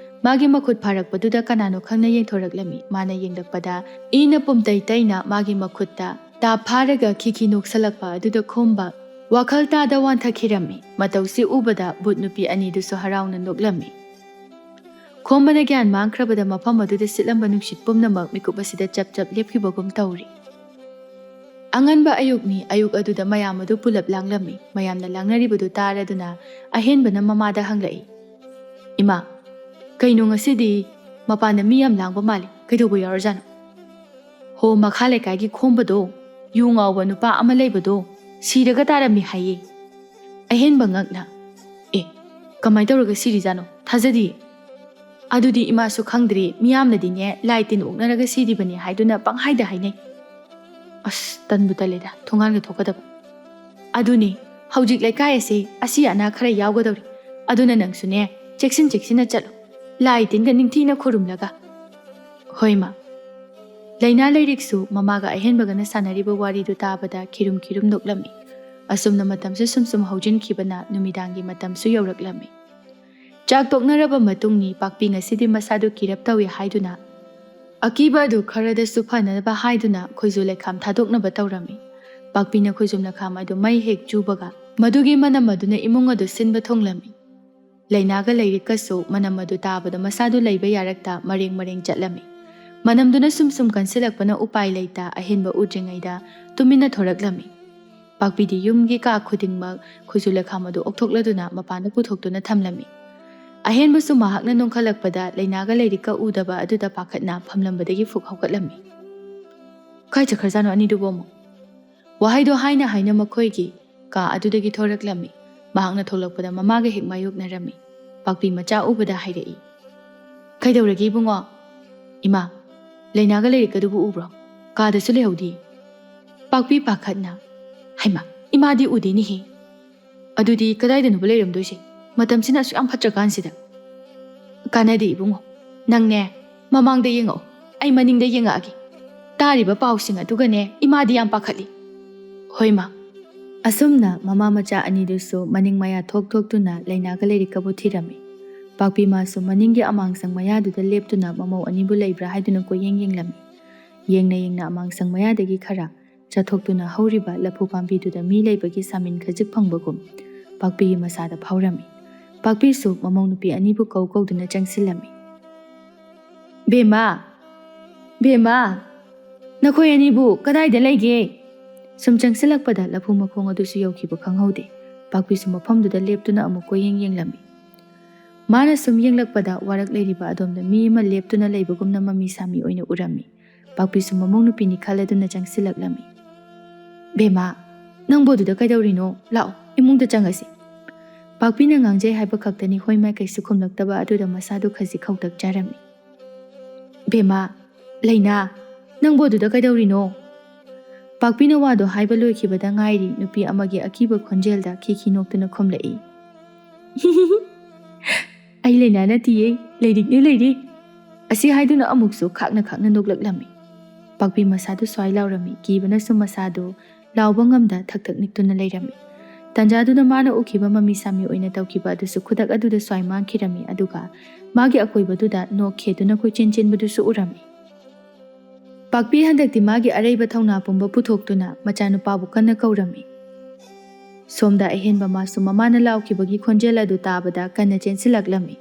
ꯃꯥꯒꯤ ꯃꯈꯨꯠ ꯐꯥꯔꯛꯄꯗꯨꯗ ꯀꯅꯥꯅꯣ ꯈꯪꯅ ꯌꯦꯡꯊꯣꯔꯛꯂꯝꯃꯤ꯫ ꯃꯥꯅ ꯌꯦꯡꯂꯛꯄꯗ ꯏꯅ ꯄꯨꯝꯇꯩ ꯇꯩꯅ ꯃꯥꯒꯤ ꯃꯈꯨꯠꯇ ꯇꯥꯞ ꯐꯥꯔꯒ ꯈꯤꯈꯤ ꯅꯣꯛꯁꯜꯂꯛꯄ ꯑꯗꯨꯗ ꯈꯣꯝꯕ ꯋꯥꯈꯜ ꯇꯥꯗ ꯋꯥꯟꯊꯈꯤꯔꯝꯃꯤ꯫ ꯃꯇꯧꯁꯤ ꯎꯕꯗ ꯕꯨꯠ ꯅꯨꯄꯤ ꯑꯅꯤꯗꯨꯁꯨ ꯍꯔꯥꯎꯅ ꯅꯣꯛꯂꯝꯃꯤ꯫ ꯈꯣꯝꯕꯅ ꯒ꯭ꯌꯥꯟ ꯃꯥꯡꯈ꯭ꯔꯕꯗ ꯃꯐꯝ ꯑꯗꯨꯗ ꯁꯤꯠꯂꯝꯕ ꯅꯨꯡꯁꯤꯠ ꯄꯨꯝꯅꯃꯛ ꯃꯤꯀꯨꯞ ꯑꯁꯤꯗ ꯆꯞ ꯆꯞ ꯂꯦꯞꯈꯤꯕꯒꯨꯝ ꯇꯧꯔꯤ꯫ ꯑꯉꯟꯕ ꯑꯌꯨꯛꯅꯤ꯫ ꯑꯌꯨꯛ ꯑꯗꯨꯗ ꯃꯌꯥꯝ ꯑꯗꯨ ꯄꯨꯂꯞ ꯂꯥꯡꯂꯝꯃꯤ꯫ ꯃꯌꯥꯝꯅ ꯂꯥꯡꯅꯔꯤꯕꯗꯨ ꯇꯥꯔꯗꯨꯅ ꯑꯍꯦꯟꯕꯅ ꯃꯃꯥꯗ ꯍꯪꯂꯛꯏ, "ꯏꯃꯥ, ꯀꯩꯅꯣ ꯉꯁꯤꯗꯤ ꯃꯄꯥꯟꯗ ꯃꯤ ꯌꯥꯝ ꯂꯥꯡꯕ ꯃꯥꯜꯂꯤ, ꯀꯩꯗꯧꯕ ꯌꯥꯎꯔꯖꯥꯠꯅꯣ?" "ꯍꯣ, ꯃꯈꯥ ꯂꯩꯀꯥꯏꯒꯤ ꯈꯣꯝꯕꯗꯣ, ꯌꯨ ꯉꯥꯎꯕ ꯅꯨꯄꯥ ꯑꯃ ꯂꯩꯕꯗꯣ, ꯁꯤꯔꯒ ꯇꯥꯔꯝꯃꯤ ꯍꯥꯏꯌꯦ꯫" ꯑꯍꯦꯟꯕ ꯉꯛꯅ, "ꯑꯦ, ꯀꯃꯥꯏꯅ ꯇꯧꯔꯒ ꯁꯤꯔꯤꯖꯥꯠꯅꯣ? ꯊꯥꯖꯗꯤꯌꯦ꯫" "ꯑꯗꯨꯗꯤ ꯏꯃꯥꯁꯨ ꯈꯪꯗ꯭ꯔꯤ꯫ ꯃꯤꯌꯥꯝꯅꯗꯤꯅꯦ, ꯂꯥꯏ ꯇꯤꯟ ꯑꯣꯛꯅꯔꯒ ꯁꯤꯔꯤꯕꯅꯤ ꯍꯥꯏꯗꯨꯅ ꯄꯪꯍꯥꯏꯗ ꯍꯥꯏꯅꯩ꯫" "ꯑꯁ, ꯇꯟꯕꯨ ꯇꯜꯂꯦꯗ, ꯊꯣꯡꯒꯥꯟꯒ ꯊꯣꯛꯀꯗꯕ꯫" "ꯑꯗꯨꯅꯤ, ꯍꯧꯖꯤꯛ ꯂꯩꯀꯥꯏ ꯑꯁꯦ ꯑꯁꯤ ꯑꯅꯥ ꯈꯔ ꯌꯥꯎꯒꯗꯧꯔꯤ꯫ ꯑꯗꯨꯅ ꯅꯪꯁꯨꯅꯦ, ꯆꯦꯛꯁꯤꯟ ꯆꯦꯛꯁꯤꯟꯅ ꯆꯠꯂꯨ, ꯂꯥꯏ ꯇꯤꯟꯒ ꯅꯤꯡꯊꯤꯅ ꯈꯨꯔꯨꯝꯂꯒ꯫" "ꯍꯣꯏ, ꯃꯥ꯫" ꯂꯩꯅꯥ ꯂꯩꯔꯤꯛꯁꯨ ꯃꯃꯥꯒ ꯑꯍꯦꯟꯕꯒꯅ ꯁꯥꯟꯅꯔꯤꯕ ꯋꯥꯔꯤꯗꯨ ꯇꯥꯕꯗ ꯈꯤꯔꯨꯝ ꯈꯤꯔꯨꯝ ꯅꯣꯛꯂꯝꯃꯤ꯫ ꯑꯁꯨꯝꯅ ꯃꯇꯝꯁꯨ ꯁꯨꯝ ꯁꯨꯝ ꯍꯧꯖꯤꯟꯈꯤꯕꯅ ꯅꯨꯃꯤꯗꯥꯡꯒꯤ ꯃꯇꯝꯁꯨ ꯌꯧꯔꯛꯂꯝꯃꯤ꯫ ꯆꯥꯛ ꯇꯣꯛꯅꯔꯕ ꯃꯇꯨꯡꯅꯤ꯫ ꯄꯥꯛꯄꯤ ꯉꯁꯤꯗꯤ ꯃꯁꯥꯗꯨ ꯀꯤꯔꯞ ꯇꯧꯏ ꯍꯥꯏꯗꯨꯅ ꯑꯀꯤꯕ ꯑꯗꯨ ꯈꯔꯗꯁꯨ ꯐꯅꯕ ꯍꯥꯏꯗꯨꯅ ꯈꯣꯏꯖꯨ ꯂꯩꯈꯥꯝ ꯊꯥꯗꯣꯛꯅꯕ ꯇꯧꯔꯝꯃꯤ꯫ ꯄꯥꯛꯄꯤꯅ ꯈꯣꯏꯖꯨꯝ ꯂꯩꯈꯥꯝ ꯑꯗꯨ ꯃꯩ ꯍꯦꯛ ꯆꯨꯕꯒ ꯃꯗꯨꯒꯤ ꯃꯅꯝ ꯑꯗꯨꯅ ꯏꯃꯨꯡ ꯑꯗꯨ ꯁꯤꯟꯕ ꯊꯨꯡꯂꯝꯃꯤ꯫ ꯂꯩꯅꯥꯒ ꯂꯩꯔꯤꯛꯀꯁꯨ ꯃꯅꯝ ꯑꯗꯨ ꯇꯥꯕꯗ ꯃꯁꯥꯗꯨ ꯂꯩꯕ ꯌꯥꯔꯛꯇ ꯃꯔꯦꯡ ꯃꯔꯦꯡ ꯆꯠꯂꯝꯃꯤ꯫ ꯃꯅꯝꯗꯨꯅ ꯁꯨꯝ ꯁꯨꯝ ꯀꯟꯁꯤꯜꯂꯛꯄꯅ ꯎꯄꯥꯏ ꯂꯩꯇ ꯑꯍꯦꯟꯕ ꯎꯗ꯭ꯔꯤꯉꯩꯗ ꯇꯨꯃꯤꯟꯅ ꯊꯣꯔꯛꯂꯝꯃꯤ꯫ ꯄꯥꯛꯄꯤꯗꯤ ꯌꯨꯝꯒꯤ ꯀꯥ ꯈꯨꯗꯤꯡꯃꯛ ꯈꯨꯖꯨ ꯂꯩꯈꯥꯝ ꯑꯗꯨ ꯑꯣꯛꯊꯣꯛꯂꯗꯨꯅ ꯃꯄꯥꯟꯗ ꯄꯨꯊꯣꯛꯇꯨꯅ ꯊꯝꯂꯝꯃꯤ꯫ ꯑꯍꯦꯟꯕꯁꯨ ꯃꯍꯥꯛꯅ ꯅꯣꯡꯈꯠꯂꯛꯄꯗ ꯂꯩꯅꯥꯒ ꯂꯩꯔꯤꯛꯀ ꯎꯗꯕ ꯑꯗꯨꯗ ꯄꯥꯈꯠꯅ ꯐꯝꯂꯝꯕꯗꯒꯤ ꯐꯨꯛ ꯍꯧꯒꯠꯂꯝꯃꯤ꯫ "ꯀꯥꯏ ꯆꯠꯈ꯭ꯔꯖꯥꯠꯅꯣ ꯑꯅꯤꯗꯨꯕꯨ ꯑꯃꯨꯛ?" ꯋꯥꯍꯩꯗꯣ ꯍꯥꯏꯅ ꯍꯥꯏꯅ ꯃꯈꯣꯏꯒꯤ ꯀꯥ ꯑꯗꯨꯗꯒꯤ ꯊꯣꯔꯛꯂꯝꯃꯤ꯫ ꯃꯍꯥꯛꯅ ꯊꯣꯛꯂꯛꯄꯗ ꯃꯃꯥꯒ ꯍꯦꯛ ꯃꯥꯌꯣꯛꯅꯔꯝꯃꯤ꯫ ꯄꯥꯛꯄꯤ ꯃꯆꯥ ꯎꯕꯗ ꯍꯥꯏꯔꯛꯏ, "ꯀꯩꯗꯧꯔꯒꯦ ꯏꯕꯨꯡꯉꯣ?" "ꯏꯃꯥ, ꯂꯩꯅꯥꯒ ꯂꯩꯔꯤꯛꯀꯗꯨꯕꯨ ꯎꯕ꯭ꯔꯣ? ꯀꯥꯗꯁꯨ ꯂꯩꯍꯧꯗꯦ꯫ ꯄꯥꯛꯄꯤ ꯄꯥꯈꯠꯅ, "ꯍꯩꯃꯥ, ꯏꯃꯥꯗꯤ ꯎꯗꯦꯅꯦꯍꯦ꯫ ꯑꯗꯨꯗꯤ ꯀꯗꯥꯏꯗꯅꯣꯕ ꯂꯩꯔꯝꯗꯣꯏꯁꯦ? ꯃꯇꯝꯁꯤꯅ ꯑꯁꯨꯛ ꯌꯥꯝ ꯐꯠꯇ꯭ꯔꯀꯥꯟꯁꯤꯗ?" "ꯀꯥꯟꯅꯗꯦ ꯏꯕꯨꯡꯉꯣ, ꯅꯪꯅꯦ ꯃꯃꯥꯡꯗ ꯌꯦꯡꯉꯛꯑꯣ, ꯑꯩ ꯃꯅꯤꯡꯗ ꯌꯦꯡꯉꯛꯑꯒꯦ꯫ ꯇꯥꯔꯤꯕ ꯄꯥꯎꯁꯤꯡ ꯑꯗꯨꯒꯅꯦ ꯏꯃꯥꯗꯤ ꯌꯥꯝ ꯄꯥꯈꯠꯂꯤ꯫" "ꯍꯣꯏ ꯃꯥ꯫" ꯑꯁꯨꯝꯅ ꯃꯃꯥ ꯃꯆꯥ ꯑꯅꯤꯗꯨꯁꯨ ꯃꯅꯤꯡ ꯃꯌꯥ ꯊꯣꯛ ꯊꯣꯛꯇꯨꯅ ꯂꯩꯅꯥꯒ ꯂꯥꯏꯔꯤꯛꯀꯕꯨ ꯊꯤꯔꯝꯃꯤ꯫ ꯄꯥꯛꯄꯤ ꯃꯥꯁꯨ ꯃꯅꯤꯡꯒꯤ ꯑꯃꯥꯡꯁꯪ ꯃꯌꯥꯗꯨꯗ ꯂꯦꯞꯇꯨꯅ ꯃꯃꯧ ꯑꯅꯤꯕꯨ ꯂꯩꯕ꯭ꯔꯥ ꯍꯥꯏꯗꯨꯅ ꯀꯣꯏꯌꯦꯡ ꯌꯦꯡꯂꯝꯃꯤ꯫ ꯌꯦꯡꯅ ꯌꯦꯡꯅ ꯑꯃꯥꯡꯁꯪ ꯃꯌꯥꯗꯒꯤ ꯈꯔ ꯆꯠꯊꯣꯛꯇꯨꯅ ꯍꯧꯔꯤꯕ ꯂꯐꯨ ꯄꯥꯝꯕꯤꯗꯨꯗ ꯃꯤ ꯂꯩꯕꯒꯤ ꯁꯥꯃꯤꯟ ꯈꯖꯤꯛ ꯐꯪꯕꯒꯨꯝ ꯄꯥꯛꯄꯤꯒꯤ ꯃꯁꯥꯗ ꯐꯥꯎꯔꯝꯃꯤ꯫ ꯄꯥꯛꯄꯤꯁꯨ ꯃꯃꯧ ꯅꯨꯄꯤ ꯑꯅꯤꯕꯨ ꯀꯧ ꯀꯧꯗꯨꯅ ꯆꯪꯁꯤꯜꯂꯝꯃꯤ꯫ "ꯕꯦꯝꯃ! ꯕꯦꯝꯃ! ꯅꯈꯣꯏ ꯑꯅꯤꯕꯨ ꯀꯗꯥꯏꯗ ꯂꯩꯒꯦ?" ꯁꯨꯝ ꯆꯪꯁꯤꯜꯂꯛꯄꯗ ꯂꯐꯨ ꯃꯈꯣꯡ ꯑꯗꯨꯁꯨ ꯌꯧꯈꯤꯕ ꯈꯪꯍꯧꯗꯦ꯫ ꯄꯥꯛꯄꯤꯁꯨ ꯃꯐꯝꯗꯨꯗ ꯂꯦꯞꯇꯨꯅ ꯑꯃꯨꯛ ꯀꯣꯏꯌꯦꯡ ꯌꯦꯡꯂꯝꯃꯤ꯫ ꯃꯥꯅ ꯁꯨꯝ ꯌꯦꯡꯂꯛꯄꯗ ꯋꯥꯔꯛ ꯂꯩꯔꯤꯕ ꯑꯗꯣꯝꯗ ꯃꯤ ꯑꯃ ꯂꯦꯞꯇꯨꯅ ꯂꯩꯕꯒꯨꯝꯅ ꯃꯃꯤ ꯁꯥꯃꯤ ꯑꯣꯏꯅ ꯎꯔꯝꯃꯤ꯫ ꯄꯥꯛꯄꯤꯁꯨ ꯃꯃꯧ ꯅꯨꯄꯤꯅꯤ ꯈꯜꯂꯗꯨꯅ ꯆꯪꯁꯤꯜꯂꯛꯂꯝꯃꯤ꯫ "ꯕꯦꯝꯃ, ꯅꯪꯕꯨ ꯑꯗꯨꯗ ꯀꯩꯗꯧꯔꯤꯅꯣ? ꯂꯥꯛꯑꯣ, ꯏꯃꯨꯡꯗ ꯆꯪꯉꯁꯤ꯫" ꯄꯥꯛꯄꯤꯅ ꯉꯥꯡꯖꯩ ꯍꯥꯏꯕ ꯈꯛꯇꯅꯤ ꯍꯣꯏ ꯃꯥꯏ ꯀꯩꯁꯨ ꯈꯨꯝꯂꯛꯇꯕ ꯑꯗꯨꯗ ꯃꯁꯥꯗꯨ ꯈꯖꯤꯛ ꯈꯧꯇꯛ ꯆꯥꯔꯝꯃꯤ꯫ "ꯕꯦꯝꯃ, ꯂꯩꯅꯥ, ꯅꯪꯕꯨ ꯑꯗꯨꯗ ꯀꯩꯗꯧꯔꯤꯅꯣ?" ꯄꯥꯛꯄꯤꯅ ꯋꯥꯗꯣ ꯍꯥꯏꯕ ꯂꯣꯏꯈꯤꯕꯗ ꯉꯥꯏꯔꯤ ꯅꯨꯄꯤ ꯑꯃꯒꯤ ꯑꯀꯤꯕ ꯈꯣꯟꯖꯦꯜꯗ ꯈꯤꯈꯤ ꯅꯣꯛꯇꯨꯅ ꯈꯨꯝꯂꯛꯏ꯫ "ꯑꯩ ꯂꯩꯅꯥ ꯅꯠꯇꯤꯌꯦ, ꯂꯩꯔꯤꯛꯅꯦ ꯂꯩꯔꯤꯛ꯫" ꯑꯁꯤ ꯍꯥꯏꯗꯨꯅ ꯑꯃꯨꯛꯁꯨ ꯈꯥꯛꯅ ꯈꯥꯛꯅ ꯅꯣꯛꯂꯛꯂꯝꯃꯤ꯫ ꯄꯥꯛꯄꯤ ꯃꯁꯥꯗꯨ ꯁ꯭ꯋꯥꯏ ꯂꯥꯎꯔꯝꯃꯤ, ꯀꯤꯕꯅꯁꯨ ꯃꯁꯥꯗꯨ ꯂꯥꯎꯕ ꯉꯝꯗ ꯊꯛ ꯊꯛ ꯅꯤꯛꯇꯨꯅ ꯂꯩꯔꯝꯃꯤ꯫ ꯇꯟꯖꯥꯗꯨꯗ ꯃꯥꯅ ꯎꯈꯤꯕ ꯃꯃꯤ ꯁꯥꯃꯤ ꯑꯣꯏꯅ ꯇꯧꯈꯤꯕ ꯑꯗꯨꯁꯨ ꯈꯨꯗꯛ ꯑꯗꯨꯗ ꯁ꯭ꯋꯥꯏ ꯃꯥꯡꯈꯤꯔꯝꯃꯤ, ꯑꯗꯨꯒ ꯃꯥꯒꯤ ꯑꯀꯣꯏꯕꯗꯨꯗ ꯅꯣꯛ ꯈꯦꯗꯨꯅ ꯀꯣꯏꯆꯦꯟ ꯆꯦꯟꯕꯗꯨꯁꯨ ꯎꯔꯝꯃꯤ꯫ ꯄꯥꯛꯄꯤ ꯍꯟꯗꯛꯇꯤ ꯃꯥꯒꯤ ꯑꯔꯩꯕ ꯊꯧꯅꯥ ꯄꯨꯝꯕ ꯄꯨꯊꯣꯛꯇꯨꯅ ꯃꯆꯥꯅꯨꯄꯥꯕꯨ ꯀꯟꯅ ꯀꯧꯔꯝꯃꯤ꯫ ꯁꯣꯝꯗ ꯑꯍꯦꯟꯕ ꯃꯥꯁꯨ ꯃꯃꯥꯅ ꯂꯥꯎꯈꯤꯕꯒꯤ ꯈꯣꯟꯖꯦꯜ ꯑꯗꯨ ꯇꯥꯕꯗ ꯀꯟꯅ ꯆꯦꯟꯁꯤꯜꯂꯛꯂꯝꯃꯤ꯫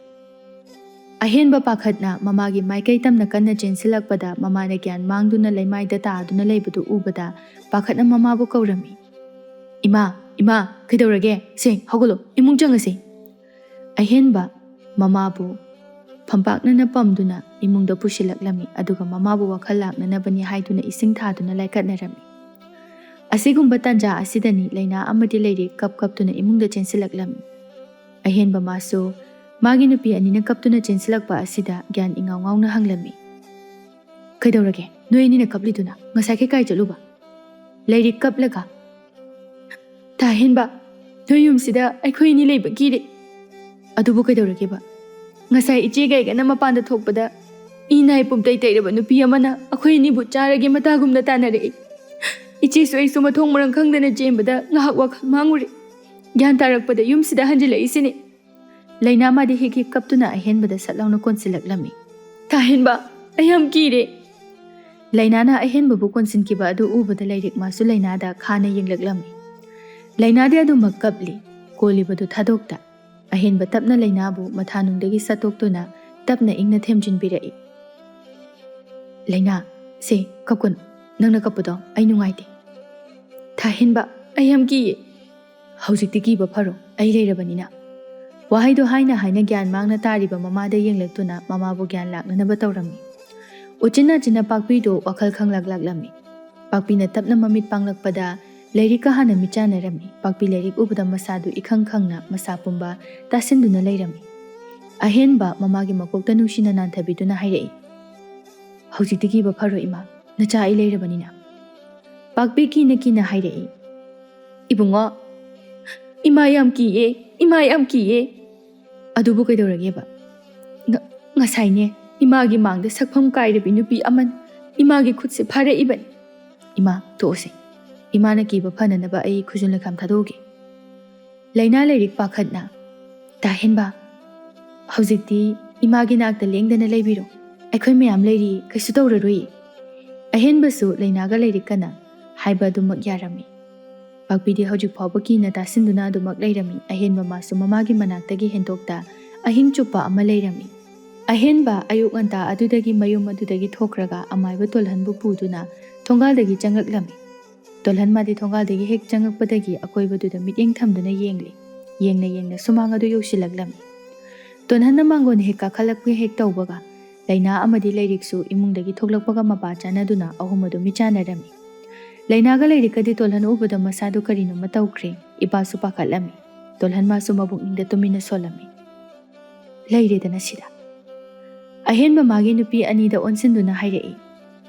ꯑꯍꯦꯟꯕ ꯄꯥꯈꯠꯅ ꯃꯃꯥꯒꯤ ꯃꯥꯏꯀꯩ ꯇꯝꯅ ꯀꯟꯅ ꯆꯦꯟꯁꯤꯜꯂꯛꯄꯗ ꯃꯃꯥꯅ ꯒ꯭ꯌꯥꯟ ꯃꯥꯡꯗꯨꯅ ꯂꯩꯃꯥꯏꯗ ꯇꯥꯗꯨꯅ ꯂꯩꯕꯗꯨ ꯎꯕꯗ ꯄꯥꯈꯠꯅ ꯃꯃꯥꯕꯨ ꯀꯧꯔꯝꯃꯤ꯫ "ꯏꯃꯥ, ꯏꯃꯥ, ꯀꯩꯗꯧꯔꯒꯦ? ꯁꯦ, ꯍꯧꯒꯠꯂꯣ, ꯏꯃꯨꯡ ꯆꯪꯉꯁꯤ꯫" ꯑꯍꯦꯟꯕ ꯃꯃꯥꯕꯨ ꯐꯝꯄꯥꯛꯅꯅ ꯄꯝꯗꯨꯅ ꯏꯃꯨꯡꯗ ꯄꯨꯁꯤꯜꯂꯛꯂꯝꯃꯤ, ꯑꯗꯨꯒ ꯃꯃꯥꯕꯨ ꯋꯥꯈꯜ ꯂꯥꯛꯅꯅꯕꯅꯤ ꯍꯥꯏꯗꯨꯅ ꯏꯁꯤꯡ ꯊꯥꯗꯨꯅ ꯂꯥꯏꯀꯠꯅꯔꯝꯃꯤ꯫ ꯑꯁꯤꯒꯨꯝꯕ ꯇꯥꯟꯖꯥ ꯑꯁꯤꯗꯅꯤ ꯂꯩꯅꯥ ꯑꯃꯗꯤ ꯂꯩꯔꯦ ꯀꯞ ꯀꯞꯇꯨꯅ ꯏꯃꯨꯡꯗ ꯆꯦꯟꯁꯤꯜꯂꯛꯂꯝꯃꯤ꯫ ꯑꯍꯦꯟꯕ ꯃꯥꯁꯨ ꯃꯥꯒꯤ ꯅꯨꯄꯤ ꯑꯅꯤꯅ ꯀꯞꯇꯨꯅ ꯆꯦꯟꯁꯤꯜꯂꯛꯄ ꯑꯁꯤꯗ ꯒ꯭ꯌꯥꯟ ꯏꯉꯥꯎ ꯉꯥꯎꯅ ꯍꯪꯂꯝꯃꯤ꯫ "ꯀꯩꯗꯧꯔꯒꯦ? "ꯅꯣꯏ ꯑꯅꯤꯅ ꯀꯞꯂꯤꯗꯨꯅ ꯉꯁꯥꯏ ꯀꯩ ꯀꯥꯏ ꯆꯠꯂꯨꯕ?" ꯂꯥꯏꯔꯤꯛ ꯀꯞꯂꯒ, "ꯇꯥꯍꯦꯟꯕ, ꯅꯣꯏ ꯌꯨꯝꯁꯤꯗ ꯑꯩꯈꯣꯏ ꯑꯅꯤ ꯂꯩꯕ ꯀꯤꯔꯦ꯫ ꯑꯗꯨꯕꯨ ꯀꯩꯗꯧꯔꯒꯦꯕ? ꯉꯁꯥꯏ ꯏꯆꯦ ꯀꯩꯒꯅ ꯃꯄꯥꯟꯗ ꯊꯣꯛꯄꯗ ꯏ ꯅꯥꯏ ꯄꯨꯝꯇꯩ ꯇꯩꯔꯕ ꯅꯨꯄꯤ ꯑꯃꯅ ꯑꯩꯈꯣꯏ ꯑꯅꯤꯕꯨ ꯆꯥꯔꯒꯦ ꯃꯇꯥꯒꯨꯝꯅ ꯇꯥꯟꯅꯔꯛꯏ꯫ ꯏꯆꯦꯁꯨ ꯑꯩꯁꯨ ꯃꯊꯣꯡ ꯃꯔꯝ ꯈꯪꯗꯅ ꯆꯦꯟꯕꯗ ꯉꯥꯏꯍꯥꯛ ꯋꯥꯈꯜ ꯃꯥꯡꯉꯨꯔꯦ꯫ ꯒ꯭ꯌꯥꯟ ꯇꯥꯔꯛꯄꯗ ꯌꯨꯝꯁꯤꯗ ꯍꯟꯖꯤꯜꯂꯛꯏꯁꯤꯅꯤ꯫" ꯂꯩꯅꯥ ꯃꯥꯗꯤ ꯍꯦꯛ ꯍꯦꯛ ꯀꯞꯇꯨꯅ ꯑꯍꯦꯟꯕꯗ ꯁꯠ ꯂꯥꯎꯅ ꯀꯣꯟꯁꯤꯜꯂꯛꯂꯝꯃꯤ꯫ "ꯇꯥꯍꯦꯟꯕ, ꯑꯩ ꯌꯥꯝ ꯀꯤꯔꯦ꯫" ꯂꯩꯅꯥꯅ ꯑꯍꯦꯟꯕꯕꯨ ꯀꯣꯟꯁꯤꯟꯈꯤꯕ ꯑꯗꯨ ꯎꯕꯗ ꯂꯥꯏꯔꯤꯛ ꯃꯥꯁꯨ ꯂꯩꯅꯥꯗ ꯈꯥꯅ ꯌꯦꯡꯂꯛꯂꯝꯃꯤ꯫ ꯂꯩꯅꯥꯗꯤ ꯑꯗꯨꯃꯛ ꯀꯞꯂꯤ, ꯀꯣꯜꯂꯤꯕꯗꯨ ꯊꯥꯗꯣꯛꯇ꯫ ꯑꯍꯦꯟꯕ ꯇꯞꯅ ꯂꯩꯅꯥꯕꯨ ꯃꯊꯥꯅꯨꯡꯗꯒꯤ ꯁꯠꯇꯣꯛꯇꯨꯅ ꯇꯞꯅ ꯏꯪꯅ ꯊꯦꯝꯖꯤꯟꯕꯤꯔꯛꯏ꯫ "ꯂꯩꯅꯥ, ꯁꯦ, ꯀꯞꯀꯅꯨ꯫ ꯅꯪꯅ ꯀꯞꯄꯗꯣ ꯑꯩ ꯅꯨꯡꯉꯥꯏꯇꯦ꯫" "ꯊꯥꯍꯦꯟꯕ, ꯑꯩ ꯌꯥꯝ ꯀꯤꯌꯦ꯫" "ꯍꯧꯖꯤꯛꯇꯤ ꯀꯤꯕ ꯐꯔꯣ, ꯑꯩ ꯂꯩꯔꯕꯅꯤꯅ꯫" ꯋꯥꯍꯩꯗꯣ ꯍꯥꯏꯅ ꯍꯥꯏꯅ ꯒ꯭ꯌꯥꯟ ꯃꯥꯡꯅ ꯇꯥꯔꯤꯕ ꯃꯃꯥꯗ ꯌꯦꯡꯂꯛꯇꯨꯅ ꯃꯃꯥꯕꯨ ꯒ꯭ꯌꯥꯟ ꯂꯥꯛꯅꯅꯕ ꯇꯧꯔꯝꯃꯤ꯫ ꯎꯆꯤꯟ ꯅꯥꯆꯤꯟꯅ ꯄꯥꯛꯄꯤꯗꯨ ꯋꯥꯈꯜ ꯈꯪꯂꯥꯛ ꯂꯥꯛꯂꯝꯃꯤ꯫ ꯄꯥꯛꯄꯤꯅ ꯇꯞꯅ ꯃꯃꯤꯠ ꯄꯥꯡꯂꯛꯄꯗ ꯂꯥꯏꯔꯤꯛꯀ ꯍꯥꯟꯅ ꯃꯤꯠꯆꯥꯟꯅꯔꯝꯃꯤ꯫ ꯄꯥꯛꯄꯤ ꯂꯥꯏꯔꯤꯛ ꯎꯕꯗ ꯃꯁꯥꯗꯨ ꯏꯈꯪ ꯈꯪꯅ ꯃꯁꯥ ꯄꯨꯝꯕ ꯇꯥꯁꯤꯟꯗꯨꯅ ꯂꯩꯔꯝꯃꯤ꯫ ꯑꯍꯦꯟꯕ ꯃꯃꯥꯒꯤ ꯃꯀꯣꯛꯇ ꯅꯨꯡꯁꯤꯅ ꯅꯥꯟꯊꯕꯤꯗꯨꯅ ꯍꯥꯏꯔꯛꯏ, "ꯍꯧꯖꯤꯛꯇꯤ ꯀꯤꯕ ꯐꯔꯣꯏ ꯏꯃꯥ, ꯅꯆꯥ ꯑꯩ ꯂꯩꯔꯕꯅꯤꯅ꯫" ꯄꯥꯛꯄꯤ ꯀꯤꯅ ꯀꯤꯅ ꯍꯥꯏꯔꯛꯏ, "ꯏꯕꯨꯡꯉꯣ, ꯏꯃꯥ ꯌꯥꯝ ꯀꯤꯌꯦ, ꯏꯃꯥ ꯌꯥꯝ ꯀꯤꯌꯦ꯫" "ꯑꯗꯨꯕꯨ ꯀꯩꯗꯧꯔꯒꯦꯕ?" "ꯉ-, ꯉꯁꯥꯏꯅꯦ, ꯏꯃꯥꯒꯤ ꯃꯥꯡꯗ ꯁꯛꯐꯝ ꯀꯥꯏꯔꯕꯤ ꯅꯨꯄꯤ ꯑꯃꯅ ꯏꯃꯥꯒꯤ ꯈꯨꯠꯁꯦ ꯐꯥꯔꯛꯏꯕꯅꯤ꯫" "ꯏꯃꯥ, ꯇꯣꯛꯑꯁꯦ꯫ ꯏꯃꯥꯅ ꯀꯤꯕ ꯐꯅꯅꯕ ꯑꯩ ꯈꯨꯖꯨꯟ ꯂꯩꯈꯥꯝ ꯊꯥꯗꯣꯛꯎꯒꯦ꯫" ꯂꯩꯅꯥ ꯂꯥꯏꯔꯤꯛ ꯄꯥꯈꯠꯅ, "ꯇꯥꯍꯦꯟꯕ, ꯍꯧꯖꯤꯛꯇꯤ ꯏꯃꯥꯒꯤ ꯅꯥꯛꯇ ꯂꯦꯡꯗꯅ ꯂꯩꯕꯤꯔꯣ꯫ ꯑꯩꯈꯣꯏ ꯃꯌꯥꯝ ꯂꯩꯔꯤ, ꯀꯩꯁꯨ ꯇꯧꯔꯔꯣꯏꯌꯦ꯫" ꯑꯍꯦꯟꯕꯁꯨ ꯂꯩꯅꯥꯒ ꯂꯥꯏꯔꯤꯛꯀꯅ ꯍꯥꯏꯕ ꯑꯗꯨꯃꯛ ꯌꯥꯔꯝꯃꯤ꯫ ꯄꯥꯛꯄꯤꯗꯤ ꯍꯧꯖꯤꯛ ꯐꯥꯎꯕ ꯀꯤꯅ ꯇꯥꯁꯤꯟꯗꯨꯅ ꯑꯗꯨꯃꯛ ꯂꯩꯔꯝꯃꯤ꯫ ꯑꯍꯦꯟꯕ ꯃꯥꯁꯨ ꯃꯃꯥꯒꯤ ꯃꯅꯥꯛꯇꯒꯤ ꯍꯦꯟꯗꯣꯛꯇ ꯑꯍꯤꯡ ꯆꯨꯞꯄ ꯑꯃ ꯂꯩꯔꯝꯃꯤ꯫ ꯑꯍꯦꯟꯕ ꯑꯌꯨꯛ ꯉꯟꯇꯥ ꯑꯗꯨꯗꯒꯤ ꯃꯌꯨꯝ ꯑꯗꯨꯗꯒꯤ ꯊꯣꯛꯈ꯭ꯔꯒ ꯑꯃꯥꯏꯕ ꯇꯣꯜꯍꯟꯕꯨ ꯄꯨꯗꯨꯅ ꯊꯣꯡꯒꯥꯜꯗꯒꯤ ꯆꯪꯂꯛꯂꯝꯃꯤ꯫ ꯇꯣꯜꯍꯟ ꯃꯥꯗꯤ ꯊꯣꯡꯒꯥꯜꯗꯒꯤ ꯍꯦꯛ ꯆꯪꯉꯛꯄꯗꯒꯤ ꯑꯀꯣꯏꯕꯗꯨꯗ ꯃꯤꯠꯌꯦꯡ ꯊꯝꯗꯨꯅ ꯌꯦꯡꯂꯤ꯫ ꯌꯦꯡꯅ ꯌꯦꯡꯅ ꯁꯨꯃꯥꯡ ꯑꯗꯨ ꯌꯧꯁꯤꯜꯂꯛꯂꯝꯃꯤ꯫ ꯇꯣꯜꯍꯟꯅ ꯃꯥꯡꯒꯣꯟ ꯍꯦꯛ ꯀꯥꯈꯠꯂꯛꯄ ꯍꯦꯛ ꯇꯧꯕꯒ, ꯂꯩꯅꯥ ꯑꯃꯗꯤ ꯂꯥꯏꯔꯤꯛꯁꯨ ꯏꯃꯨꯡꯗꯒꯤ ꯊꯣꯛꯂꯛꯄꯒ ꯃꯄꯥ ꯆꯥꯅꯗꯨꯅ ꯑꯍꯨꯝ ꯑꯗꯨ ꯃꯤꯠꯆꯥꯟꯅꯔꯝꯃꯤ꯫ ꯂꯩꯅꯥꯒ ꯂꯥꯏꯔꯤꯛꯀꯗꯤ ꯇꯣꯜꯍꯟ ꯎꯕꯗ ꯃꯁꯥꯗꯨ ꯀꯔꯤꯅꯣꯃ ꯇꯧꯈ꯭ꯔꯦ꯫ ꯏꯄꯥꯁꯨ ꯄꯥꯈꯠꯂꯝꯃꯤ꯫ ꯇꯣꯜꯍꯟ ꯃꯥꯁꯨ ꯃꯕꯨꯛꯅꯤꯡꯗ ꯇꯨꯃꯤꯟꯅ ꯁꯣꯜꯂꯝꯃꯤ꯫ "ꯂꯩꯔꯦꯗꯅ ꯁꯤꯗ꯫" ꯑꯍꯦꯟꯕ ꯃꯥꯒꯤ ꯅꯨꯄꯤ ꯑꯅꯤꯗ ꯑꯣꯟꯁꯤꯟꯗꯨꯅ ꯍꯥꯏꯔꯛꯏ,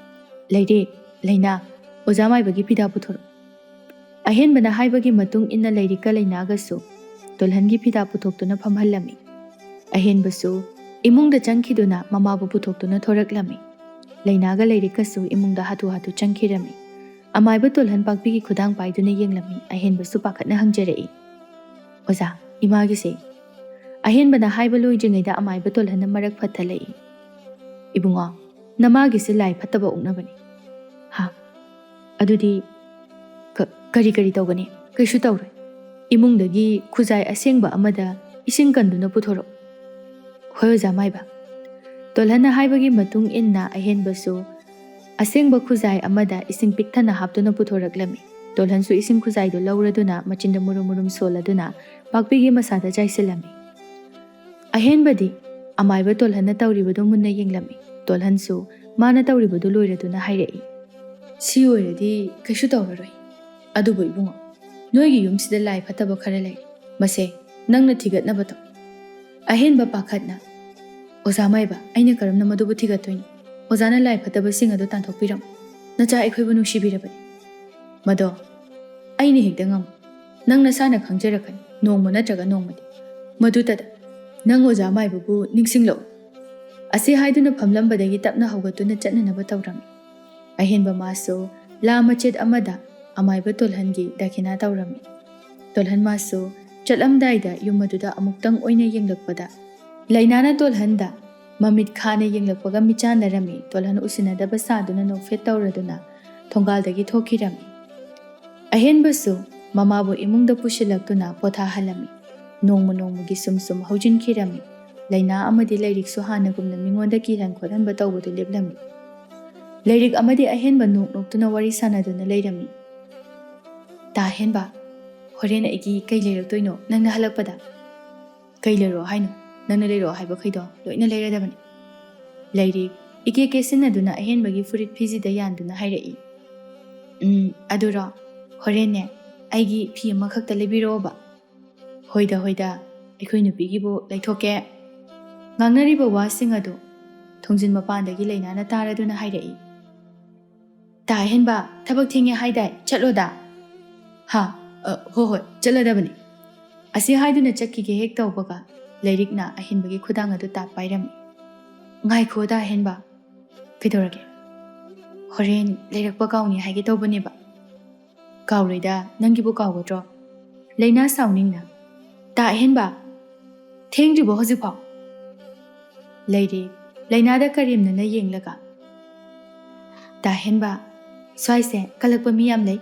"ꯂꯩꯔꯤꯛ, ꯂꯩꯅꯥ, ꯑꯣꯖꯥ ꯃꯥꯏꯕꯒꯤ ꯐꯤꯗꯥ ꯄꯨꯊꯣꯔꯛꯎ"꯫ ꯑꯍꯦꯟꯕꯅ ꯍꯥꯏꯕꯒꯤ ꯃꯇꯨꯡ ꯏꯟꯅ ꯂꯩꯔꯤꯛꯀ ꯂꯩꯅꯥꯒꯁꯨ ꯇꯣꯜꯍꯟꯒꯤ ꯐꯤꯗꯥ ꯄꯨꯊꯣꯛꯇꯨꯅ ꯐꯝꯍꯜꯂꯝꯃꯤ꯫ ꯑꯍꯦꯟꯕꯁꯨ ꯏꯃꯨꯡꯗ ꯆꯪꯈꯤꯗꯨꯅ ꯃꯃꯥꯕꯨ ꯄꯨꯊꯣꯛꯇꯨꯅ ꯊꯣꯔꯛꯂꯝꯃꯤ꯫ ꯂꯩꯅꯥꯒ ꯂꯩꯔꯤꯛꯀꯁꯨ ꯏꯃꯨꯡꯗ ꯍꯥꯊꯨ ꯍꯥꯊꯨ ꯆꯪꯈꯤꯔꯝꯃꯤ꯫ ꯑꯃꯥꯏꯕ ꯇꯣꯜꯍꯟ ꯄꯥꯛꯄꯤꯒꯤ ꯈꯨꯗꯥꯡ ꯄꯥꯏꯗꯨꯅ ꯌꯦꯡꯂꯝꯃꯤ꯫ ꯑꯍꯦꯟꯕꯁꯨ ꯄꯥꯈꯠꯅ ꯍꯪꯖꯔꯛꯏ, "ꯑꯣꯖꯥ, ꯏꯃꯥꯒꯤꯁꯦ?" ꯑꯍꯦꯟꯕꯅ ꯍꯥꯏꯕ ꯂꯣꯏꯗ꯭ꯔꯤꯉꯩꯗ ꯑꯃꯥꯏꯕ ꯇꯣꯜꯍꯟꯅ ꯃꯔꯛ ꯐꯠꯊꯠꯂꯛꯏ, "ꯏꯕꯨꯡꯉꯣ, ꯅꯃꯥꯒꯤꯁꯦ ꯂꯥꯏ ꯐꯠꯇꯕ ꯑꯣꯛꯅꯕꯅꯤ"꯫ "ꯍꯥ? ꯑꯗꯨꯗꯤ ꯀ-, ꯀꯔꯤ ꯀꯔꯤ ꯇꯧꯒꯅꯤ?" "ꯀꯩꯁꯨ ꯇꯧꯔꯣꯏ꯫ ꯏꯃꯨꯡꯗꯒꯤ ꯈꯨꯖꯥꯏ ꯑꯁꯦꯡꯕ ꯑꯃꯗ ꯏꯁꯤꯡ ꯀꯟꯗꯨꯅ ꯄꯨꯊꯣꯔꯛꯎ"꯫ "ꯍꯣꯏ, ꯑꯣꯖꯥ ꯃꯥꯏꯕ"꯫ ꯇꯣꯜꯍꯟꯅ ꯍꯥꯏꯕꯒꯤ ꯃꯇꯨꯡ ꯏꯟꯅ ꯑꯍꯦꯟꯕꯁꯨ ꯑꯁꯦꯡꯕ ꯈꯨꯖꯥꯏ ꯑꯃꯗ ꯏꯁꯤꯡ ꯄꯤꯛ ꯊꯟꯅ ꯍꯥꯞꯇꯨꯅ ꯄꯨꯊꯣꯔꯛꯂꯝꯃꯤ꯫ ꯇꯣꯜꯍꯟꯁꯨ ꯏꯁꯤꯡ ꯈꯨꯖꯥꯏꯗꯨ ꯂꯧꯔꯗꯨꯅ ꯃꯆꯤꯟꯗ ꯃꯨꯔꯨꯝ ꯃꯨꯔꯨꯝ ꯁꯣꯜꯂꯗꯨꯅ ꯄꯥꯛꯄꯤꯒꯤ ꯃꯁꯥꯗ ꯆꯥꯏꯁꯤꯜꯂꯝꯃꯤ꯫ ꯑꯍꯦꯟꯕꯗꯤ ꯑꯃꯥꯏꯕ ꯇꯣꯜꯍꯟꯅ ꯇꯧꯔꯤꯕꯗꯨ ꯃꯨꯟꯅ ꯌꯦꯡꯂꯝꯃꯤ꯫ ꯇꯣꯜꯍꯟꯁꯨ ꯃꯥꯅ ꯇꯧꯔꯤꯕꯗꯨ ꯂꯣꯏꯔꯗꯨꯅ ꯍꯥꯏꯔꯛꯏ, "ꯁꯤ ꯑꯣꯏꯔꯗꯤ ꯀꯩꯁꯨ ꯇꯧꯔꯔꯣꯏ꯫ ꯑꯗꯨꯕꯨ ꯏꯕꯨꯡꯉꯣ, ꯅꯣꯏꯒꯤ ꯌꯨꯝꯁꯤꯗ ꯂꯥꯏ ꯐꯠꯇꯕ ꯈꯔ ꯂꯩ꯫ ꯃꯁꯦ ꯅꯪꯅ ꯊꯤꯒꯠꯅꯕ ꯇꯧ"꯫ ꯑꯍꯦꯟꯕ ꯄꯥꯈꯠꯅ, "ꯑꯣꯖꯥ ꯃꯥꯏꯕ, ꯑꯩꯅ ꯀꯔꯝꯅ ꯃꯗꯨꯕꯨ ꯊꯤꯒꯠꯇꯣꯏꯅꯣ? ꯑꯣꯖꯥꯅ ꯂꯥꯏ ꯐꯠꯇꯕꯁꯤꯡ ꯑꯗꯨ ꯇꯥꯟꯊꯣꯛꯄꯤꯔꯝꯃꯨ꯫ ꯅꯆꯥ ꯑꯩꯈꯣꯏꯕꯨ ꯅꯨꯡꯁꯤꯕꯤꯔꯕꯅꯤ"꯫ "ꯃꯗꯣ ꯑꯩꯅ ꯍꯦꯛꯇ ꯉꯝꯃꯨ꯫ ꯅꯪ ꯅꯁꯥꯅ ꯈꯪꯖꯔꯛꯀꯅꯤ, ꯅꯣꯡꯃ ꯅꯠꯇ꯭ꯔꯒ ꯅꯣꯡꯃꯗꯤ꯫ ꯃꯗꯨꯇꯗ ꯅꯪ ꯑꯣꯖꯥ ꯃꯥꯏꯕꯕꯨ ꯅꯤꯡꯁꯤꯡꯂꯛꯎ"꯫ ꯑꯁꯤ ꯍꯥꯏꯗꯨꯅ ꯐꯝꯂꯝꯕꯗꯒꯤ ꯇꯞꯅ ꯍꯧꯒꯠꯇꯨꯅ ꯆꯠꯅꯅꯕ ꯇꯧꯔꯝꯃꯤ꯫ ꯑꯍꯦꯟꯕ ꯃꯥꯁꯨ ꯂꯥ ꯃꯆꯦꯠ ꯑꯃꯗ ꯑꯃꯥꯏꯕ ꯇꯣꯜꯍꯟꯒꯤ ꯗꯈꯤꯅꯥ ꯇꯧꯔꯝꯃꯤ꯫ ꯇꯣꯜꯍꯟ ꯃꯥꯁꯨ ꯆꯠꯂꯝꯗꯥꯏꯗ ꯌꯨꯝ ꯑꯗꯨꯗ ꯑꯃꯨꯛꯇꯪ ꯑꯣꯏꯅ ꯌꯦꯡꯂꯛꯄꯗ, ꯂꯩꯅꯥꯅ ꯇꯣꯜꯍꯟꯗ ꯃꯃꯤꯠ ꯈꯥꯅ ꯌꯦꯡꯂꯛꯄꯒ ꯃꯤꯆꯥꯟꯅꯔꯝꯃꯤ꯫ ꯇꯣꯜꯍꯟ ꯎꯁꯤꯟꯅꯗꯕ ꯁꯥꯗꯨꯅ ꯅꯣꯛꯐꯦꯠ ꯇꯧꯔꯗꯨꯅ ꯊꯣꯡꯒꯥꯜꯗꯒꯤ ꯊꯣꯛꯈꯤꯔꯝꯃꯤ꯫ ꯑꯍꯦꯟꯕꯁꯨ ꯃꯃꯥꯕꯨ ꯏꯃꯨꯡꯗ ꯄꯨꯁꯤꯜꯂꯛꯇꯨꯅ ꯄꯣꯊꯥꯍꯜꯂꯝꯃꯤ꯫ ꯅꯣꯡꯃ ꯅꯣꯡꯃꯒꯤ ꯁꯨꯝ ꯁꯨꯝ ꯍꯧꯖꯤꯟꯈꯤꯔꯝꯃꯤ꯫ ꯂꯩꯅꯥ ꯑꯃꯗꯤ ꯂꯩꯔꯤꯛꯁꯨ ꯍꯥꯟꯅꯒꯨꯝꯅ ꯃꯤꯉꯣꯟꯗ ꯀꯤꯍꯟ ꯈꯣꯠꯍꯟꯕ ꯇꯧꯕꯗꯨ ꯂꯦꯞꯂꯝꯃꯤ꯫ ꯂꯩꯔꯤꯛ ꯑꯃꯗꯤ ꯑꯍꯦꯟꯕ ꯅꯣꯛ ꯅꯣꯛꯇꯨꯅ ꯋꯥꯔꯤ ꯁꯥꯟꯅꯗꯨꯅ ꯂꯩꯔꯝꯃꯤ꯫ "ꯇꯥ ꯍꯦꯟꯕ, ꯍꯣꯔꯦꯟ ꯑꯩꯒꯤ ꯀꯩ ꯂꯩꯔꯛꯇꯣꯏꯅꯣ ꯅꯪꯅ ꯍꯜꯂꯛꯄꯗ?" "ꯀꯩ ꯂꯩꯔꯛꯑꯣ ꯍꯥꯏꯅꯣ? ꯅꯪꯅ ꯂꯩꯔꯛꯑꯣ ꯍꯥꯏꯕꯈꯩꯗꯣ ꯂꯣꯏꯅ ꯂꯩꯔꯗꯕꯅꯤ"꯫ ꯂꯩꯔꯤꯛ ꯏꯀꯦ ꯀꯦꯁꯤꯟꯅꯗꯨꯅ ꯑꯍꯦꯟꯕꯒꯤ ꯐꯨꯔꯤꯠ ꯐꯤꯖꯤꯗ ꯌꯥꯟꯗꯨꯅ ꯍꯥꯏꯔꯛꯏ꯫ "ꯎꯝ, ꯑꯗꯨꯔꯣ? ꯍꯣꯔꯦꯟꯅꯦ, ꯑꯩꯒꯤ ꯐꯤ ꯑꯃꯈꯛꯇ ꯂꯩꯕꯤꯔꯛꯑꯣꯕ"꯫ "ꯍꯣꯏꯗ, ꯍꯣꯏꯗ, ꯑꯩꯈꯣꯏ ꯅꯨꯄꯤꯒꯤꯕꯨ ꯂꯩꯊꯣꯛꯀꯦ"꯫ ꯉꯥꯡꯅꯔꯤꯕ ꯋꯥꯁꯤꯡ ꯑꯗꯨ ꯊꯣꯡꯖꯤꯟ ꯃꯄꯥꯟꯗꯒꯤ ꯂꯩꯅꯥꯅ ꯇꯥꯔꯗꯨꯅ ꯍꯥꯏꯔꯛꯏ꯫ "ꯇꯥ ꯑꯍꯦꯟꯕ, ꯊꯕꯛ ꯊꯦꯡꯉꯦ ꯍꯥꯏꯗꯥꯏ, ꯆꯠꯂꯣꯗ"꯫ "ꯍꯥ? ꯑ, ꯍꯣ ꯍꯣꯏ, ꯆꯠꯂꯗꯕꯅꯤ"꯫ ꯑꯁꯤ ꯍꯥꯏꯗꯨꯅ ꯆꯠꯈꯤꯒꯦ ꯍꯦꯛ ꯇꯧꯕꯒ, ꯂꯩꯔꯤꯛꯅ ꯑꯍꯦꯟꯕꯒꯤ ꯈꯨꯗꯥꯡ ꯑꯗꯨ ꯇꯥꯞ ꯄꯥꯏꯔꯝꯃꯤ꯫ "ꯉꯥꯏꯈꯣꯗ ꯑꯍꯦꯟꯕ"꯫ "ꯀꯩꯗꯧꯔꯒꯦ?" "ꯍꯣꯔꯦꯟ ꯂꯩꯔꯛꯄ ꯀꯥꯎꯅꯤ ꯍꯥꯏꯒꯦ ꯇꯧꯕꯅꯦꯕ"꯫ "ꯀꯥꯎꯔꯣꯏꯗ, ꯅꯪꯒꯤꯕꯨ ꯀꯥꯎꯒꯗ꯭ꯔꯣ?" ꯂꯩꯅꯥ ꯁꯥꯎꯅꯤꯡꯅ, "ꯇꯥ ꯑꯍꯦꯟꯕ, ꯊꯦꯡꯗ꯭ꯔꯤꯕꯣ ꯍꯧꯖꯤꯛꯐꯥꯎ?" ꯂꯩꯔꯤꯛ, ꯂꯩꯅꯥꯗ ꯀꯔꯦꯝꯅꯅ ꯌꯦꯡꯂꯒ, "ꯇꯥ ꯑꯍꯦꯟꯕ, ꯁ꯭ꯋꯥꯏꯁꯦ ꯀꯜꯂꯛꯄ ꯃꯤ ꯌꯥꯝ ꯂꯩ"꯫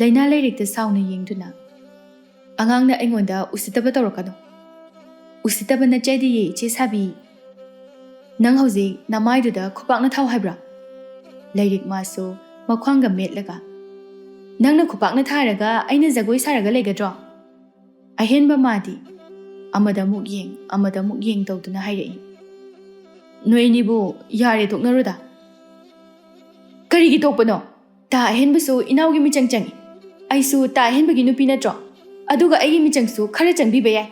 ꯂꯩꯅꯥ ꯂꯩꯔꯤꯛꯇ ꯁꯥꯎꯅ ꯌꯦꯡꯗꯨꯅ, "ꯑꯉꯥꯡꯅ ꯑꯩꯉꯣꯟꯗ ꯎꯁꯤꯠꯇꯕ ꯇꯧꯔꯛꯀꯅꯨ"꯫ "ꯎꯁꯤꯠꯇꯕ ꯅꯠꯆꯗꯤꯌꯦ, ꯏꯆꯦ ꯁꯥꯕꯤ꯫ ꯅꯪ ꯍꯧꯖꯤꯛ ꯅꯃꯥꯏꯗꯨꯗ ꯈꯨꯄꯥꯛꯅ ꯊꯥꯎ ꯍꯥꯏꯕ꯭ꯔꯥ?" ꯂꯩꯔꯤꯛ ꯃꯥꯁꯨ ꯃꯈ꯭ꯋꯥꯡꯒ ꯃꯦꯠꯂꯒ, "ꯅꯪꯅ ꯈꯨꯄꯥꯛꯅ ꯊꯥꯔꯒ ꯑꯩꯅ ꯖꯒꯣꯏ ꯁꯥꯔꯒ ꯂꯩꯒꯗ꯭ꯔꯣ?" ꯑꯍꯦꯟꯕ ꯃꯥꯗꯤ ꯑꯃꯗ ꯑꯃꯨꯛ ꯌꯦꯡ, ꯑꯃꯗ ꯑꯃꯨꯛ ꯌꯦꯡ ꯇꯧꯗꯨꯅ ꯍꯥꯏꯔꯛꯏ, "ꯅꯣꯏ ꯑꯅꯤꯕꯨ ꯌꯥꯔꯦ, ꯇꯣꯛꯅꯔꯣꯗ"꯫ "ꯀꯔꯤꯒꯤ ꯇꯣꯛꯄꯅꯣ? ꯇꯥ ꯑꯍꯦꯟꯕꯁꯨ ꯏꯅꯥꯎꯒꯤ ꯃꯤꯆꯪ ꯆꯪꯏ꯫ ꯑꯩꯁꯨ ꯇꯥ ꯑꯍꯦꯟꯕꯒꯤ ꯅꯨꯄꯤ ꯅꯠꯇ꯭ꯔꯣ? ꯑꯗꯨꯒ ꯑꯩꯒꯤ ꯃꯤꯆꯪꯁꯨ ꯈꯔ ꯆꯪꯕꯤꯕ ꯌꯥꯏ"꯫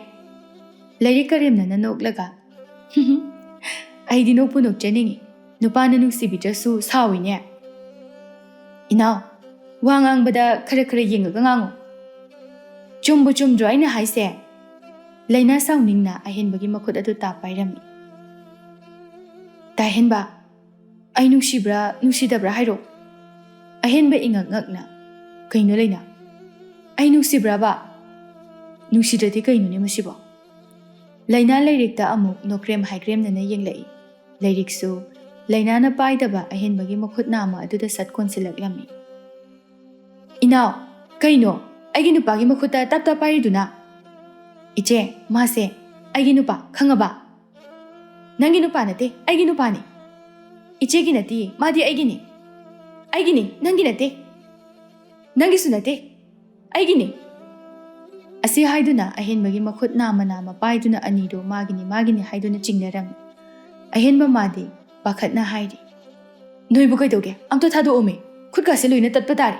ꯂꯩꯔꯤꯛ ꯀꯔꯦꯝꯅꯅ ꯅꯣꯛꯂꯒ, "ꯑꯩꯗꯤ ꯅꯣꯛꯄꯨ ꯅꯣꯛꯆꯅꯤꯡꯏ꯫ ꯅꯨꯄꯥꯅ ꯅꯨꯡꯁꯤꯕꯤꯗ꯭ꯔꯁꯨ ꯁꯥꯎꯏꯅꯦ"꯫ "ꯏꯅꯥꯎ, ꯋꯥ ꯉꯥꯡꯕꯗ ꯈꯔ ꯈꯔ ꯌꯦꯡꯉꯒ ꯉꯥꯡꯉꯨ꯫ ꯆꯨꯝꯕꯨ ꯆꯨꯝꯗ꯭ꯔꯣ ꯑꯩꯅ ꯍꯥꯏꯁꯦ?" ꯂꯩꯅꯥ ꯁꯥꯎꯅꯤꯡꯅ ꯑꯍꯦꯟꯕꯒꯤ ꯃꯈꯨꯠ ꯑꯗꯨ ꯇꯥꯞ ꯄꯥꯏꯔꯝꯃꯤ꯫ "ꯇꯥ ꯑꯍꯦꯟꯕ, ꯑꯩ ꯅꯨꯡꯁꯤꯕ꯭ꯔꯥ ꯅꯨꯡꯁꯤꯗꯕ꯭ꯔꯥ ꯍꯥꯏꯔꯣ"꯫ ꯑꯍꯦꯟꯕ ꯏꯉꯛ ꯉꯛꯅ, "ꯀꯩꯅꯣ ꯂꯩꯅꯥ? ꯑꯩ ꯅꯨꯡꯁꯤꯕ꯭ꯔꯥꯕ? ꯅꯨꯡꯁꯤꯗ꯭ꯔꯗꯤ ꯀꯩꯅꯣꯅꯦ ꯃꯁꯤꯕꯣ?" ꯂꯩꯅꯥ ꯂꯩꯔꯤꯛꯇ ꯑꯃꯨꯛ ꯅꯣꯛꯀ꯭ꯔꯦꯝ ꯍꯥꯏꯀ꯭ꯔꯦꯝꯅꯅ ꯌꯦꯡꯂꯛꯏ꯫ ꯂꯩꯔꯤꯛꯁꯨ ꯂꯩꯅꯥꯅ ꯄꯥꯏꯗꯕ ꯑꯍꯦꯟꯕꯒꯤ ꯃꯈꯨꯠ ꯅꯥꯝꯃ ꯑꯗꯨꯗ ꯁꯠ ꯀꯣꯟꯁꯤꯜꯂꯛꯂꯝꯃꯤ꯫ "ꯏꯅꯥꯎ, ꯀꯩꯅꯣ? ꯑꯩꯒꯤ ꯅꯨꯄꯥꯒꯤ ꯃꯈꯨꯠꯇ ꯇꯞ ꯇꯞ ꯄꯥꯏꯔꯤꯗꯨꯅ?" "ꯏꯆꯦ, ꯃꯥꯁꯦ ꯑꯩꯒꯤ ꯅꯨꯄꯥ, ꯈꯪꯉꯕ?" "ꯅꯪꯒꯤ ꯅꯨꯄꯥ ꯅꯠꯇꯦ, ꯑꯩꯒꯤ ꯅꯨꯄꯥꯅꯤ"꯫ "ꯏꯆꯦꯒꯤ ꯅꯠꯇꯦ, ꯃꯥꯗꯤ ꯑꯩꯒꯤꯅꯤ"꯫ "ꯑꯩꯒꯤꯅꯤ, ꯅꯪꯒꯤ ꯅꯠꯇꯦ"꯫ "ꯅꯪꯒꯤꯁꯨ ꯅꯠꯇꯦ, ꯑꯩꯒꯤꯅꯤ"꯫ ꯑꯁꯤ ꯍꯥꯏꯗꯨꯅ ꯑꯍꯦꯟꯕꯒꯤ ꯃꯈꯨꯠ ꯅꯥꯝꯃ ꯅꯥꯝꯃ ꯄꯥꯏꯗꯨꯅ ꯑꯅꯤꯗꯨ ꯃꯥꯒꯤꯅꯤ ꯃꯥꯒꯤꯅꯤ ꯍꯥꯏꯗꯨꯅ ꯆꯤꯡꯅꯔꯝꯃꯤ꯫ ꯑꯍꯦꯟꯕ ꯃꯥꯗꯤ ꯄꯥꯈꯠꯅ ꯍꯥꯏꯔꯤ, "ꯅꯣꯏꯕꯨ ꯀꯩꯗꯧꯒꯦ? ꯑꯝꯇ ꯊꯥꯗꯣꯛꯑꯣꯃꯤ, ꯈꯨꯠꯀꯥꯁꯦ ꯂꯣꯏꯅ ꯇꯠꯄ ꯇꯥꯔꯦ"꯫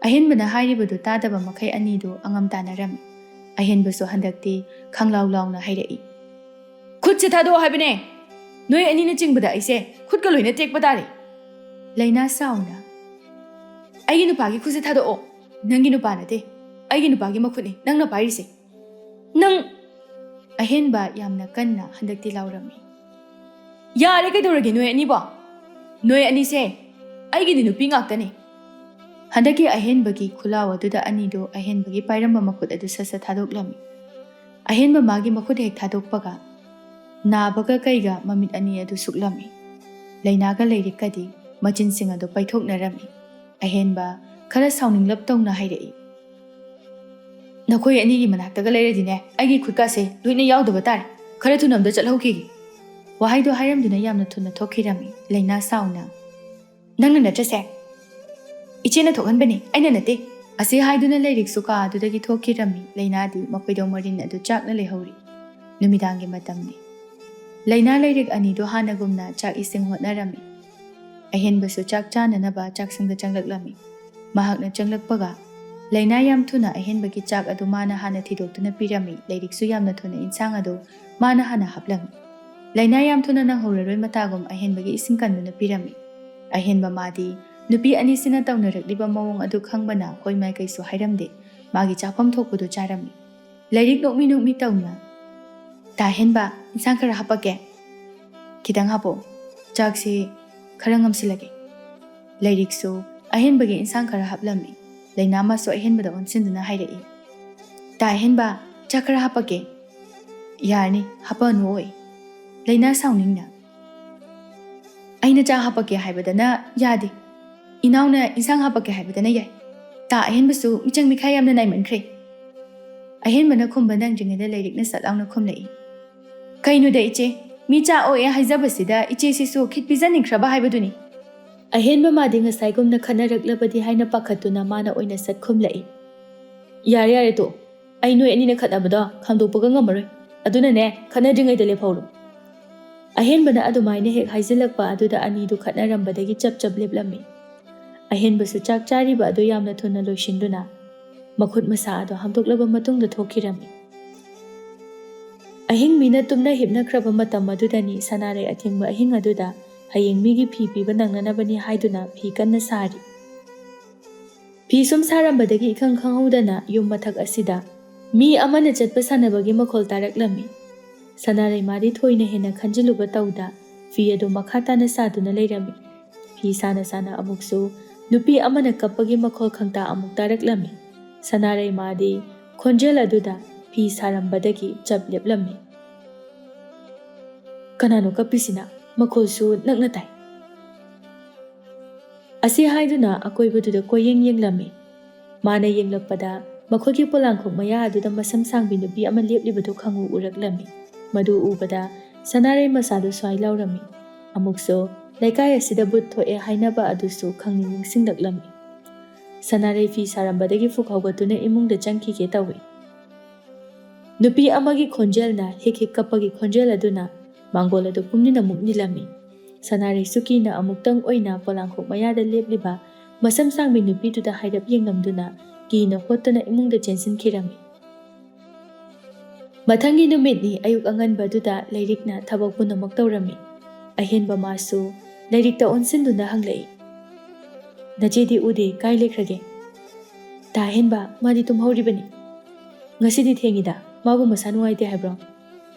ꯑꯍꯦꯟꯕꯅ ꯍꯥꯏꯔꯤꯕꯗꯨ ꯇꯥꯗꯕ ꯃꯈꯩ ꯑꯅꯤꯗꯨ ꯑꯉꯝ ꯇꯥꯅꯔꯝꯃꯤ꯫ ꯑꯍꯦꯟꯕꯁꯨ ꯍꯟꯗꯛꯇꯤ ꯈꯪꯂꯥꯎ ꯂꯥꯎꯅ ꯍꯥꯏꯔꯛꯏ, "ꯈꯨꯠꯁꯦ ꯊꯥꯗꯣꯛꯑꯣ ꯍꯥꯏꯕꯅꯦ! ꯅꯣꯏ ꯑꯅꯤꯅ ꯆꯤꯡꯕꯗ ꯑꯩꯁꯦ ꯈꯨꯠꯀ ꯂꯣꯏꯅ ꯇꯦꯛꯄ ꯇꯥꯔꯦ"꯫ ꯂꯩꯅꯥ ꯁꯥꯎꯅ, "ꯑꯩꯒꯤ ꯅꯨꯄꯥꯒꯤ ꯈꯨꯠꯁꯦ ꯊꯥꯗꯣꯛꯑꯣ꯫ ꯅꯪꯒꯤ ꯅꯨꯄꯥ ꯅꯠꯇꯦ, ꯑꯩꯒꯤ ꯅꯨꯄꯥꯒꯤ ꯃꯈꯨꯠꯅꯤ ꯅꯪꯅ ꯄꯥꯏꯔꯤꯁꯦ꯫ ꯅꯪ!" ꯑꯍꯦꯟꯕ ꯌꯥꯝꯅ ꯀꯟꯅ ꯍꯟꯗꯛꯇꯤ ꯂꯥꯎꯔꯝꯃꯤ꯫ "ꯌꯥꯔꯦ, ꯀꯩꯗꯧꯔꯒꯦ ꯅꯣꯏ ꯑꯅꯤꯕꯣ? ꯅꯣꯏ ꯑꯅꯤꯁꯦ ꯑꯩꯒꯤꯗꯤ ꯅꯨꯄꯤ ꯉꯥꯛꯇꯅꯤ!" ꯍꯟꯗꯛꯀꯤ ꯑꯍꯦꯟꯕꯒꯤ ꯈꯨꯂꯥꯎ ꯑꯗꯨꯗ ꯑꯅꯤꯗꯨ ꯑꯍꯦꯟꯕꯒꯤ ꯄꯥꯏꯔꯝꯕ ꯃꯈꯨꯠ ꯑꯗꯨ ꯁꯠ ꯁꯠ ꯊꯥꯗꯣꯛꯂꯝꯃꯤ꯫ ꯑꯍꯦꯟꯕ ꯃꯥꯒꯤ ꯃꯈꯨꯠ ꯍꯦꯛ ꯊꯥꯗꯣꯛꯄꯒ ꯅꯥꯕꯒ ꯀꯩꯒ ꯃꯃꯤꯠ ꯑꯅꯤ ꯑꯗꯨ ꯁꯨꯛꯂꯝꯃꯤ꯫ ꯂꯩꯅꯥꯒ ꯂꯩꯔꯤꯛꯀꯗꯤ ꯃꯆꯤꯟꯁꯤꯡ ꯑꯗꯨ ꯄꯩꯊꯣꯛꯅꯔꯝꯃꯤ꯫ ꯑꯍꯦꯟꯕ ꯈꯔ ꯁꯥꯎꯅꯤꯡꯂꯞ ꯇꯧꯅ ꯍꯥꯏꯔꯛꯏ, "ꯅꯈꯣꯏ ꯑꯅꯤꯒꯤ ꯃꯅꯥꯛꯇꯒ ꯂꯩꯔꯗꯤꯅꯦ, ꯑꯩꯒꯤ ꯈꯨꯠꯀꯥꯁꯦ ꯂꯣꯏꯅ ꯌꯥꯎꯗꯕ ꯇꯥꯔꯦ꯫ ꯈꯔ ꯊꯨꯅ ꯑꯝꯇ ꯆꯠꯍꯧꯈꯤꯒꯦ꯫" ꯋꯥꯍꯩꯗꯣ ꯍꯥꯏꯔꯝꯗꯨꯅ ꯌꯥꯝꯅ ꯊꯨꯅ ꯊꯣꯛꯈꯤꯔꯝꯃꯤ꯫ ꯂꯩꯅꯥ ꯁꯥꯎꯅ, "ꯅꯪꯅ ꯅꯠꯇ꯭ꯔꯁꯦ? ꯏꯆꯦꯅ ꯊꯣꯛꯍꯟꯕꯅꯤ, ꯑꯩꯅ ꯅꯠꯇꯦ!" ꯑꯁꯤ ꯍꯥꯏꯗꯨꯅ ꯂꯩꯔꯤꯛꯁꯨ ꯀꯥ ꯑꯗꯨꯗꯒꯤ ꯊꯣꯛꯈꯤꯔꯝꯃꯤ꯫ ꯂꯩꯅꯥꯗꯤ ꯃꯈꯣꯏꯗꯧ ꯃꯔꯤꯟ ꯑꯗꯨ ꯆꯥꯛꯅ ꯂꯩꯍꯧꯔꯤ꯫ ꯅꯨꯃꯤꯗꯥꯡꯒꯤ ꯃꯇꯝꯅꯤ꯫ ꯂꯩꯅꯥ ꯂꯩꯔꯤꯛ ꯑꯅꯤꯗꯨ ꯍꯥꯟꯅꯒꯨꯝꯅ ꯆꯥꯛ ꯏꯁꯤꯡ ꯍꯣꯠꯅꯔꯝꯃꯤ꯫ ꯑꯍꯦꯟꯕꯁꯨ ꯆꯥꯛ ꯆꯥꯅꯅꯕ ꯆꯥꯛꯁꯪꯗ ꯆꯪꯂꯛꯂꯝꯃꯤ꯫ ꯃꯍꯥꯛꯅ ꯆꯪꯂꯛꯄꯒ ꯂꯩꯅꯥ ꯌꯥꯝ ꯊꯨꯅ ꯑꯍꯦꯟꯕꯒꯤ ꯆꯥꯛ ꯑꯗꯨ ꯃꯥꯅ ꯍꯥꯟꯅ ꯊꯤꯗꯣꯛꯇꯨꯅ ꯄꯤꯔꯝꯃꯤ꯫ ꯂꯩꯔꯤꯛꯁꯨ ꯌꯥꯝꯅ ꯊꯨꯅ ꯏꯟꯁꯥꯡ ꯑꯗꯨ ꯃꯥꯅ ꯍꯥꯟꯅ ꯍꯥꯞꯂꯝꯃꯤ꯫ ꯂꯩꯅꯥ ꯌꯥꯝ ꯊꯨꯅ ꯅꯪꯍꯧꯔꯔꯣꯏ ꯃꯇꯥꯒꯨꯝ ꯑꯍꯦꯟꯕꯒꯤ ꯏꯁꯤꯡ ꯀꯟꯗꯨꯅ ꯄꯤꯔꯝꯃꯤ꯫ ꯑꯍꯦꯟꯕ ꯃꯥꯗꯤ ꯅꯨꯄꯤ ꯑꯅꯤꯁꯤꯅ ꯇꯧꯅꯔꯛꯂꯤꯕ ꯃꯑꯣꯡ ꯑꯗꯨ ꯈꯪꯕꯅ ꯍꯣꯏ ꯃꯥꯏ ꯀꯩꯁꯨ ꯍꯥꯏꯔꯝꯗꯦ꯫ ꯃꯥꯒꯤ ꯆꯥꯐꯝ ꯊꯣꯛꯄꯗꯨ ꯆꯥꯔꯝꯃꯤ꯫ ꯂꯩꯔꯤꯛ ꯅꯣꯛꯃꯤ ꯅꯣꯛꯃꯤ ꯇꯧꯅ, "ꯇꯥ ꯍꯦꯟꯕ, ꯏꯟꯁꯥꯡ ꯈꯔ ꯍꯥꯞꯄꯛꯀꯦ꯫ ꯈꯤꯇꯪ ꯍꯥꯞꯄꯣ꯫ ꯆꯥꯛꯁꯤ ꯈꯔ ꯉꯝꯁꯤꯜꯂꯒꯦ꯫" ꯂꯩꯔꯤꯛꯁꯨ ꯑꯍꯦꯟꯕꯒꯤ ꯏꯟꯁꯥꯡ ꯈꯔ ꯍꯥꯞꯂꯝꯃꯤ꯫ ꯂꯩꯅꯥ ꯃꯥꯁꯨ ꯑꯍꯦꯟꯕꯗ ꯑꯣꯟꯁꯤꯟꯗꯨꯅ ꯍꯥꯏꯔꯛꯏ, "ꯇꯥ ꯍꯦꯟꯕ, ꯆꯥꯛ ꯈꯔ ꯍꯥꯞꯄꯛꯀꯦ꯫" "ꯌꯥꯔꯅꯤ, ꯍꯥꯞꯄꯛꯑꯅꯨ ꯑꯣꯏ꯫" ꯂꯩꯅꯥ ꯁꯥꯎꯅꯤꯡꯅ, "ꯑꯩꯅ ꯆꯥꯛ ꯍꯥꯞꯄꯛꯀꯦ ꯍꯥꯏꯕꯗꯅ ꯌꯥꯗꯦ, ꯏꯅꯥꯎꯅ ꯏꯟꯁꯥꯡ ꯍꯥꯞꯄꯛꯀꯦ ꯍꯥꯏꯕꯗꯅ ꯌꯥꯏ꯫ ꯇꯥ ꯑꯍꯦꯟꯕꯁꯨ ꯃꯤꯆꯪ ꯃꯤꯈꯥꯏ ꯌꯥꯝꯅ ꯅꯥꯏꯃꯟꯈ꯭ꯔꯦ꯫" ꯑꯍꯦꯟꯕꯅ ꯈꯨꯝꯕ ꯅꯪꯗ꯭ꯔꯤꯉꯩꯗ ꯂꯩꯔꯤꯛꯅ ꯁꯠ ꯂꯥꯎꯅ ꯈꯨꯝꯂꯛꯏ, "ꯀꯩꯅꯣꯗ ꯏꯆꯦ, ꯃꯤ ꯆꯥꯛ ꯑꯣꯛꯑꯦ ꯍꯥꯏꯖꯕꯁꯤꯗ ꯏꯆꯦꯁꯤꯁꯨ ꯈꯤꯠ ꯄꯤꯖꯅꯤꯡꯈ꯭ꯔꯕ ꯍꯥꯏꯕꯗꯨꯅꯤ꯫" ꯑꯍꯦꯟꯕ ꯃꯥꯗꯤ ꯉꯁꯥꯏꯒꯨꯝꯅ ꯈꯠꯅꯔꯛꯂꯕꯗꯤ ꯍꯥꯏꯅ ꯄꯥꯈꯠꯇꯨꯅ ꯃꯥꯅ ꯑꯣꯏꯅ ꯁꯠ ꯈꯨꯝꯂꯛꯏ, "ꯌꯥꯔꯦ ꯌꯥꯔꯦ ꯇꯣꯛꯑꯣ, ꯑꯩ ꯅꯣꯏ ꯑꯅꯤꯅ ꯈꯠꯅꯕꯗꯣ ꯈꯥꯡꯗꯣꯛꯄꯒ ꯉꯝꯃꯔꯣꯏ꯫ ꯑꯗꯨꯅꯅꯦ, ꯈꯠꯅꯗ꯭ꯔꯤꯉꯩꯗ ꯂꯦꯞꯍꯧꯔꯣ꯫" ꯑꯍꯦꯟꯕꯅ ꯑꯗꯨꯃꯥꯏꯅ ꯍꯦꯛ ꯍꯥꯏꯖꯤꯜꯂꯛꯄ ꯑꯗꯨꯗ ꯑꯅꯤꯗꯨ ꯈꯠꯅꯔꯝꯕꯗꯒꯤ ꯆꯞ ꯆꯞ ꯂꯦꯞꯂꯝꯃꯤ꯫ ꯑꯍꯦꯟꯕꯁꯨ ꯆꯥꯛ ꯆꯥꯔꯤꯕ ꯑꯗꯨ ꯌꯥꯝꯅ ꯊꯨꯅ ꯂꯣꯏꯁꯤꯟꯗꯨꯅ ꯃꯈꯨꯠ ꯃꯁꯥ ꯑꯗꯨ ꯍꯥꯝꯗꯣꯛꯂꯕ ꯃꯇꯨꯡꯗ ꯊꯣꯛꯈꯤꯔꯝꯃꯤ꯫ ꯑꯍꯤꯡ ꯃꯤꯅ ꯇꯨꯝꯅ ꯍꯤꯞꯅꯈ꯭ꯔꯕ ꯃꯇꯝ ꯑꯗꯨꯗꯅꯤ ꯁꯅꯥꯔꯩ ꯑꯊꯦꯡꯕ ꯑꯍꯤꯡ ꯑꯗꯨꯗ ꯍꯌꯦꯡ ꯃꯤꯒꯤ ꯐꯤ ꯄꯤꯕ ꯅꯪꯅꯅꯕꯅꯤ ꯍꯥꯏꯗꯨꯅ ꯐꯤ ꯀꯟꯅ ꯁꯥꯔꯤ꯫ ꯐꯤ ꯁꯨꯝ ꯁꯥꯔꯝꯕꯗꯒꯤ ꯏꯈꯪ ꯈꯪꯍꯧꯗꯅ ꯌꯨꯝ ꯃꯊꯛ ꯑꯁꯤꯗ ꯃꯤ ꯑꯃꯅ ꯆꯠꯄ ꯁꯥꯟꯅꯕꯒꯤ ꯃꯈꯣꯜ ꯇꯥꯔꯛꯂꯝꯃꯤ꯫ ꯁꯅꯥꯔꯩꯃꯥꯗꯤ ꯊꯣꯏꯅ ꯍꯦꯟꯅ ꯈꯟꯖꯤꯜꯂꯨꯕ ꯇꯧꯗ ꯐꯤ ꯑꯗꯨ ꯃꯈꯥ ꯇꯥꯅ ꯁꯥꯗꯨꯅ ꯂꯩꯔꯝꯃꯤ꯫ ꯐꯤ ꯁꯥꯅ ꯁꯥꯅ ꯑꯃꯨꯛꯁꯨ ꯅꯨꯄꯤ ꯑꯃꯅ ꯀꯞꯄꯒꯤ ꯃꯈꯣꯜ ꯈꯪꯇꯥ ꯑꯃꯨꯛ ꯇꯥꯔꯛꯂꯝꯃꯤ꯫ ꯁꯅꯥꯔꯩꯃꯥꯗꯤ ꯈꯣꯟꯖꯦꯜ ꯑꯗꯨꯗ ꯐꯤ ꯁꯥꯔꯝꯕꯗꯒꯤ ꯆꯞ ꯂꯦꯞꯂꯝꯃꯤ꯫ "ꯀꯅꯥꯅꯣ ꯀꯞꯄꯤꯁꯤꯅ? ꯃꯈꯣꯜꯁꯨ ꯅꯛꯅ ꯇꯥꯏ" ꯑꯁꯤ ꯍꯥꯏꯗꯨꯅ ꯑꯀꯣꯏꯕꯗꯨꯗ ꯀꯣꯏꯌꯦꯡ ꯌꯦꯡꯂꯝꯃꯤ꯫ ꯃꯥꯅ ꯌꯦꯡꯂꯛꯄꯗ ꯃꯈꯣꯏꯒꯤ ꯄꯣꯂꯥꯡꯈꯣꯛ ꯃꯌꯥ ꯑꯗꯨꯗ ꯃꯁꯝ ꯁꯥꯡꯕꯤ ꯅꯨꯄꯤ ꯑꯃ ꯂꯦꯞꯂꯤꯕꯗꯨ ꯈꯪꯎ ꯎꯔꯛꯂꯝꯃꯤ꯫ ꯃꯗꯨ ꯎꯕꯗ ꯁꯅꯥꯔꯩ ꯃꯁꯥꯗꯨ ꯁ꯭ꯋꯥꯏ ꯂꯥꯎꯔꯝꯃꯤ꯫ ꯑꯃꯨꯛꯁꯨ ꯂꯩꯀꯥꯏ ꯑꯁꯤꯗ ꯕꯨꯠ ꯊꯣꯛꯑꯦ ꯍꯥꯏꯅꯕ ꯑꯗꯨꯁꯨ ꯈꯪꯅꯤꯡ ꯅꯤꯡꯁꯤꯡꯂꯛꯂꯝꯃꯤ꯫ ꯁꯅꯥꯔꯩ ꯐꯤ ꯁꯥꯔꯝꯕꯗꯒꯤ ꯐꯨꯛ ꯍꯧꯒꯠꯇꯨꯅ ꯏꯃꯨꯡꯗ ꯆꯪꯈꯤꯒꯦ ꯇꯧꯏ꯫ ꯅꯨꯄꯤ ꯑꯃꯒꯤ ꯈꯣꯟꯖꯦꯜꯅ ꯍꯤꯛ ꯍꯤꯛ ꯀꯞꯄꯒꯤ ꯈꯣꯟꯖꯦꯜ ꯑꯗꯨꯅ ꯃꯥꯡꯒꯣꯜ ꯑꯗꯨ ꯄꯨꯝꯅꯤꯅ ꯃꯨꯛ ꯅꯤꯜꯂꯝꯃꯤ꯫ ꯁꯅꯥꯔꯩꯁꯨ ꯀꯤꯅ ꯑꯃꯨꯛꯇꯪ ꯑꯣꯏꯅ ꯄꯣꯂꯥꯡꯈꯣꯛ ꯃꯌꯥꯗ ꯂꯦꯞꯂꯤꯕ ꯃꯁꯝ ꯁꯥꯡꯕꯤ ꯅꯨꯄꯤꯗꯨꯗ ꯍꯥꯏꯔꯞ ꯌꯦꯡꯂꯝꯗꯨꯅ ꯀꯤꯅ ꯍꯣꯠꯇꯨꯅ ꯏꯃꯨꯡꯗ ꯆꯦꯟꯁꯤꯟꯈꯤꯔꯝꯃꯤ꯫ ꯃꯊꯪꯒꯤ ꯅꯨꯃꯤꯠꯅꯤ꯫ ꯑꯌꯨꯛ ꯑꯉꯟꯕꯗꯨꯗ ꯂꯩꯔꯤꯛꯅ ꯊꯕꯛ ꯄꯨꯝꯅꯃꯛ ꯇꯧꯔꯝꯃꯤ꯫ ꯑꯍꯦꯟꯕ ꯃꯥꯁꯨ ꯂꯩꯔꯤꯛꯇ ꯑꯣꯟꯁꯤꯟꯗꯨꯅ ꯍꯪꯂꯛꯏ, "ꯅꯆꯦꯗꯤ ꯎꯗꯦ, ꯀꯥꯏ ꯂꯩꯈ꯭ꯔꯒꯦ?" "ꯇꯥ ꯍꯦꯟꯕ, ꯃꯥꯗꯤ ꯇꯨꯝꯍꯧꯔꯤꯕꯅꯤ꯫ ꯉꯁꯤꯗꯤ ꯊꯦꯡꯉꯤꯗ, ꯃꯥꯕꯨ ꯃꯁꯥ ꯅꯨꯡꯉꯥꯏꯇꯦ ꯍꯥꯏꯕ꯭ꯔꯣ?"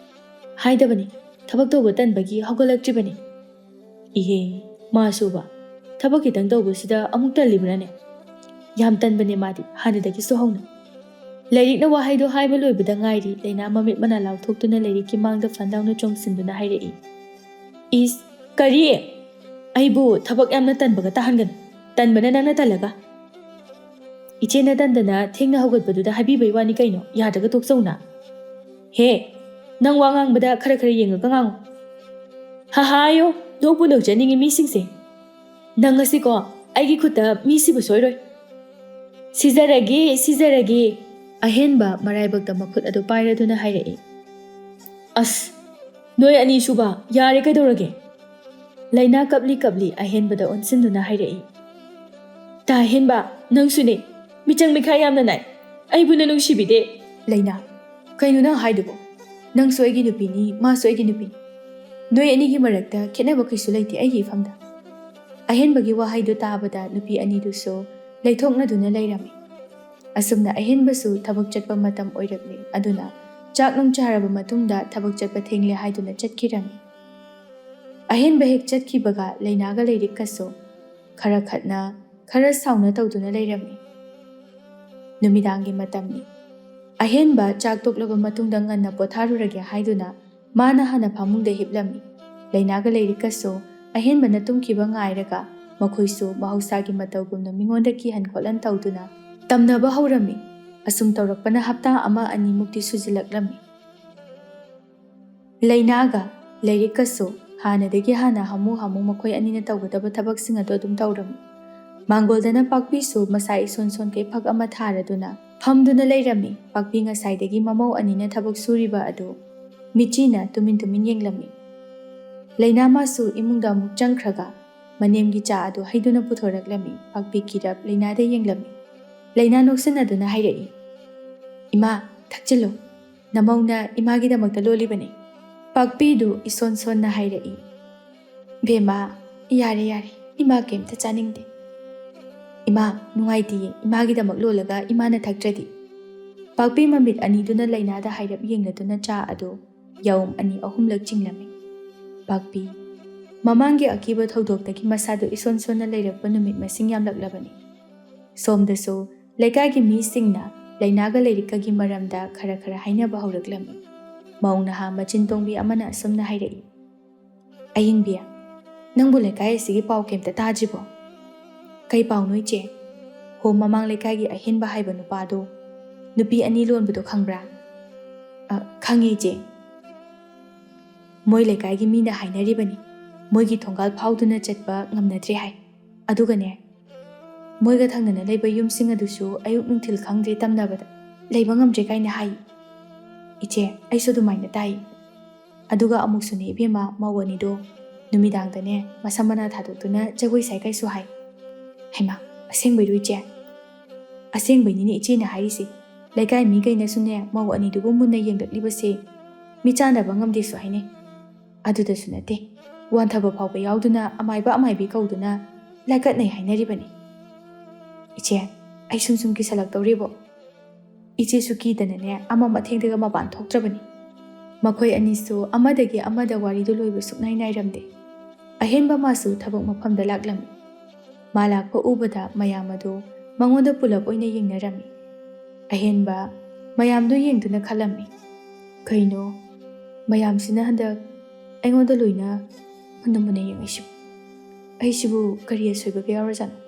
"ꯍꯥꯏꯗꯕꯅꯤ, ꯊꯕꯛ ꯇꯧꯕ ꯇꯟꯕꯒꯤ ꯍꯧꯒꯠꯂꯛꯇ꯭ꯔꯤꯕꯅꯤ"꯫ "ꯏꯍꯦ, ꯃꯥꯁꯨꯕ ꯊꯕꯛ ꯈꯤꯇꯪ ꯇꯧꯕꯁꯤꯗ ꯑꯃꯨꯛ ꯇꯜꯂꯤꯕ꯭ꯔꯥꯅꯦ?" "ꯌꯥꯝ ꯇꯟꯕꯅꯦ ꯃꯥꯗꯤ, ꯍꯥꯟꯅꯗꯒꯤꯁꯨ ꯍꯧꯅ"꯫ ꯂꯩꯔꯤꯛꯅ ꯋꯥꯍꯩꯗꯣ ꯍꯥꯏꯕ ꯂꯣꯏꯕꯗ ꯉꯥꯏꯔꯤ, ꯂꯩꯅꯥ ꯃꯃꯤꯠ ꯃꯅꯥ ꯂꯥꯎꯊꯣꯛꯇꯨꯅ ꯂꯩꯔꯤꯛꯀꯤ ꯃꯥꯡꯗ ꯐꯟ ꯂꯥꯎꯅ ꯆꯣꯡꯁꯤꯟꯗꯨꯅ ꯍꯥꯏꯔꯛꯏ, "ꯏꯁ, ꯀꯔꯤ? ꯑꯩꯕꯨ ꯊꯕꯛ ꯌꯥꯝꯅ ꯇꯟꯕꯒ ꯇꯥꯍꯟꯒꯅꯨ꯫ ꯇꯟꯕꯅ ꯅꯪꯅ ꯇꯜꯂꯒ"꯫ "ꯏꯆꯦꯅ ꯇꯟꯗꯅ ꯊꯦꯡꯅ ꯍꯧꯒꯠꯄꯗꯨꯗ ꯍꯥꯏꯕꯤꯕꯩ ꯋꯥꯅꯤ ꯀꯩꯅꯣ, ꯌꯥꯗ꯭ꯔꯒ ꯇꯣꯛꯆꯧꯅ"꯫ "ꯍꯦ, ꯅꯪ ꯋꯥ ꯉꯥꯡꯕꯗ ꯈꯔ ꯈꯔ ꯌꯦꯡꯉꯒ ꯉꯥꯡꯉꯨ"꯫ "ꯍꯥꯍꯥꯌꯣ, ꯅꯣꯛꯄꯨ ꯅꯣꯛꯆꯅꯤꯡꯉꯤ ꯃꯤꯁꯤꯡꯁꯦ꯫ ꯅꯪ ꯉꯁꯤꯀꯣ ꯑꯩꯒꯤ ꯈꯨꯠꯇ ꯃꯤ ꯁꯤꯕ ꯁꯣꯏꯔꯣꯏ"꯫ "ꯁꯤꯖꯔꯒꯦ, ꯁꯤꯖꯔꯒꯦ"꯫ ꯑꯍꯦꯟꯕ ꯃꯔꯥꯏꯕꯛꯇ ꯃꯈꯨꯠ ꯑꯗꯨ ꯄꯥꯏꯔꯗꯨꯅ ꯍꯥꯏꯔꯛꯏ꯫ "ꯑꯁ, ꯅꯣꯏ ꯑꯅꯤꯁꯨꯕ, ꯌꯥꯔꯦ ꯀꯩꯗꯧꯔꯒꯦ?" ꯂꯩꯅꯥ ꯀꯞꯂꯤ ꯀꯞꯂꯤ ꯑꯍꯦꯟꯕꯗ ꯑꯣꯟꯁꯤꯟꯗꯨꯅ ꯍꯥꯏꯔꯛꯏ꯫ "ꯇꯥ ꯍꯦꯟꯕ, ꯅꯪꯁꯨꯅꯦ, ꯃꯤꯆꯪ ꯃꯤꯈꯥꯏ ꯌꯥꯝꯅ ꯅꯥꯏ꯫ ꯑꯩꯕꯨ ꯅꯪ ꯅꯨꯡꯁꯤꯕꯤꯗꯦ"꯫ "ꯂꯩꯅꯥ, ꯀꯩꯅꯣ ꯅꯪ ꯍꯥꯏꯗꯨꯕꯣ? ꯅꯪꯁꯨ ꯑꯩꯒꯤ ꯅꯨꯄꯤꯅꯤ, ꯃꯥꯁꯨ ꯑꯩꯒꯤ ꯅꯨꯄꯤꯅꯤ꯫ "ꯅꯣꯏ ꯑꯅꯤꯒꯤ ꯃꯔꯛꯇ ꯈꯦꯠꯅꯕ ꯀꯩꯁꯨ ꯂꯩꯇꯦ ꯑꯩꯒꯤ ꯏꯐꯝꯗ"꯫ ꯑꯍꯦꯟꯕꯒꯤ ꯋꯥꯍꯩꯗꯨ ꯇꯥꯕꯗ ꯅꯨꯄꯤ ꯑꯅꯤꯗꯨꯁꯨ ꯂꯩꯊꯣꯛꯅꯗꯨꯅ ꯂꯩꯔꯝꯃꯤ꯫ ꯑꯁꯨꯝꯅ ꯑꯍꯦꯟꯕꯁꯨ ꯊꯕꯛ ꯆꯠꯄ ꯃꯇꯝ ꯑꯣꯏꯔꯛꯂꯦ꯫ ꯑꯗꯨꯅ ꯆꯥꯛ ꯅꯨꯡ ꯆꯥꯔꯕ ꯃꯇꯨꯡꯗ ꯊꯕꯛ ꯆꯠꯄ ꯊꯦꯡꯂꯦ ꯍꯥꯏꯗꯨꯅ ꯆꯠꯈꯤꯔꯝꯃꯤ꯫ ꯑꯍꯦꯟꯕ ꯍꯦꯛ ꯆꯠꯈꯤꯕꯒ ꯂꯩꯅꯥꯒ ꯂꯥꯏꯔꯤꯛꯀꯁꯨ ꯈꯔ ꯈꯠꯅ, ꯈꯔ ꯁꯥꯎꯅ ꯇꯧꯗꯨꯅ ꯂꯩꯔꯝꯃꯤ꯫ ꯅꯨꯃꯤꯗꯥꯡꯒꯤ ꯃꯇꯝꯅꯤ꯫ ꯑꯍꯦꯟꯕ ꯆꯥꯛ ꯇꯣꯛꯂꯕ ꯃꯇꯨꯡꯗ ꯉꯟꯅ ꯄꯣꯊꯥꯔꯨꯔꯒꯦ ꯍꯥꯏꯗꯨꯅ ꯃꯥꯅ ꯍꯥꯟꯅ ꯐꯃꯨꯡꯗ ꯍꯤꯞꯂꯝꯃꯤ꯫ ꯂꯩꯅꯥꯒ ꯂꯥꯏꯔꯤꯛꯀꯁꯨ ꯑꯍꯦꯟꯕꯅ ꯇꯨꯝꯈꯤꯕ ꯉꯥꯏꯔꯒ ꯃꯈꯣꯏꯁꯨ ꯃꯍꯧꯁꯥꯒꯤ ꯃꯇꯧꯒꯨꯝꯅ ꯃꯤꯉꯣꯟꯗ ꯀꯤꯍꯟ ꯈꯣꯠꯍꯟ ꯇꯧꯗꯨꯅ ꯇꯝꯅꯕ ꯍꯧꯔꯝꯃꯤ꯫ ꯑꯁꯨꯝ ꯇꯧꯔꯛꯄꯅ ꯍꯞꯇꯥ ꯑꯃ ꯑꯅꯤꯃꯨꯛꯇꯤ ꯁꯨꯖꯤꯜꯂꯛꯂꯝꯃꯤ꯫ ꯂꯩꯅꯥꯒ ꯂꯥꯏꯔꯤꯛꯀꯁꯨ ꯍꯥꯟꯅꯗꯒꯤ ꯍꯥꯟꯅ ꯍꯥꯃꯨ ꯍꯥꯃꯨ ꯃꯈꯣꯏ ꯑꯅꯤꯅ ꯇꯧꯒꯗꯕ ꯊꯕꯛꯁꯤꯡ ꯑꯗꯨ ꯑꯗꯨꯝ ꯇꯧꯔꯝꯃꯤ꯫ ꯃꯥꯡꯒꯣꯜꯗꯅ ꯄꯥꯛꯄꯤꯁꯨ ꯃꯁꯥ ꯏꯁꯣꯟ ꯁꯣꯟꯈꯩ ꯐꯛ ꯑꯃ ꯊꯥꯔꯗꯨꯅ ꯐꯝꯗꯨꯅ ꯂꯩꯔꯝꯃꯤ꯫ ꯄꯥꯛꯄꯤ ꯉꯁꯥꯏꯗꯒꯤ ꯃꯃꯧ ꯑꯅꯤꯅ ꯊꯕꯛ ꯁꯨꯔꯤꯕ ꯑꯗꯨ ꯃꯤꯠꯆꯤꯅ ꯇꯨꯃꯤꯟ ꯇꯨꯃꯤꯟ ꯌꯦꯡꯂꯝꯃꯤ꯫ ꯂꯩꯅꯥ ꯃꯥꯁꯨ ꯏꯃꯨꯡꯗ ꯑꯃꯨꯛ ꯆꯪꯈ꯭ꯔꯒ ꯃꯅꯦꯝꯒꯤ ꯆꯥ ꯑꯗꯨ ꯍꯩꯗꯨꯅ ꯄꯨꯊꯣꯔꯛꯂꯝꯃꯤ꯫ ꯄꯥꯛꯄꯤ ꯀꯤꯔꯞ ꯂꯩꯅꯥꯗ ꯌꯦꯡꯂꯝꯃꯤ꯫ ꯂꯩꯅꯥ ꯅꯣꯛꯁꯤꯟꯅꯗꯨꯅ ꯍꯥꯏꯔꯛꯏ, "ꯏꯃꯥ, ꯊꯛꯆꯤꯜꯂꯨ꯫ ꯅꯃꯧꯅ ꯏꯃꯥꯒꯤꯗꯃꯛꯇ ꯂꯣꯜꯂꯤꯕꯅꯤ"꯫ ꯄꯥꯛꯄꯤꯗꯨ ꯏꯁꯣꯟ ꯁꯣꯟꯅ ꯍꯥꯏꯔꯛꯏ, "ꯕꯦꯝꯃ, ꯌꯥꯔꯦ ꯌꯥꯔꯦ, ꯏꯃꯥ ꯀꯩꯝꯇ ꯆꯥꯅꯤꯡꯗꯦ꯫ ꯏꯃꯥ, ꯅꯨꯡꯉꯥꯏꯇꯤꯌꯦ, ꯏꯃꯥꯒꯤꯗꯃꯛ ꯂꯣꯜꯂꯒ ꯏꯃꯥꯅ ꯊꯛꯇ꯭ꯔꯗꯤ"꯫ ꯄꯥꯛꯄꯤ ꯃꯃꯤꯠ ꯑꯅꯤꯗꯨꯅ ꯂꯩꯅꯥꯗ ꯍꯥꯏꯔꯞ ꯌꯦꯡꯂꯗꯨꯅ ꯆꯥ ꯑꯗꯨ ꯌꯥꯎꯝ ꯑꯅꯤ ꯑꯍꯨꯝꯂꯛ ꯆꯤꯡꯂꯝꯃꯤ꯫ ꯄꯥꯛꯄꯤ ꯃꯃꯥꯡꯒꯤ ꯑꯀꯤꯕ ꯊꯧꯗꯣꯛꯇꯒꯤ ꯃꯁꯥꯗꯨ ꯏꯁꯣꯟ ꯁꯣꯟꯅ ꯂꯩꯔꯛꯄ ꯅꯨꯃꯤꯠ ꯃꯁꯤꯡ ꯌꯥꯝꯂꯛꯂꯕꯅꯤ꯫ ꯁꯣꯝꯗꯁꯨ ꯂꯩꯀꯥꯏꯒꯤ ꯃꯤꯁꯤꯡꯅ ꯂꯩꯅꯥꯒ ꯂꯥꯏꯔꯤꯛꯀꯒꯤ ꯃꯔꯝꯗ ꯈꯔ ꯈꯔ ꯍꯥꯏꯅꯕ ꯍꯧꯔꯛꯂꯝꯃꯤ꯫ ꯃꯧ ꯅꯍꯥ ꯃꯆꯤꯟ ꯇꯣꯡꯕꯤ ꯑꯃꯅ ꯑꯁꯨꯝꯅ ꯍꯥꯏꯔꯛꯏ, "ꯑꯌꯤꯡꯕꯤ, ꯅꯪꯕꯨ ꯂꯩꯀꯥꯏ ꯑꯁꯤꯒꯤ ꯄꯥꯎ ꯀꯩꯝꯇ ꯇꯥꯗ꯭ꯔꯤꯕꯣ?" "ꯀꯩ ꯄꯥꯎꯅꯣ ꯏꯆꯦ?" "ꯍꯣ, ꯃꯃꯥꯡ ꯂꯩꯀꯥꯏꯒꯤ ꯑꯍꯦꯟꯕ ꯍꯥꯏꯕ ꯅꯨꯄꯥꯗꯣ ꯅꯨꯄꯤ ꯑꯅꯤ ꯂꯣꯟꯕꯗꯣ ꯈꯪꯕ꯭ꯔꯥ?" "ꯑ, ꯈꯪꯉꯤ ꯏꯆꯦ꯫ ꯃꯣꯏ ꯂꯩꯀꯥꯏꯒꯤ ꯃꯤꯅ ꯍꯥꯏꯅꯔꯤꯕꯅꯤ, ꯃꯣꯏꯒꯤ ꯊꯣꯡꯒꯥꯜ ꯐꯥꯎꯗꯨꯅ ꯆꯠꯄ ꯉꯝꯅꯗ꯭ꯔꯦ ꯍꯥꯏ꯫ ꯑꯗꯨꯒꯅꯦ, ꯃꯣꯏꯒ ꯊꯪꯅꯅ ꯂꯩꯕ ꯌꯨꯝꯁꯤꯡ ꯑꯗꯨꯁꯨ ꯑꯌꯨꯛ ꯅꯨꯡꯊꯤꯜ ꯈꯪꯗ꯭ꯔꯦ ꯇꯝꯅꯕꯗ ꯂꯩꯕ ꯉꯝꯗ꯭ꯔꯦ ꯀꯥꯏꯅ ꯍꯥꯏ꯫ ꯏꯆꯦ, ꯑꯩꯁꯨ ꯑꯗꯨꯃꯥꯏꯅ ꯇꯥꯏ꯫ ꯑꯗꯨꯒ ꯑꯃꯨꯛꯁꯨꯅꯦ ꯏꯕꯦꯝꯃ, ꯃꯧ ꯑꯅꯤꯗꯣ ꯅꯨꯃꯤꯗꯥꯡꯗꯅꯦ ꯃꯁꯝ ꯃꯅꯥ ꯊꯥꯗꯣꯛꯇꯨꯅ ꯖꯒꯣꯏ ꯁꯥꯏ ꯀꯥꯏꯁꯨ ꯍꯥꯏ꯫ ꯍꯩꯃꯥ, ꯑꯁꯦꯡꯕꯩꯔꯣ ꯏꯆꯦ?" "ꯑꯁꯦꯡꯕꯩꯅꯤꯅꯦ ꯏꯆꯦꯅ ꯍꯥꯏꯔꯤꯁꯦ꯫ ꯂꯩꯀꯥꯏ ꯃꯤꯈꯩꯅꯁꯨꯅꯦ ꯃꯧ ꯑꯅꯤꯗꯨꯕꯨ ꯃꯨꯟꯅ ꯌꯦꯡꯂꯛꯂꯤꯕꯁꯦ ꯃꯤꯠ ꯆꯥꯟꯅꯕ ꯉꯝꯗꯦꯁꯨ ꯍꯥꯏꯅꯩ"꯫ ꯑꯗꯨꯗꯁꯨ ꯅꯠꯇꯦ, ꯋꯥꯟꯊꯕ ꯐꯥꯎꯕ ꯌꯥꯎꯗꯨꯅ ꯑꯃꯥꯏꯕ ꯑꯃꯥꯏꯕꯤ ꯀꯧꯗꯨꯅ ꯂꯥꯏꯀꯠꯅꯩ ꯍꯥꯏꯅꯔꯤꯕꯅꯤ꯫ "ꯏꯆꯦ, ꯑꯩ ꯁꯨꯝ ꯁꯨꯝ ꯀꯤꯁꯜꯂꯛꯇꯧꯔꯦꯕꯣ꯫ ꯏꯆꯦꯁꯨ ꯀꯤꯗꯅꯅꯦ ꯑꯃ ꯃꯊꯦꯡꯗꯒ ꯃꯄꯥꯟ ꯊꯣꯛꯇ꯭ꯔꯕꯅꯤ"꯫ ꯃꯈꯣꯏ ꯑꯅꯤꯁꯨ ꯑꯃꯗꯒꯤ ꯑꯃꯗ ꯋꯥꯔꯤꯗꯨ ꯂꯣꯏꯕ ꯁꯨꯛꯅꯥꯏ ꯅꯥꯏꯔꯝꯗꯦ꯫ ꯑꯍꯦꯟꯕ ꯃꯥꯁꯨ ꯊꯕꯛ ꯃꯐꯝꯗ ꯂꯥꯛꯂꯝꯃꯤ꯫ ꯃꯥ ꯂꯥꯛꯄ ꯎꯕꯗ ꯃꯌꯥꯝ ꯑꯗꯨ ꯃꯉꯣꯟꯗ ꯄꯨꯂꯞ ꯑꯣꯏꯅ ꯌꯦꯡꯅꯔꯝꯃꯤ꯫ ꯑꯍꯦꯟꯕ ꯃꯌꯥꯝꯗꯨ ꯌꯦꯡꯗꯨꯅ ꯈꯜꯂꯝꯃꯤ, "ꯀꯩꯅꯣ, ꯃꯌꯥꯝꯁꯤꯅ ꯍꯟꯗꯛ ꯑꯩꯉꯣꯟꯗ ꯂꯣꯏꯅ ꯃꯨꯟꯅ ꯃꯨꯟꯅ ꯌꯦꯡꯉꯛꯏꯁꯤꯕꯨ? ꯑꯩꯁꯤꯕꯨ ꯀꯔꯤ ꯑꯁꯣꯏꯕꯒ ꯌꯥꯎꯔꯖꯥꯠꯅꯣ?"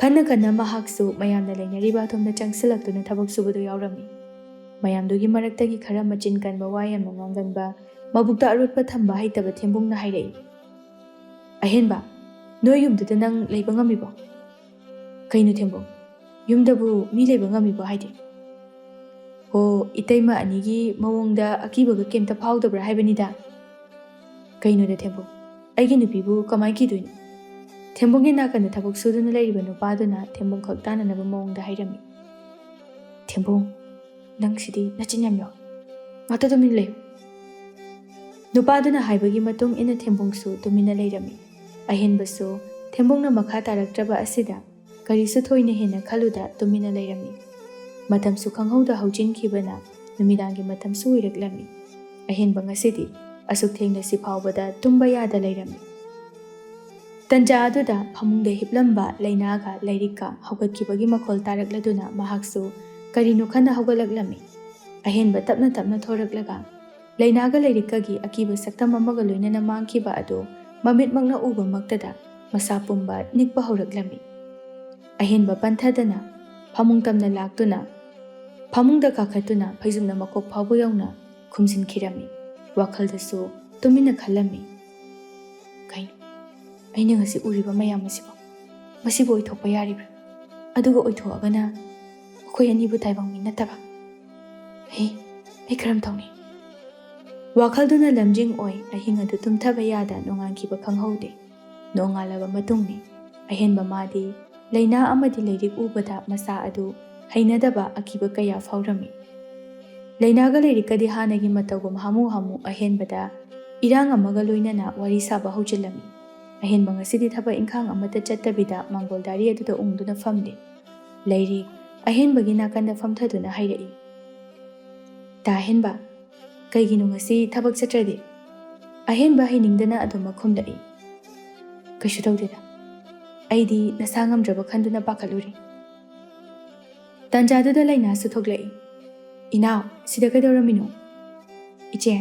ꯈꯟꯅ ꯈꯟꯅ ꯃꯍꯥꯛꯁꯨ ꯃꯌꯥꯝꯅ ꯂꯩꯅꯔꯤꯕ ꯑꯗꯣꯝꯗ ꯆꯪꯁꯤꯜꯂꯛꯇꯨꯅ ꯊꯕꯛ ꯁꯨꯕꯗꯨ ꯌꯥꯎꯔꯝꯃꯤ꯫ ꯃꯌꯥꯝꯗꯨꯒꯤ ꯃꯔꯛꯇꯒꯤ ꯈꯔ ꯃꯆꯤꯟ ꯀꯟꯕ, ꯋꯥ ꯌꯥꯝꯅ ꯉꯥꯡꯒꯟꯕ, ꯃꯕꯨꯛꯇ ꯑꯔꯣꯠꯄ ꯊꯝꯕ ꯍꯩꯇꯕ ꯊꯦꯝꯕꯨꯡꯅ ꯍꯥꯏꯔꯛꯏ, "ꯑꯍꯦꯟꯕ, ꯅꯣꯏ ꯌꯨꯝꯗꯨꯗ ꯅꯪ ꯂꯩꯕ ꯉꯝꯃꯤꯕꯣ?" "ꯀꯩꯅꯣ ꯊꯦꯝꯕꯨꯡ, ꯌꯨꯝꯗꯕꯨ ꯃꯤ ꯂꯩꯕ ꯉꯝꯃꯤꯕꯣ ꯍꯥꯏꯗꯤ?" "ꯑꯣ, ꯏꯇꯩꯃ ꯑꯅꯤꯒꯤ ꯃꯑꯣꯡꯗ ꯑꯀꯤꯕꯒ ꯀꯩꯝꯇ ꯐꯥꯎꯗꯕ꯭ꯔꯥ ꯍꯥꯏꯕꯅꯤꯗ"꯫ "ꯀꯩꯅꯣꯗ ꯊꯦꯝꯕꯨꯡ, ꯑꯩꯒꯤ ꯅꯨꯄꯤꯕꯨ ꯀꯃꯥꯏ ꯀꯤꯗꯣꯏꯅꯣ?" ꯊꯦꯝꯕꯨꯡꯒꯤ ꯅꯥꯀꯟꯗ ꯊꯕꯛ ꯁꯨꯗꯨꯅ ꯂꯩꯔꯤꯕ ꯅꯨꯄꯥꯗꯨꯅ ꯊꯦꯝꯕꯨꯡ ꯈꯛ ꯇꯥꯅꯅꯕ ꯃꯑꯣꯡꯗ ꯍꯥꯏꯔꯝꯃꯤ꯫ "ꯊꯦꯝꯕꯨꯡ, ꯅꯪꯁꯤꯗꯤ ꯅꯆꯤꯟ ꯌꯥꯝ ꯌꯥꯎ꯫ ꯉꯥꯛꯇ ꯇꯨꯃꯤꯟ ꯂꯩꯌꯨ"꯫ ꯅꯨꯄꯥꯗꯨꯅ ꯍꯥꯏꯕꯒꯤ ꯃꯇꯨꯡ ꯏꯟꯅ ꯊꯦꯝꯕꯨꯡꯁꯨ ꯇꯨꯃꯤꯟꯅ ꯂꯩꯔꯝꯃꯤ꯫ ꯑꯍꯦꯟꯕꯁꯨ ꯊꯦꯝꯕꯨꯡꯅ ꯃꯈꯥ ꯇꯥꯔꯛꯇ꯭ꯔꯕ ꯑꯁꯤꯗ ꯀꯔꯤꯁꯨ ꯊꯣꯏꯅ ꯍꯦꯟꯅ ꯈꯜꯂꯨꯗ ꯇꯨꯃꯤꯟꯅ ꯂꯩꯔꯝꯃꯤ꯫ ꯃꯇꯝꯁꯨ ꯈꯪꯍꯧꯗ ꯍꯧꯖꯤꯟꯈꯤꯕꯅ ꯅꯨꯃꯤꯗꯥꯡꯒꯤ ꯃꯇꯝꯁꯨ ꯑꯣꯏꯔꯛꯂꯝꯃꯤ꯫ ꯑꯍꯦꯟꯕ ꯉꯁꯤꯗꯤ ꯑꯁꯨꯛ ꯊꯦꯡꯅꯁꯤ ꯐꯥꯎꯕꯗ ꯇꯨꯝꯕ ꯌꯥꯗ ꯂꯩꯔꯝꯃꯤ꯫ ꯇꯟꯖꯥ ꯑꯗꯨꯗ ꯐꯃꯨꯡꯗ ꯍꯤꯞꯂꯝꯕ ꯂꯩꯅꯥꯒ ꯂꯥꯏꯔꯤꯛꯀ ꯍꯧꯒꯠꯈꯤꯕꯒꯤ ꯃꯈꯣꯜ ꯇꯥꯔꯛꯂꯗꯨꯅ ꯃꯍꯥꯛꯁꯨ ꯀꯔꯤꯅꯣ ꯈꯟꯅ ꯍꯧꯒꯠꯂꯛꯂꯝꯃꯤ꯫ ꯑꯍꯦꯟꯕ ꯇꯞꯅ ꯇꯞꯅ ꯊꯣꯔꯛꯂꯒ ꯂꯩꯅꯥꯒ ꯂꯥꯏꯔꯤꯛꯀꯒꯤ ꯑꯀꯤꯕ ꯁꯛꯇꯝ ꯑꯃꯒ ꯂꯣꯏꯅꯅ ꯃꯥꯡꯈꯤꯕ ꯑꯗꯨ ꯃꯃꯤꯠꯃꯛꯅ ꯎꯕꯃꯛꯇꯗ ꯃꯁꯥ ꯄꯨꯝꯕ ꯅꯤꯛꯄ ꯍꯧꯔꯛꯂꯝꯃꯤ꯫ ꯑꯍꯦꯟꯕ ꯄꯟꯊꯗꯅ ꯐꯃꯨꯡ ꯇꯝꯅ ꯂꯥꯛꯇꯨꯅ ꯐꯃꯨꯡꯗ ꯀꯥꯈꯠꯇꯨꯅ ꯐꯩꯖꯨꯞꯅ ꯃꯀꯣꯛ ꯐꯥꯎꯕ ꯌꯧꯅ ꯈꯨꯝꯖꯤꯟꯈꯤꯔꯝꯃꯤ꯫ ꯋꯥꯈꯜꯗꯁꯨ ꯇꯨꯃꯤꯟꯅ ꯈꯜꯂꯝꯃꯤ, "ꯀꯩꯅꯣ, ꯑꯩꯅ ꯉꯁꯤ ꯎꯔꯤꯕ ꯃꯌꯥꯝ ꯑꯁꯤꯕꯨ, ꯃꯁꯤꯕꯨ ꯑꯣꯏꯊꯣꯛꯄ ꯌꯥꯔꯤꯕ꯭ꯔꯥ? ꯑꯗꯨꯒ ꯑꯣꯏꯊꯣꯛꯑꯒꯅ ꯑꯩꯈꯣꯏ ꯑꯅꯤꯕꯨ ꯇꯥꯏꯕꯪ ꯃꯤ ꯅꯠꯇꯕ? ꯍꯦ, ꯑꯩ ꯀꯔꯝ ꯇꯧꯅꯤ?" ꯋꯥꯈꯜꯗꯨꯅ ꯂꯝꯖꯤꯡ ꯑꯣꯏ ꯑꯍꯤꯡ ꯑꯗꯨ ꯇꯨꯝꯊꯕ ꯌꯥꯗ ꯅꯣꯡꯉꯥꯟꯈꯤꯕ ꯈꯪꯍꯧꯗꯦ꯫ ꯅꯣꯡꯉꯥꯜꯂꯕ ꯃꯇꯨꯡꯅꯤ꯫ ꯑꯍꯦꯟꯕ ꯃꯥꯗꯤ ꯂꯩꯅꯥ ꯑꯃꯗꯤ ꯂꯥꯏꯔꯤꯛ ꯎꯕꯗ ꯃꯁꯥ ꯑꯗꯨ ꯍꯩꯅꯗꯕ ꯑꯀꯤꯕ ꯀꯌꯥ ꯐꯥꯎꯔꯝꯃꯤ꯫ ꯂꯩꯅꯥꯒ ꯂꯥꯏꯔꯤꯛꯀꯗꯤ ꯍꯥꯟꯅꯒꯤ ꯃꯇꯧꯒꯨꯝ ꯍꯥꯃꯨ ꯍꯥꯃꯨ ꯑꯍꯦꯟꯕꯗ ꯏꯔꯥꯡ ꯑꯃꯒ ꯂꯣꯏꯅꯅ ꯋꯥꯔꯤ ꯁꯥꯕ ꯍꯧꯖꯤꯜꯂꯝꯃꯤ꯫ ꯑꯍꯦꯟꯕ ꯉꯁꯤꯗꯤ ꯊꯕꯛ ꯏꯪꯈꯥꯡ ꯑꯃꯠꯇ ꯆꯠꯇꯕꯤꯗ ꯃꯥꯡꯒꯣꯜ ꯗꯥꯏꯔꯤ ꯑꯗꯨꯗ ꯎꯪꯗꯨꯅ ꯐꯝꯂꯤ꯫ ꯂꯩꯔꯤ꯫ ꯑꯍꯦꯟꯕꯒꯤ ꯅꯥꯀꯟꯗ ꯐꯝꯊꯗꯨꯅ ꯍꯥꯏꯔꯛꯏ, "ꯇꯥ ꯑꯍꯦꯟꯕ, ꯀꯩꯒꯤꯅꯣ ꯉꯁꯤ ꯊꯕꯛ ꯆꯠꯇ꯭ꯔꯗꯤ?" ꯑꯍꯦꯟꯕ ꯍꯩꯅꯤꯡꯗꯅ ꯑꯗꯨꯃꯛ ꯈꯨꯝꯂꯛꯏ, "ꯀꯩꯁꯨ ꯇꯧꯗꯦꯗ, ꯑꯩꯗꯤ ꯅꯁꯥ ꯉꯝꯗ꯭ꯔꯕ ꯈꯟꯗꯨꯅ ꯄꯥꯈꯠꯂꯨꯔꯦ꯫" ꯇꯥꯟꯖꯥꯗꯨꯗ ꯂꯩꯅꯥꯁꯨ ꯊꯣꯛꯂꯛꯏ꯫ "ꯏꯅꯥꯎ, ꯁꯤꯗ ꯀꯩꯗꯧꯔꯝꯃꯤꯅꯣ?" "ꯏꯆꯦ,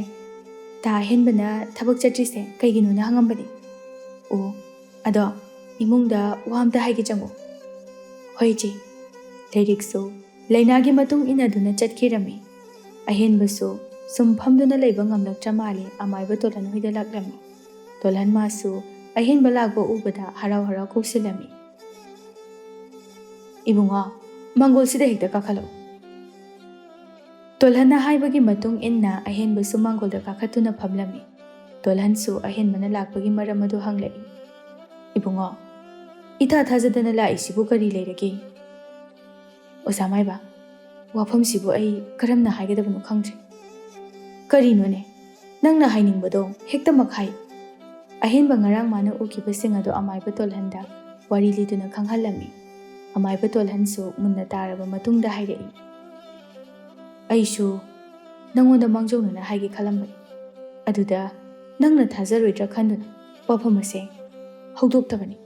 ꯇꯥ ꯑꯍꯦꯟꯕꯅ ꯊꯕꯛ ꯆꯠꯇ꯭ꯔꯤꯁꯦ ꯀꯩꯒꯤꯅꯣꯅ ꯍꯪꯉꯝꯕꯅꯤ꯫" "ꯑꯣ, ꯑꯗꯣ ꯏꯃꯨꯡꯗ ꯋꯥ ꯑꯝꯇ ꯍꯥꯏꯒꯦ, ꯆꯪꯉꯣ꯫" "ꯍꯣꯏ ꯏꯆꯦ꯫" ꯂꯥꯏꯔꯤꯛꯁꯨ ꯂꯩꯅꯥꯒꯤ ꯃꯇꯨꯡ ꯏꯟꯅꯗꯨꯅ ꯆꯠꯈꯤꯔꯝꯃꯤ꯫ ꯑꯍꯦꯟꯕꯁꯨ ꯁꯨꯝ ꯐꯝꯗꯨꯅ ꯂꯩꯕ ꯉꯝꯂꯛꯇ꯭ꯔ ꯃꯥꯜꯂꯦ, ꯑꯃꯥꯏꯕ ꯇꯣꯜꯍꯟ ꯍꯣꯏꯗ ꯂꯥꯛꯂꯝꯃꯤ꯫ ꯇꯣꯜꯍꯟ ꯃꯥꯁꯨ ꯑꯍꯦꯟꯕ ꯂꯥꯛꯄ ꯎꯕꯗ ꯍꯔꯥꯎ ꯍꯔꯥꯎ ꯀꯧꯁꯤꯜꯂꯝꯃꯤ꯫ "ꯏꯕꯨꯡꯉꯣ, ꯃꯥꯡꯒꯣꯜꯁꯤꯗ ꯍꯦꯛꯇ ꯀꯥꯈꯠꯂꯛꯎ꯫" ꯇꯣꯜꯍꯟꯅ ꯍꯥꯏꯕꯒꯤ ꯃꯇꯨꯡ ꯏꯟꯅ ꯑꯍꯦꯟꯕꯁꯨ ꯃꯥꯡꯒꯣꯜꯗ ꯀꯥꯈꯠꯇꯨꯅ ꯐꯝꯂꯝꯃꯤ꯫ ꯇꯣꯜꯍꯟꯁꯨ ꯑꯍꯦꯟꯕꯅ ꯂꯥꯛꯄꯒꯤ ꯃꯔꯝ ꯑꯗꯨ ꯍꯪꯂꯛꯏ꯫ "ꯏꯕꯨꯡꯉꯣ, ꯏꯊꯥ ꯊꯥꯖꯗꯅ ꯂꯥꯛꯏꯁꯤꯕꯨ ꯀꯔꯤ ꯂꯩꯔꯒꯦ?" "ꯑꯣꯖꯥ ꯃꯥꯏꯕ, ꯋꯥꯐꯝꯁꯤꯕꯨ ꯑꯩ ꯀꯔꯝꯅ ꯍꯥꯏꯒꯗꯕꯅꯣ ꯈꯪꯗ꯭ꯔꯦ꯫" "ꯀꯔꯤꯅꯣꯅꯦ? ꯅꯪꯅ ꯍꯥꯏꯅꯤꯡꯕꯗꯣ ꯍꯦꯛꯇꯃꯛ ꯍꯥꯏ꯫" ꯑꯍꯦꯟꯕ ꯉꯔꯥꯡ ꯃꯥꯅ ꯎꯈꯤꯕꯁꯤꯡ ꯑꯗꯣ ꯑꯃꯥꯏꯕ ꯇꯣꯜꯍꯟꯗ ꯋꯥꯔꯤ ꯂꯤꯗꯨꯅ ꯈꯪꯍꯜꯂꯝꯃꯤ꯫ ꯑꯃꯥꯏꯕ ꯇꯣꯜꯍꯟꯁꯨ ꯃꯨꯟꯅ ꯇꯥꯔꯕ ꯃꯇꯨꯡꯗ ꯍꯥꯏꯔꯛꯏ, "ꯑꯩꯁꯨ ꯅꯪꯉꯣꯟꯗ ꯃꯥꯡꯖꯧꯅꯅ ꯍꯥꯏꯒꯦ ꯈꯜꯂꯝꯕꯅꯤ꯫ ꯑꯗꯨꯗ ꯅꯪꯅ ꯊꯥꯖꯔꯣꯏꯗ꯭ꯔꯥ ꯈꯟꯗꯨꯅ ꯋꯥꯐꯝ ꯑꯁꯦ ꯍꯧꯗꯣꯛꯇꯕꯅꯤ꯫"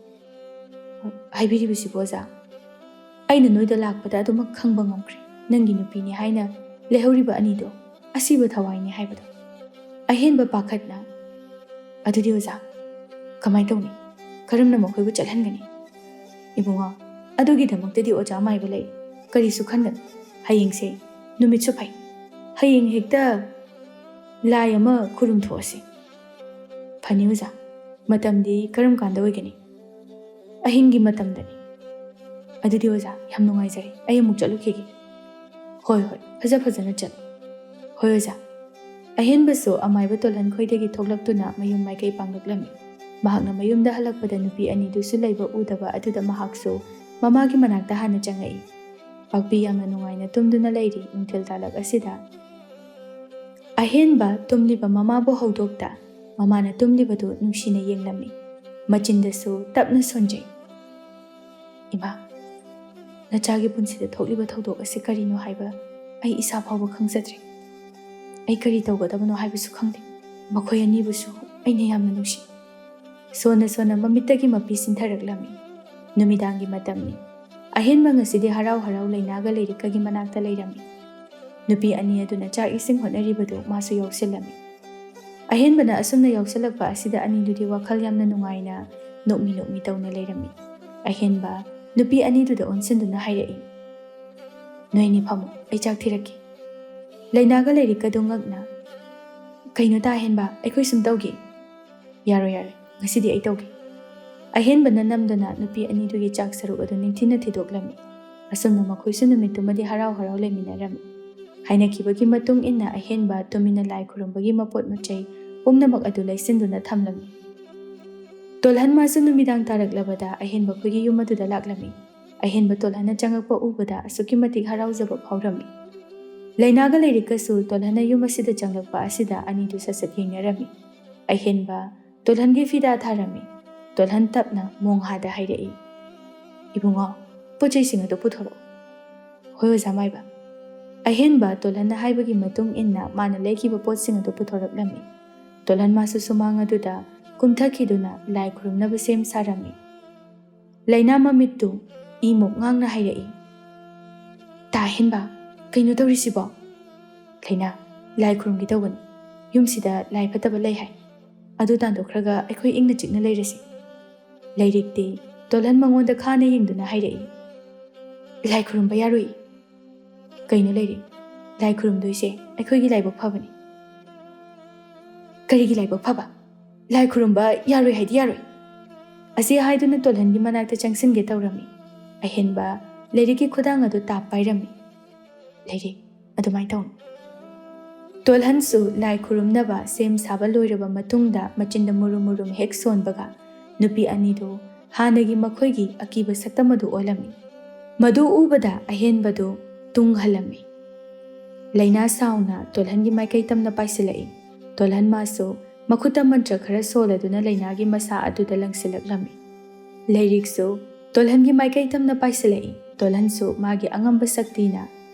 "ꯍꯥꯏꯕꯤꯔꯤꯕꯁꯤꯕꯨ ꯑꯣꯖꯥ, ꯑꯩꯅ ꯅꯣꯏꯗ ꯂꯥꯛꯄꯗ ꯑꯗꯨꯃꯛ ꯈꯪꯕ ꯉꯝꯈ꯭ꯔꯦ꯫ ꯅꯪꯒꯤ ꯅꯨꯄꯤꯅꯤ ꯍꯥꯏꯅ ꯂꯩꯍꯧꯔꯤꯕ ꯑꯅꯤꯗꯣ ꯑꯁꯤꯕ ꯊꯋꯥꯏꯅꯤ ꯍꯥꯏꯕꯗꯣ꯫" ꯑꯍꯦꯟꯕ ꯄꯥꯈꯠꯅ, "ꯑꯗꯨꯗꯤ ꯑꯣꯖꯥ, ꯀꯃꯥꯏꯅ ꯇꯧꯅꯤ? ꯀꯔꯝꯅ ꯃꯈꯣꯏꯕꯨ ꯆꯠꯍꯟꯒꯅꯤ?" "ꯏꯕꯨꯡꯉꯣ, ꯑꯗꯨꯒꯤꯗꯃꯛꯇꯗꯤ ꯑꯣꯖꯥ ꯃꯥꯏꯕ ꯂꯩ꯫ ꯀꯔꯤꯁꯨ ꯈꯟꯒꯅꯨ꯫ ꯍꯌꯦꯡꯁꯦ ꯅꯨꯃꯤꯠꯁꯨ ꯐꯩ꯫ ꯍꯌꯦꯡ ꯍꯦꯛꯇ ꯂꯥꯏ ꯑꯃ ꯈꯨꯔꯨꯝꯊꯣꯛꯑꯁꯤ꯫" "ꯐꯅꯤ ꯑꯣꯖꯥ, ꯃꯇꯝꯗꯤ ꯀꯔꯝ ꯀꯥꯟꯗ ꯑꯣꯏꯒꯅꯤ?" "ꯑꯍꯤꯡꯒꯤ ꯃꯇꯝꯗꯅꯤ꯫" "ꯑꯗꯨꯗꯤ ꯑꯣꯖꯥ, ꯌꯥꯝ ꯅꯨꯡꯉꯥꯏꯖꯔꯦ, ꯑꯩ ꯑꯃꯨꯛ ꯆꯠꯂꯨꯈꯤꯒꯦ꯫" "ꯍꯣꯏ, ꯍꯣꯏ, ꯐꯖ ꯐꯖꯅ ꯆꯠꯂꯨ꯫" "ꯍꯣꯏ ꯑꯣꯖꯥ꯫" ꯑꯍꯦꯟꯕꯁꯨ ꯑꯃꯥꯏꯕ ꯇꯣꯜꯍꯟ ꯈꯣꯏꯗꯒꯤ ꯊꯣꯛꯂꯛꯇꯨꯅ ꯃꯌꯨꯝ ꯃꯥꯏꯀꯩ ꯄꯥꯡꯂꯛꯂꯝꯃꯤ꯫ ꯃꯍꯥꯛꯅ ꯃꯌꯨꯝꯗ ꯍꯜꯂꯛꯄꯗ ꯅꯨꯄꯤ ꯑꯅꯤꯗꯨꯁꯨ ꯂꯩꯕ ꯎꯗꯕ ꯑꯗꯨꯗ ꯃꯍꯥꯛꯁꯨ ꯃꯃꯥꯒꯤ ꯃꯅꯥꯛꯇ ꯍꯥꯟꯅ ꯆꯪꯉꯛꯏ꯫ ꯄꯥꯛꯄꯤ ꯌꯥꯝꯅ ꯅꯨꯡꯉꯥꯏꯅ ꯇꯨꯝꯗꯨꯅ ꯂꯩꯔꯤ ꯅꯨꯡꯊꯤꯜ ꯇꯥꯂꯛ ꯑꯁꯤꯗ꯫ ꯑꯍꯦꯟꯕ ꯇꯨꯝꯂꯤꯕ ꯃꯃꯥꯕꯨ ꯍꯧꯗꯣꯛꯇ ꯃꯃꯥꯅ ꯇꯨꯝꯂꯤꯕꯗꯨ ꯅꯨꯡꯁꯤꯅ ꯌꯦꯡꯂꯝꯃꯤ꯫ ꯃꯆꯤꯟꯗꯁꯨ ꯇꯞꯅ ꯁꯣꯟꯖꯩ꯫ "ꯏꯃꯥ, ꯅꯆꯥꯒꯤ ꯄꯨꯟꯁꯤꯗ ꯊꯣꯛꯂꯤꯕ ꯊꯧꯗꯣꯛ ꯑꯁꯤ ꯀꯔꯤꯅꯣ ꯍꯥꯏꯕ ꯑꯩ ꯏꯁꯥ ꯐꯥꯎꯕ ꯈꯪꯖꯗ꯭ꯔꯦ꯫ ꯑꯩ ꯀꯔꯤ ꯇꯧꯒꯗꯕꯅꯣ ꯍꯥꯏꯕꯁꯨ ꯈꯪꯗꯦ꯫ ꯃꯈꯣꯏ ꯑꯅꯤꯕꯨꯁꯨ ꯑꯩꯅ ꯌꯥꯝꯅ ꯅꯨꯡꯁꯤ꯫" ꯁꯣꯟꯅ ꯁꯣꯟꯅ ꯃꯃꯤꯠꯇꯒꯤ ꯃꯄꯤ ꯁꯤꯟꯊꯔꯛꯂꯝꯃꯤ꯫ ꯅꯨꯃꯤꯗꯥꯡꯒꯤ ꯃꯇꯝꯅꯤ꯫ ꯑꯍꯦꯟꯕ ꯉꯁꯤꯗꯤ ꯍꯔꯥꯎ ꯍꯔꯥꯎ ꯂꯩꯅꯥꯒ ꯂꯩꯔꯤꯛꯀꯒꯤ ꯃꯅꯥꯛꯇ ꯂꯩꯔꯝꯃꯤ꯫ ꯅꯨꯄꯤ ꯑꯅꯤ ꯑꯗꯨꯅ ꯆꯥꯛ ꯏꯁꯤꯡ ꯍꯣꯠꯅꯔꯤꯕꯗꯨ ꯃꯥꯁꯨ ꯌꯥꯎꯁꯤꯜꯂꯝꯃꯤ꯫ ꯑꯍꯦꯟꯕꯅ ꯑꯁꯨꯝꯅ ꯌꯥꯎꯁꯤꯜꯂꯛꯄ ꯑꯁꯤꯗ ꯑꯅꯤꯗꯨꯗꯤ ꯋꯥꯈꯜ ꯌꯥꯝꯅ ꯅꯨꯡꯉꯥꯏꯅ ꯅꯣꯛꯃꯤ ꯅꯣꯛꯃꯤ ꯇꯧꯅ ꯂꯩꯔꯝꯃꯤ꯫ ꯑꯍꯦꯟꯕ ꯅꯨꯄꯤ ꯑꯅꯤꯗꯨꯗ ꯑꯣꯟꯁꯤꯟꯗꯨꯅ ꯍꯥꯏꯔꯛꯏ, "ꯅꯣꯏꯅꯤ ꯐꯝꯃꯣ, ꯑꯩ ꯆꯥꯛ ꯊꯤꯔꯛꯀꯦ꯫" ꯂꯩꯅꯥꯒ ꯂꯩꯔꯤꯛꯀꯗꯨ ꯉꯛꯅ, "ꯀꯩꯅꯣ ꯇꯥ ꯑꯍꯦꯟꯕ, ꯑꯩꯈꯣꯏ ꯁꯨꯝ ꯇꯧꯒꯦ꯫" "ꯌꯥꯔꯣꯏ, ꯌꯥꯔꯣꯏ, ꯉꯁꯤꯗꯤ ꯑꯩ ꯇꯧꯒꯦ꯫" ꯑꯍꯦꯟꯕꯅ ꯅꯝꯗꯨꯅ ꯅꯨꯄꯤ ꯑꯅꯤꯗꯨꯒꯤ ꯆꯥꯛ ꯁꯔꯨꯛ ꯑꯗꯨ ꯅꯤꯡꯊꯤꯅ ꯊꯤꯗꯣꯛꯂꯝꯃꯤ꯫ ꯑꯁꯨꯝꯅ ꯃꯈꯣꯏꯁꯨ ꯅꯨꯃꯤꯠꯇꯨꯃꯗꯤ ꯍꯔꯥꯎ ꯍꯔꯥꯎ ꯂꯩꯃꯤꯟꯅꯔꯝꯃꯤ꯫ ꯍꯥꯏꯅꯈꯤꯕꯒꯤ ꯃꯇꯨꯡ ꯏꯟꯅ ꯑꯍꯦꯟꯕ ꯇꯨꯃꯤꯟꯅ ꯂꯥꯏ ꯈꯨꯔꯨꯝꯕꯒꯤ ꯃꯄꯣꯠ ꯃꯆꯩ ꯄꯨꯝꯅꯃꯛ ꯑꯗꯨ ꯂꯩꯁꯤꯟꯗꯨꯅ ꯊꯝꯂꯝꯃꯤ꯫ ꯇꯣꯜꯍꯟ ꯃꯥꯁꯨ ꯅꯨꯃꯤꯗꯥꯡ ꯇꯥꯔꯛꯂꯕꯗ ꯑꯍꯦꯟꯕ ꯈꯣꯏꯒꯤ ꯌꯨꯝ ꯑꯗꯨꯗ ꯂꯥꯛꯂꯝꯃꯤ꯫ ꯑꯍꯦꯟꯕ ꯇꯣꯜꯍꯟꯅ ꯆꯪꯉꯛꯄ ꯎꯕꯗ ꯑꯁꯨꯛꯀꯤ ꯃꯇꯤꯛ ꯍꯔꯥꯎꯖꯕ ꯐꯥꯎꯔꯝꯃꯤ꯫ ꯂꯩꯅꯥꯒ ꯂꯩꯔꯤꯛꯀꯁꯨ ꯇꯣꯜꯍꯟꯅ ꯌꯨꯝ ꯑꯁꯤꯗ ꯆꯪꯂꯛꯄ ꯑꯁꯤꯗ ꯑꯅꯤꯗꯨ ꯁꯠ ꯁꯠ ꯌꯦꯡꯅꯔꯝꯃꯤ꯫ ꯑꯍꯦꯟꯕ ꯇꯣꯜꯍꯟꯒꯤ ꯐꯤꯗꯥ ꯊꯥꯔꯝꯃꯤ꯫ ꯇꯣꯜꯍꯟ ꯇꯞꯅ ꯃꯣꯡꯍꯥꯗ ꯍꯥꯏꯔꯛꯏ, "ꯏꯕꯨꯡꯉꯣ, ꯄꯣꯠ ꯆꯩꯁꯤꯡ ꯑꯗꯨ ꯄꯨꯊꯣꯔꯛꯑꯣ꯫" "ꯍꯣꯏ, ꯑꯣꯖꯥ ꯃꯥꯏꯕ꯫" ꯑꯍꯦꯟꯕ ꯇꯣꯜꯍꯟꯅ ꯍꯥꯏꯕꯒꯤ ꯃꯇꯨꯡ ꯏꯟꯅ ꯃꯥꯅ ꯂꯩꯈꯤꯕ ꯄꯣꯠꯁꯤꯡ ꯑꯗꯨ ꯄꯨꯊꯣꯔꯛꯂꯝꯃꯤ꯫ ꯇꯣꯜꯍꯟ ꯃꯥꯁꯨ ꯁꯨꯃꯥꯡ ꯑꯗꯨꯗ ꯀꯨꯝꯊꯈꯤꯗꯨꯅ ꯂꯥꯏ ꯈꯨꯔꯨꯝꯅꯕ ꯁꯦꯝ ꯁꯥꯔꯝꯃꯤ꯫ ꯂꯩꯅꯥ ꯃꯃꯤꯠꯇꯨ ꯏꯃꯣꯛ ꯉꯥꯡꯅ ꯍꯥꯏꯔꯛꯏ, "ꯇꯥ ꯑꯍꯦꯟꯕ, ꯀꯩꯅꯣ ꯇꯧꯔꯤꯁꯤꯕꯣ?" "ꯂꯩꯅꯥ, ꯂꯥꯏ ꯈꯨꯔꯨꯝꯒꯦ ꯇꯧꯕꯅꯤ꯫ ꯌꯨꯝꯁꯤꯗ ꯂꯥꯏ ꯐꯠꯇꯕ ꯂꯩ ꯍꯥꯏ꯫ ꯑꯗꯨ ꯇꯥꯟꯊꯣꯛꯈ꯭ꯔꯒ ꯑꯩꯈꯣꯏ ꯏꯪꯅ ꯆꯤꯛꯅ ꯂꯩꯔꯁꯤ꯫" ꯂꯩꯔꯤꯛꯇꯤ ꯇꯣꯜꯍꯟ ꯃꯉꯣꯟꯗ ꯈꯥꯅ ꯌꯦꯡꯗꯨꯅ ꯍꯥꯏꯔꯛꯏ, "ꯂꯥꯏ ꯈꯨꯔꯨꯝꯕ ꯌꯥꯔꯣꯏ꯫" "ꯀꯩꯅꯣ ꯂꯩꯔꯤꯛ? ꯂꯥꯏ ꯈꯨꯔꯨꯝꯗꯣꯏꯁꯦ ꯑꯩꯈꯣꯏꯒꯤ ꯂꯥꯏꯕꯛ ꯐꯕꯅꯤ꯫" "ꯀꯔꯤꯒꯤ ꯂꯥꯏꯕꯛ ꯐꯕ? ꯂꯥꯏ ꯈꯨꯔꯨꯝꯕ ꯌꯥꯔꯣꯏ ꯍꯥꯏꯗꯤ ꯌꯥꯔꯣꯏ꯫" ꯑꯁꯤ ꯍꯥꯏꯗꯨꯅ ꯇꯣꯜꯍꯟꯒꯤ ꯃꯅꯥꯛꯇ ꯆꯪꯁꯤꯟꯒꯦ ꯇꯧꯔꯝꯃꯤ꯫ ꯑꯍꯦꯟꯕ ꯂꯩꯔꯤꯛꯀꯤ ꯈꯨꯗꯥꯡ ꯑꯗꯨ ꯇꯥꯞ ꯄꯥꯏꯔꯝꯃꯤ꯫ "ꯂꯩꯔꯤꯛ, ꯑꯗꯨꯃꯥꯏꯅ ꯇꯧꯅꯨ꯫" ꯇꯣꯜꯍꯟꯁꯨ ꯂꯥꯏ ꯈꯨꯔꯨꯝꯅꯕ ꯁꯦꯝ ꯁꯥꯕ ꯂꯣꯏꯔꯕ ꯃꯇꯨꯡꯗ ꯃꯆꯤꯟꯗ ꯃꯨꯔꯨꯝ ꯃꯨꯔꯨꯝ ꯍꯦꯛ ꯁꯣꯟꯕꯒ ꯅꯨꯄꯤ ꯑꯅꯤꯗꯨ ꯍꯥꯟꯅꯒꯤ ꯃꯈꯣꯏꯒꯤ ꯑꯀꯤꯕ ꯁꯛꯇꯝ ꯑꯗꯨ ꯑꯣꯜꯂꯝꯃꯤ꯫ ꯃꯗꯨ ꯎꯕꯗ ꯑꯍꯦꯟꯕꯗꯨ ꯇꯨꯡ ꯍꯜꯂꯝꯃꯤ꯫ ꯂꯩꯅꯥ ꯁꯥꯎꯅ ꯇꯣꯜꯍꯟꯒꯤ ꯃꯥꯏꯀꯩ ꯇꯝꯅ ꯄꯥꯏꯁꯤꯜꯂꯛꯏ꯫ ꯇꯣꯜꯍꯟ ꯃꯥꯁꯨ ꯃꯈꯨꯠꯇ ꯃꯟꯇ꯭ꯔ ꯈꯔ ꯁꯣꯜꯂꯗꯨꯅ ꯂꯩꯅꯥꯒꯤ ꯃꯁꯥ ꯑꯗꯨꯗ ꯂꯪꯁꯤꯜꯂꯛꯂꯝꯃꯤ꯫ ꯂꯩꯔꯤꯛꯁꯨ ꯇꯣꯜꯍꯟꯒꯤ ꯃꯥꯏꯀꯩ ꯇꯝꯅ ꯄꯥꯏꯁꯤꯜꯂꯛꯏ꯫ ꯇꯣꯜꯍꯟꯁꯨ ꯃꯥꯒꯤ ꯑꯉꯝꯕ ꯁꯛꯇꯤꯅ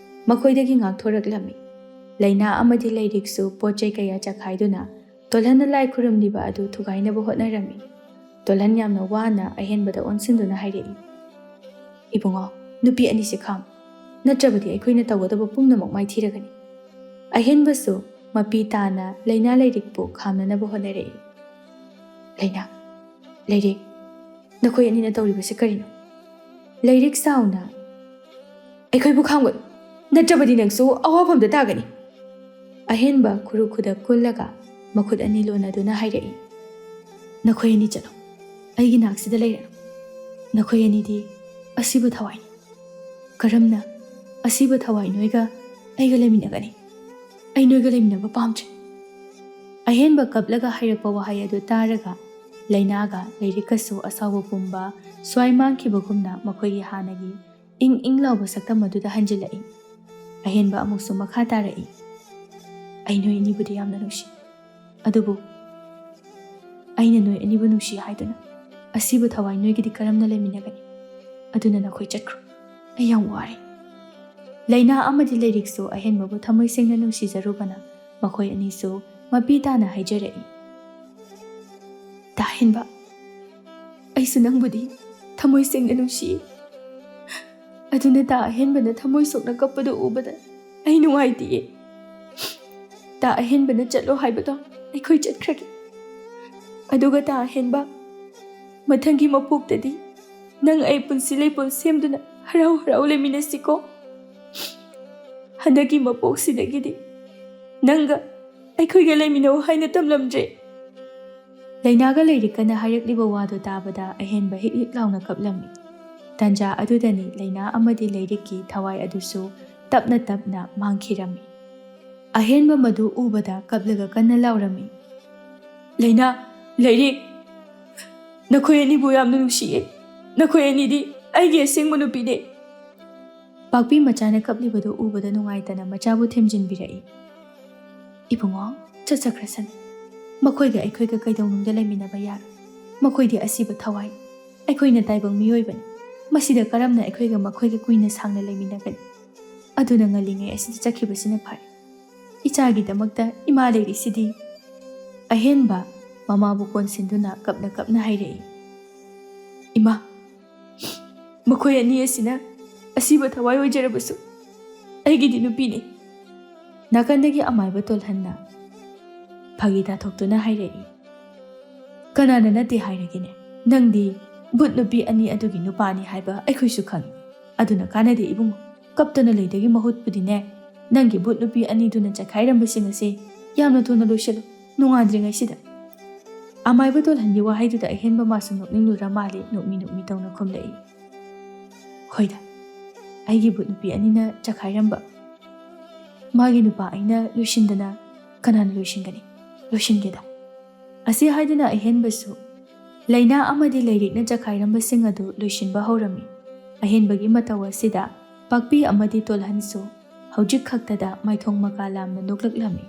ꯃꯈꯣꯏꯗꯒꯤ ꯉꯥꯛꯊꯣꯔꯛꯂꯝꯃꯤ꯫ ꯂꯩꯅꯥ ꯑꯃꯗꯤ ꯂꯩꯔꯤꯛꯁꯨ ꯄꯣꯠ ꯆꯩ ꯀꯌꯥ ꯆꯈꯥꯏꯗꯨꯅ ꯇꯣꯜꯍꯟꯅ ꯂꯥꯏ ꯈꯨꯔꯨꯝꯂꯤꯕ ꯑꯗꯨ ꯊꯨꯒꯥꯏꯅꯕ ꯍꯣꯠꯅꯔꯝꯃꯤ꯫ ꯇꯣꯜꯍꯟ ꯌꯥꯝꯅ ꯋꯥꯅ ꯑꯍꯦꯟꯕꯗ ꯑꯣꯟꯁꯤꯟꯗꯨꯅ ꯍꯥꯏꯔꯛꯏ, "ꯏꯕꯨꯡꯉꯣ, ꯅꯨꯄꯤ ꯑꯅꯤꯁꯦ ꯈꯥꯝ, ꯅꯠꯇ꯭ꯔꯕꯗꯤ ꯑꯩꯈꯣꯏꯅ ꯇꯧꯒꯗꯕ ꯄꯨꯝꯅꯃꯛ ꯃꯥꯏꯊꯤꯔꯒꯅꯤ꯫" ꯑꯍꯦꯟꯕꯁꯨ ꯃꯄꯤ ꯇꯥꯅ ꯂꯩꯅꯥ ꯂꯩꯔꯤꯛꯄꯨ ꯈꯥꯝꯅꯅꯕ ꯍꯣꯠꯅꯔꯛꯏ꯫ "ꯂꯩꯅꯥ, ꯂꯩꯔꯤꯛ, ꯅꯈꯣꯏ ꯑꯅꯤꯅ ꯇꯧꯔꯤꯕꯁꯤ ꯀꯔꯤꯅꯣ?" ꯂꯩꯔꯤꯛ ꯁꯥꯎꯅ, "ꯑꯩꯈꯣꯏꯕꯨ ꯈꯥꯝꯒꯅꯨ, ꯅꯠꯇ꯭ꯔꯕꯗꯤ ꯅꯪꯁꯨ ꯑꯋꯥꯐꯝꯗ ꯇꯥꯒꯅꯤ꯫" ꯑꯍꯦꯟꯕ ꯈꯨꯔꯨ ꯈꯨꯗꯛ ꯀꯨꯜꯂꯒ ꯃꯈꯨꯠ ꯑꯅꯤ ꯂꯣꯟꯅꯗꯨꯅ ꯍꯥꯏꯔꯛꯏ, "ꯅꯈꯣꯏ ꯑꯅꯤ ꯆꯠꯂꯣ, ꯑꯩꯒꯤ ꯅꯥꯛꯁꯤꯗ ꯂꯩꯔꯅꯨ꯫ ꯅꯈꯣꯏ ꯑꯅꯤꯗꯤ ꯑꯁꯤꯕ ꯊꯋꯥꯏꯅꯤ꯫ ꯀꯔꯝꯅ ꯑꯁꯤꯕ ꯊꯋꯥꯏ ꯅꯣꯏꯒ ꯑꯩꯒ ꯂꯩꯃꯤꯟꯅꯒꯅꯤ? ꯑꯩ ꯅꯣꯏꯒ ꯂꯩꯃꯤꯟꯅꯕ ꯄꯥꯝꯗ꯭ꯔꯦ꯫" ꯑꯍꯦꯟꯕ ꯀꯞꯂꯒ ꯍꯥꯏꯔꯛꯄ ꯋꯥꯍꯩ ꯑꯗꯨ ꯇꯥꯔꯒ ꯂꯩꯅꯥꯒ ꯂꯩꯔꯤꯛꯀꯁꯨ ꯑꯁꯥꯎꯕ ꯄꯨꯝꯕ ꯁ꯭ꯋꯥꯏ ꯃꯥꯡꯈꯤꯕꯒꯨꯝꯅ ꯃꯈꯣꯏꯒꯤ ꯍꯥꯟꯅꯒꯤ ꯏꯪ ꯏꯪ ꯂꯥꯎꯕ ꯁꯛꯇꯝ ꯑꯗꯨꯗ ꯍꯟꯖꯤꯜꯂꯛꯏ꯫ ꯑꯍꯦꯟꯕ ꯑꯃꯨꯛꯁꯨ ꯃꯈꯥ ꯇꯥꯔꯛꯏ, "ꯑꯩ ꯅꯣꯏ ꯑꯅꯤꯕꯨꯗꯤ ꯌꯥꯝꯅ ꯅꯨꯡꯁꯤ, ꯑꯗꯨꯕꯨ ꯑꯩꯅ ꯅꯣꯏ ꯑꯅꯤꯕꯨ ꯅꯨꯡꯁꯤ ꯍꯥꯏꯗꯨꯅ ꯑꯁꯤꯕ ꯊꯋꯥꯏ ꯅꯣꯏꯒꯤꯗꯤ ꯀꯔꯝꯅ ꯂꯩꯃꯤꯟꯅꯒꯅꯤ? ꯑꯗꯨꯅ ꯅꯈꯣꯏ ꯆꯠꯈ꯭ꯔꯣ, ꯑꯩ ꯌꯥꯝ ꯋꯥꯔꯦ꯫" ꯂꯩꯅꯥ ꯑꯃꯗꯤ ꯂꯩꯔꯤꯛꯁꯨ ꯑꯍꯦꯟꯕꯕꯨ ꯊꯃꯣꯏ ꯁꯦꯡꯅ ꯅꯨꯡꯁꯤꯖꯔꯨꯕꯅ ꯃꯈꯣꯏ ꯑꯅꯤꯁꯨ ꯃꯄꯤ ꯇꯥꯅ ꯍꯥꯏꯖꯔꯛꯏ, "ꯇꯥ ꯑꯍꯦꯟꯕ, ꯑꯩꯁꯨ ꯅꯪꯕꯨꯗꯤ ꯊꯃꯣꯏ ꯁꯦꯡꯅ ꯅꯨꯡꯁꯤꯌꯦ꯫ ꯑꯗꯨꯅ ꯇꯥ ꯑꯍꯦꯟꯕꯅ ꯊꯃꯣꯏ ꯁꯣꯛꯅ ꯀꯞꯄꯗꯨ ꯎꯕꯗ ꯑꯩ ꯅꯨꯡꯉꯥꯏꯇꯤꯌꯦ꯫ ꯇꯥ ꯑꯍꯦꯟꯕꯅ ꯆꯠꯂꯣ ꯍꯥꯏꯕꯗꯣ ꯑꯩꯈꯣꯏ ꯆꯠꯈ꯭ꯔꯒꯦ꯫ ꯑꯗꯨꯒ ꯇꯥ ꯑꯍꯦꯟꯕ, ꯃꯊꯪꯒꯤ ꯃꯄꯣꯛꯇꯗꯤ ꯅꯪ ꯑꯩ ꯄꯨꯟꯁꯤ ꯂꯩꯄꯣꯟ ꯁꯦꯝꯗꯨꯅ ꯍꯔꯥꯎ ꯍꯔꯥꯎ ꯂꯩꯃꯤꯟꯅꯁꯤꯀꯣ꯫ ꯍꯟꯗꯛꯀꯤ ꯃꯄꯣꯛꯁꯤꯗꯒꯤꯗꯤ ꯅꯪꯒ ꯑꯩꯈꯣꯏꯒ ꯂꯩꯃꯤꯟꯅꯧ ꯍꯥꯏꯅ ꯇꯝꯂꯝꯗ꯭ꯔꯦ꯫" ꯂꯩꯅꯥꯒ ꯂꯩꯔꯤꯛꯀꯅ ꯍꯥꯏꯔꯛꯂꯤꯕ ꯋꯥꯗꯨ ꯇꯥꯕꯗ ꯑꯍꯦꯟꯕ ꯍꯤꯛ ꯍꯤꯛ ꯂꯥꯎꯅ ꯀꯞꯂꯝꯃꯤ꯫ ꯇꯥꯟꯖꯥ ꯑꯗꯨꯗꯅꯤ ꯂꯩꯅꯥ ꯑꯃꯗꯤ ꯂꯩꯔꯤꯛꯀꯤ ꯊꯋꯥꯏ ꯑꯗꯨꯁꯨ ꯇꯞꯅ ꯇꯞꯅ ꯃꯥꯡꯈꯤꯔꯝꯃꯤ꯫ ꯑꯍꯦꯟꯕ ꯃꯗꯨ ꯎꯕꯗ ꯀꯞꯂꯒ ꯀꯟꯅ ꯂꯥꯎꯔꯝꯃꯤ, "ꯂꯩꯅꯥ, ꯂꯩꯔꯤꯛ, ꯅꯈꯣꯏ ꯑꯅꯤꯕꯨ ꯌꯥꯝꯅ ꯅꯨꯡꯁꯤꯌꯦ꯫ ꯅꯈꯣꯏ ꯑꯅꯤꯗꯤ ꯑꯩꯒꯤ ꯑꯁꯦꯡꯕ ꯅꯨꯄꯤꯅꯦ꯫ ꯄꯥꯛꯄꯤ ꯃꯆꯥꯅ ꯀꯞꯂꯤꯕꯗꯨ ꯎꯕꯗ ꯅꯨꯡꯉꯥꯏꯇꯅ ꯃꯆꯥꯕꯨ ꯊꯦꯝꯖꯤꯟꯕꯤꯔꯛꯏ꯫ "ꯏꯕꯨꯡꯉꯣ, ꯆꯠꯆꯈ꯭ꯔꯁꯅꯨ꯫ ꯃꯈꯣꯏꯒ ꯑꯩꯈꯣꯏꯒ ꯀꯩꯗꯧꯅꯨꯡꯗ ꯂꯩꯃꯤꯟꯅꯕ ꯌꯥꯔꯣꯏ꯫ ꯃꯈꯣꯏꯗꯤ ꯑꯁꯤꯕ ꯊꯋꯥꯏ꯫ ꯑꯩꯈꯣꯏꯅ ꯇꯥꯏꯕꯪ ꯃꯤꯑꯣꯏꯕꯅꯤ꯫ ꯃꯁꯤꯗ ꯀꯔꯝꯅ ꯑꯩꯈꯣꯏꯒ ꯃꯈꯣꯏꯒ ꯀꯨꯏꯅ ꯁꯥꯡꯅ ꯂꯩꯃꯤꯟꯅꯒꯅꯤ? ꯑꯗꯨꯅ ꯉꯜꯂꯤꯉꯩ ꯑꯁꯤꯗ ꯆꯠꯈꯤꯕꯁꯤꯅ ꯐꯔꯦ꯫ ꯏꯆꯥꯒꯤꯗꯃꯛꯇ ꯏꯃꯥ ꯂꯩꯔꯤꯁꯤꯗꯤ꯫" ꯑꯍꯦꯟꯕ ꯃꯃꯥꯕꯨ ꯀꯣꯟꯁꯤꯟꯗꯨꯅ ꯀꯞꯅ ꯀꯞꯅ ꯍꯥꯏꯔꯛꯏ꯫ "ꯏꯃꯥ, ꯃꯈꯣꯏ ꯑꯅꯤ ꯑꯁꯤꯅ ꯑꯁꯤꯕ ꯊꯋꯥꯏ ꯑꯣꯏꯖꯔꯕꯁꯨ, ꯑꯩꯒꯤꯗꯤ ꯅꯨꯄꯤꯅꯤ꯫" ꯅꯥꯀꯟꯗꯒꯤ ꯑꯃꯥꯏꯕ ꯇꯣꯜꯍꯟꯅ ꯐꯥꯒꯤ ꯇꯥꯊꯣꯛꯇꯨꯅ ꯍꯥꯏꯔꯛꯏ꯫ "ꯀꯅꯥꯅ ꯅꯠꯇꯦ ꯍꯥꯏꯔꯒꯦꯅꯦ? ꯅꯪꯗꯤ ꯚꯨꯠ ꯅꯨꯄꯤ ꯑꯅꯤ ꯑꯗꯨꯒꯤ ꯅꯨꯄꯥꯅꯤ ꯍꯥꯏꯕ ꯑꯩꯈꯣꯏꯁꯨ ꯈꯪꯏ꯫ ꯑꯗꯨꯅ ꯀꯥꯟꯅꯗꯦ ꯏꯕꯨꯡꯉꯣ, ꯀꯞꯇꯅ ꯂꯩꯗꯒꯤ ꯃꯍꯨꯠꯄꯨꯗꯤꯅꯦ, ꯅꯪꯒꯤ ꯚꯨꯠ ꯅꯨꯄꯤ ꯑꯅꯤꯗꯨꯅ ꯆꯈꯥꯏꯔꯝꯕꯁꯤꯡ ꯑꯁꯤ ꯌꯥꯝꯅ ꯊꯨꯅ ꯂꯣꯏꯁꯤꯜꯂꯨ, ꯅꯣꯡꯉꯥꯟꯗ꯭ꯔꯤꯉꯩꯁꯤꯗ꯫" ꯑꯃꯥꯏꯕ ꯇꯣꯜꯍꯟꯒꯤ ꯋꯥꯍꯩꯗꯨꯗ ꯑꯍꯦꯟꯕ ꯃꯥꯁꯨ ꯅꯣꯛꯅꯤꯡꯂꯨꯔ ꯃꯥꯜꯂꯦ, ꯅꯣꯛꯃꯤ ꯅꯣꯛꯃꯤ ꯇꯧꯅ ꯈꯨꯝꯂꯛꯏ꯫ "ꯍꯣꯏꯗ, ꯑꯩꯒꯤ ꯚꯨꯠ ꯅꯨꯄꯤ ꯑꯅꯤꯅ ꯆꯈꯥꯏꯔꯝꯕ ꯃꯥꯒꯤ ꯅꯨꯄꯥ ꯑꯩꯅ ꯂꯣꯏꯁꯤꯟꯗꯅ ꯀꯅꯥꯅ ꯂꯣꯏꯁꯤꯟꯒꯅꯤ? ꯂꯣꯏꯁꯤꯟꯒꯦꯗ꯫" ꯑꯁꯤ ꯍꯥꯏꯗꯨꯅ ꯑꯍꯦꯟꯕꯁꯨ ꯂꯥꯏꯅꯥ ꯑꯃꯗꯤ ꯂꯥꯏꯔꯤꯛꯅ ꯆꯈꯥꯏꯔꯝꯕꯁꯤꯡ ꯑꯗꯨ ꯂꯣꯏꯁꯤꯟꯕ ꯍꯧꯔꯝꯃꯤ꯫ ꯑꯍꯦꯟꯕꯒꯤ ꯃꯇꯧ ꯑꯁꯤꯗ ꯄꯥꯛꯄꯤ ꯑꯃꯗꯤ ꯇꯣꯜꯍꯟꯁꯨ ꯍꯧꯖꯤꯛ ꯈꯛꯇꯗ ꯃꯥꯏꯊꯣꯡ ꯃꯀꯥ ꯂꯥꯝꯅ ꯅꯣꯛꯂꯛꯂꯝꯃꯤ꯫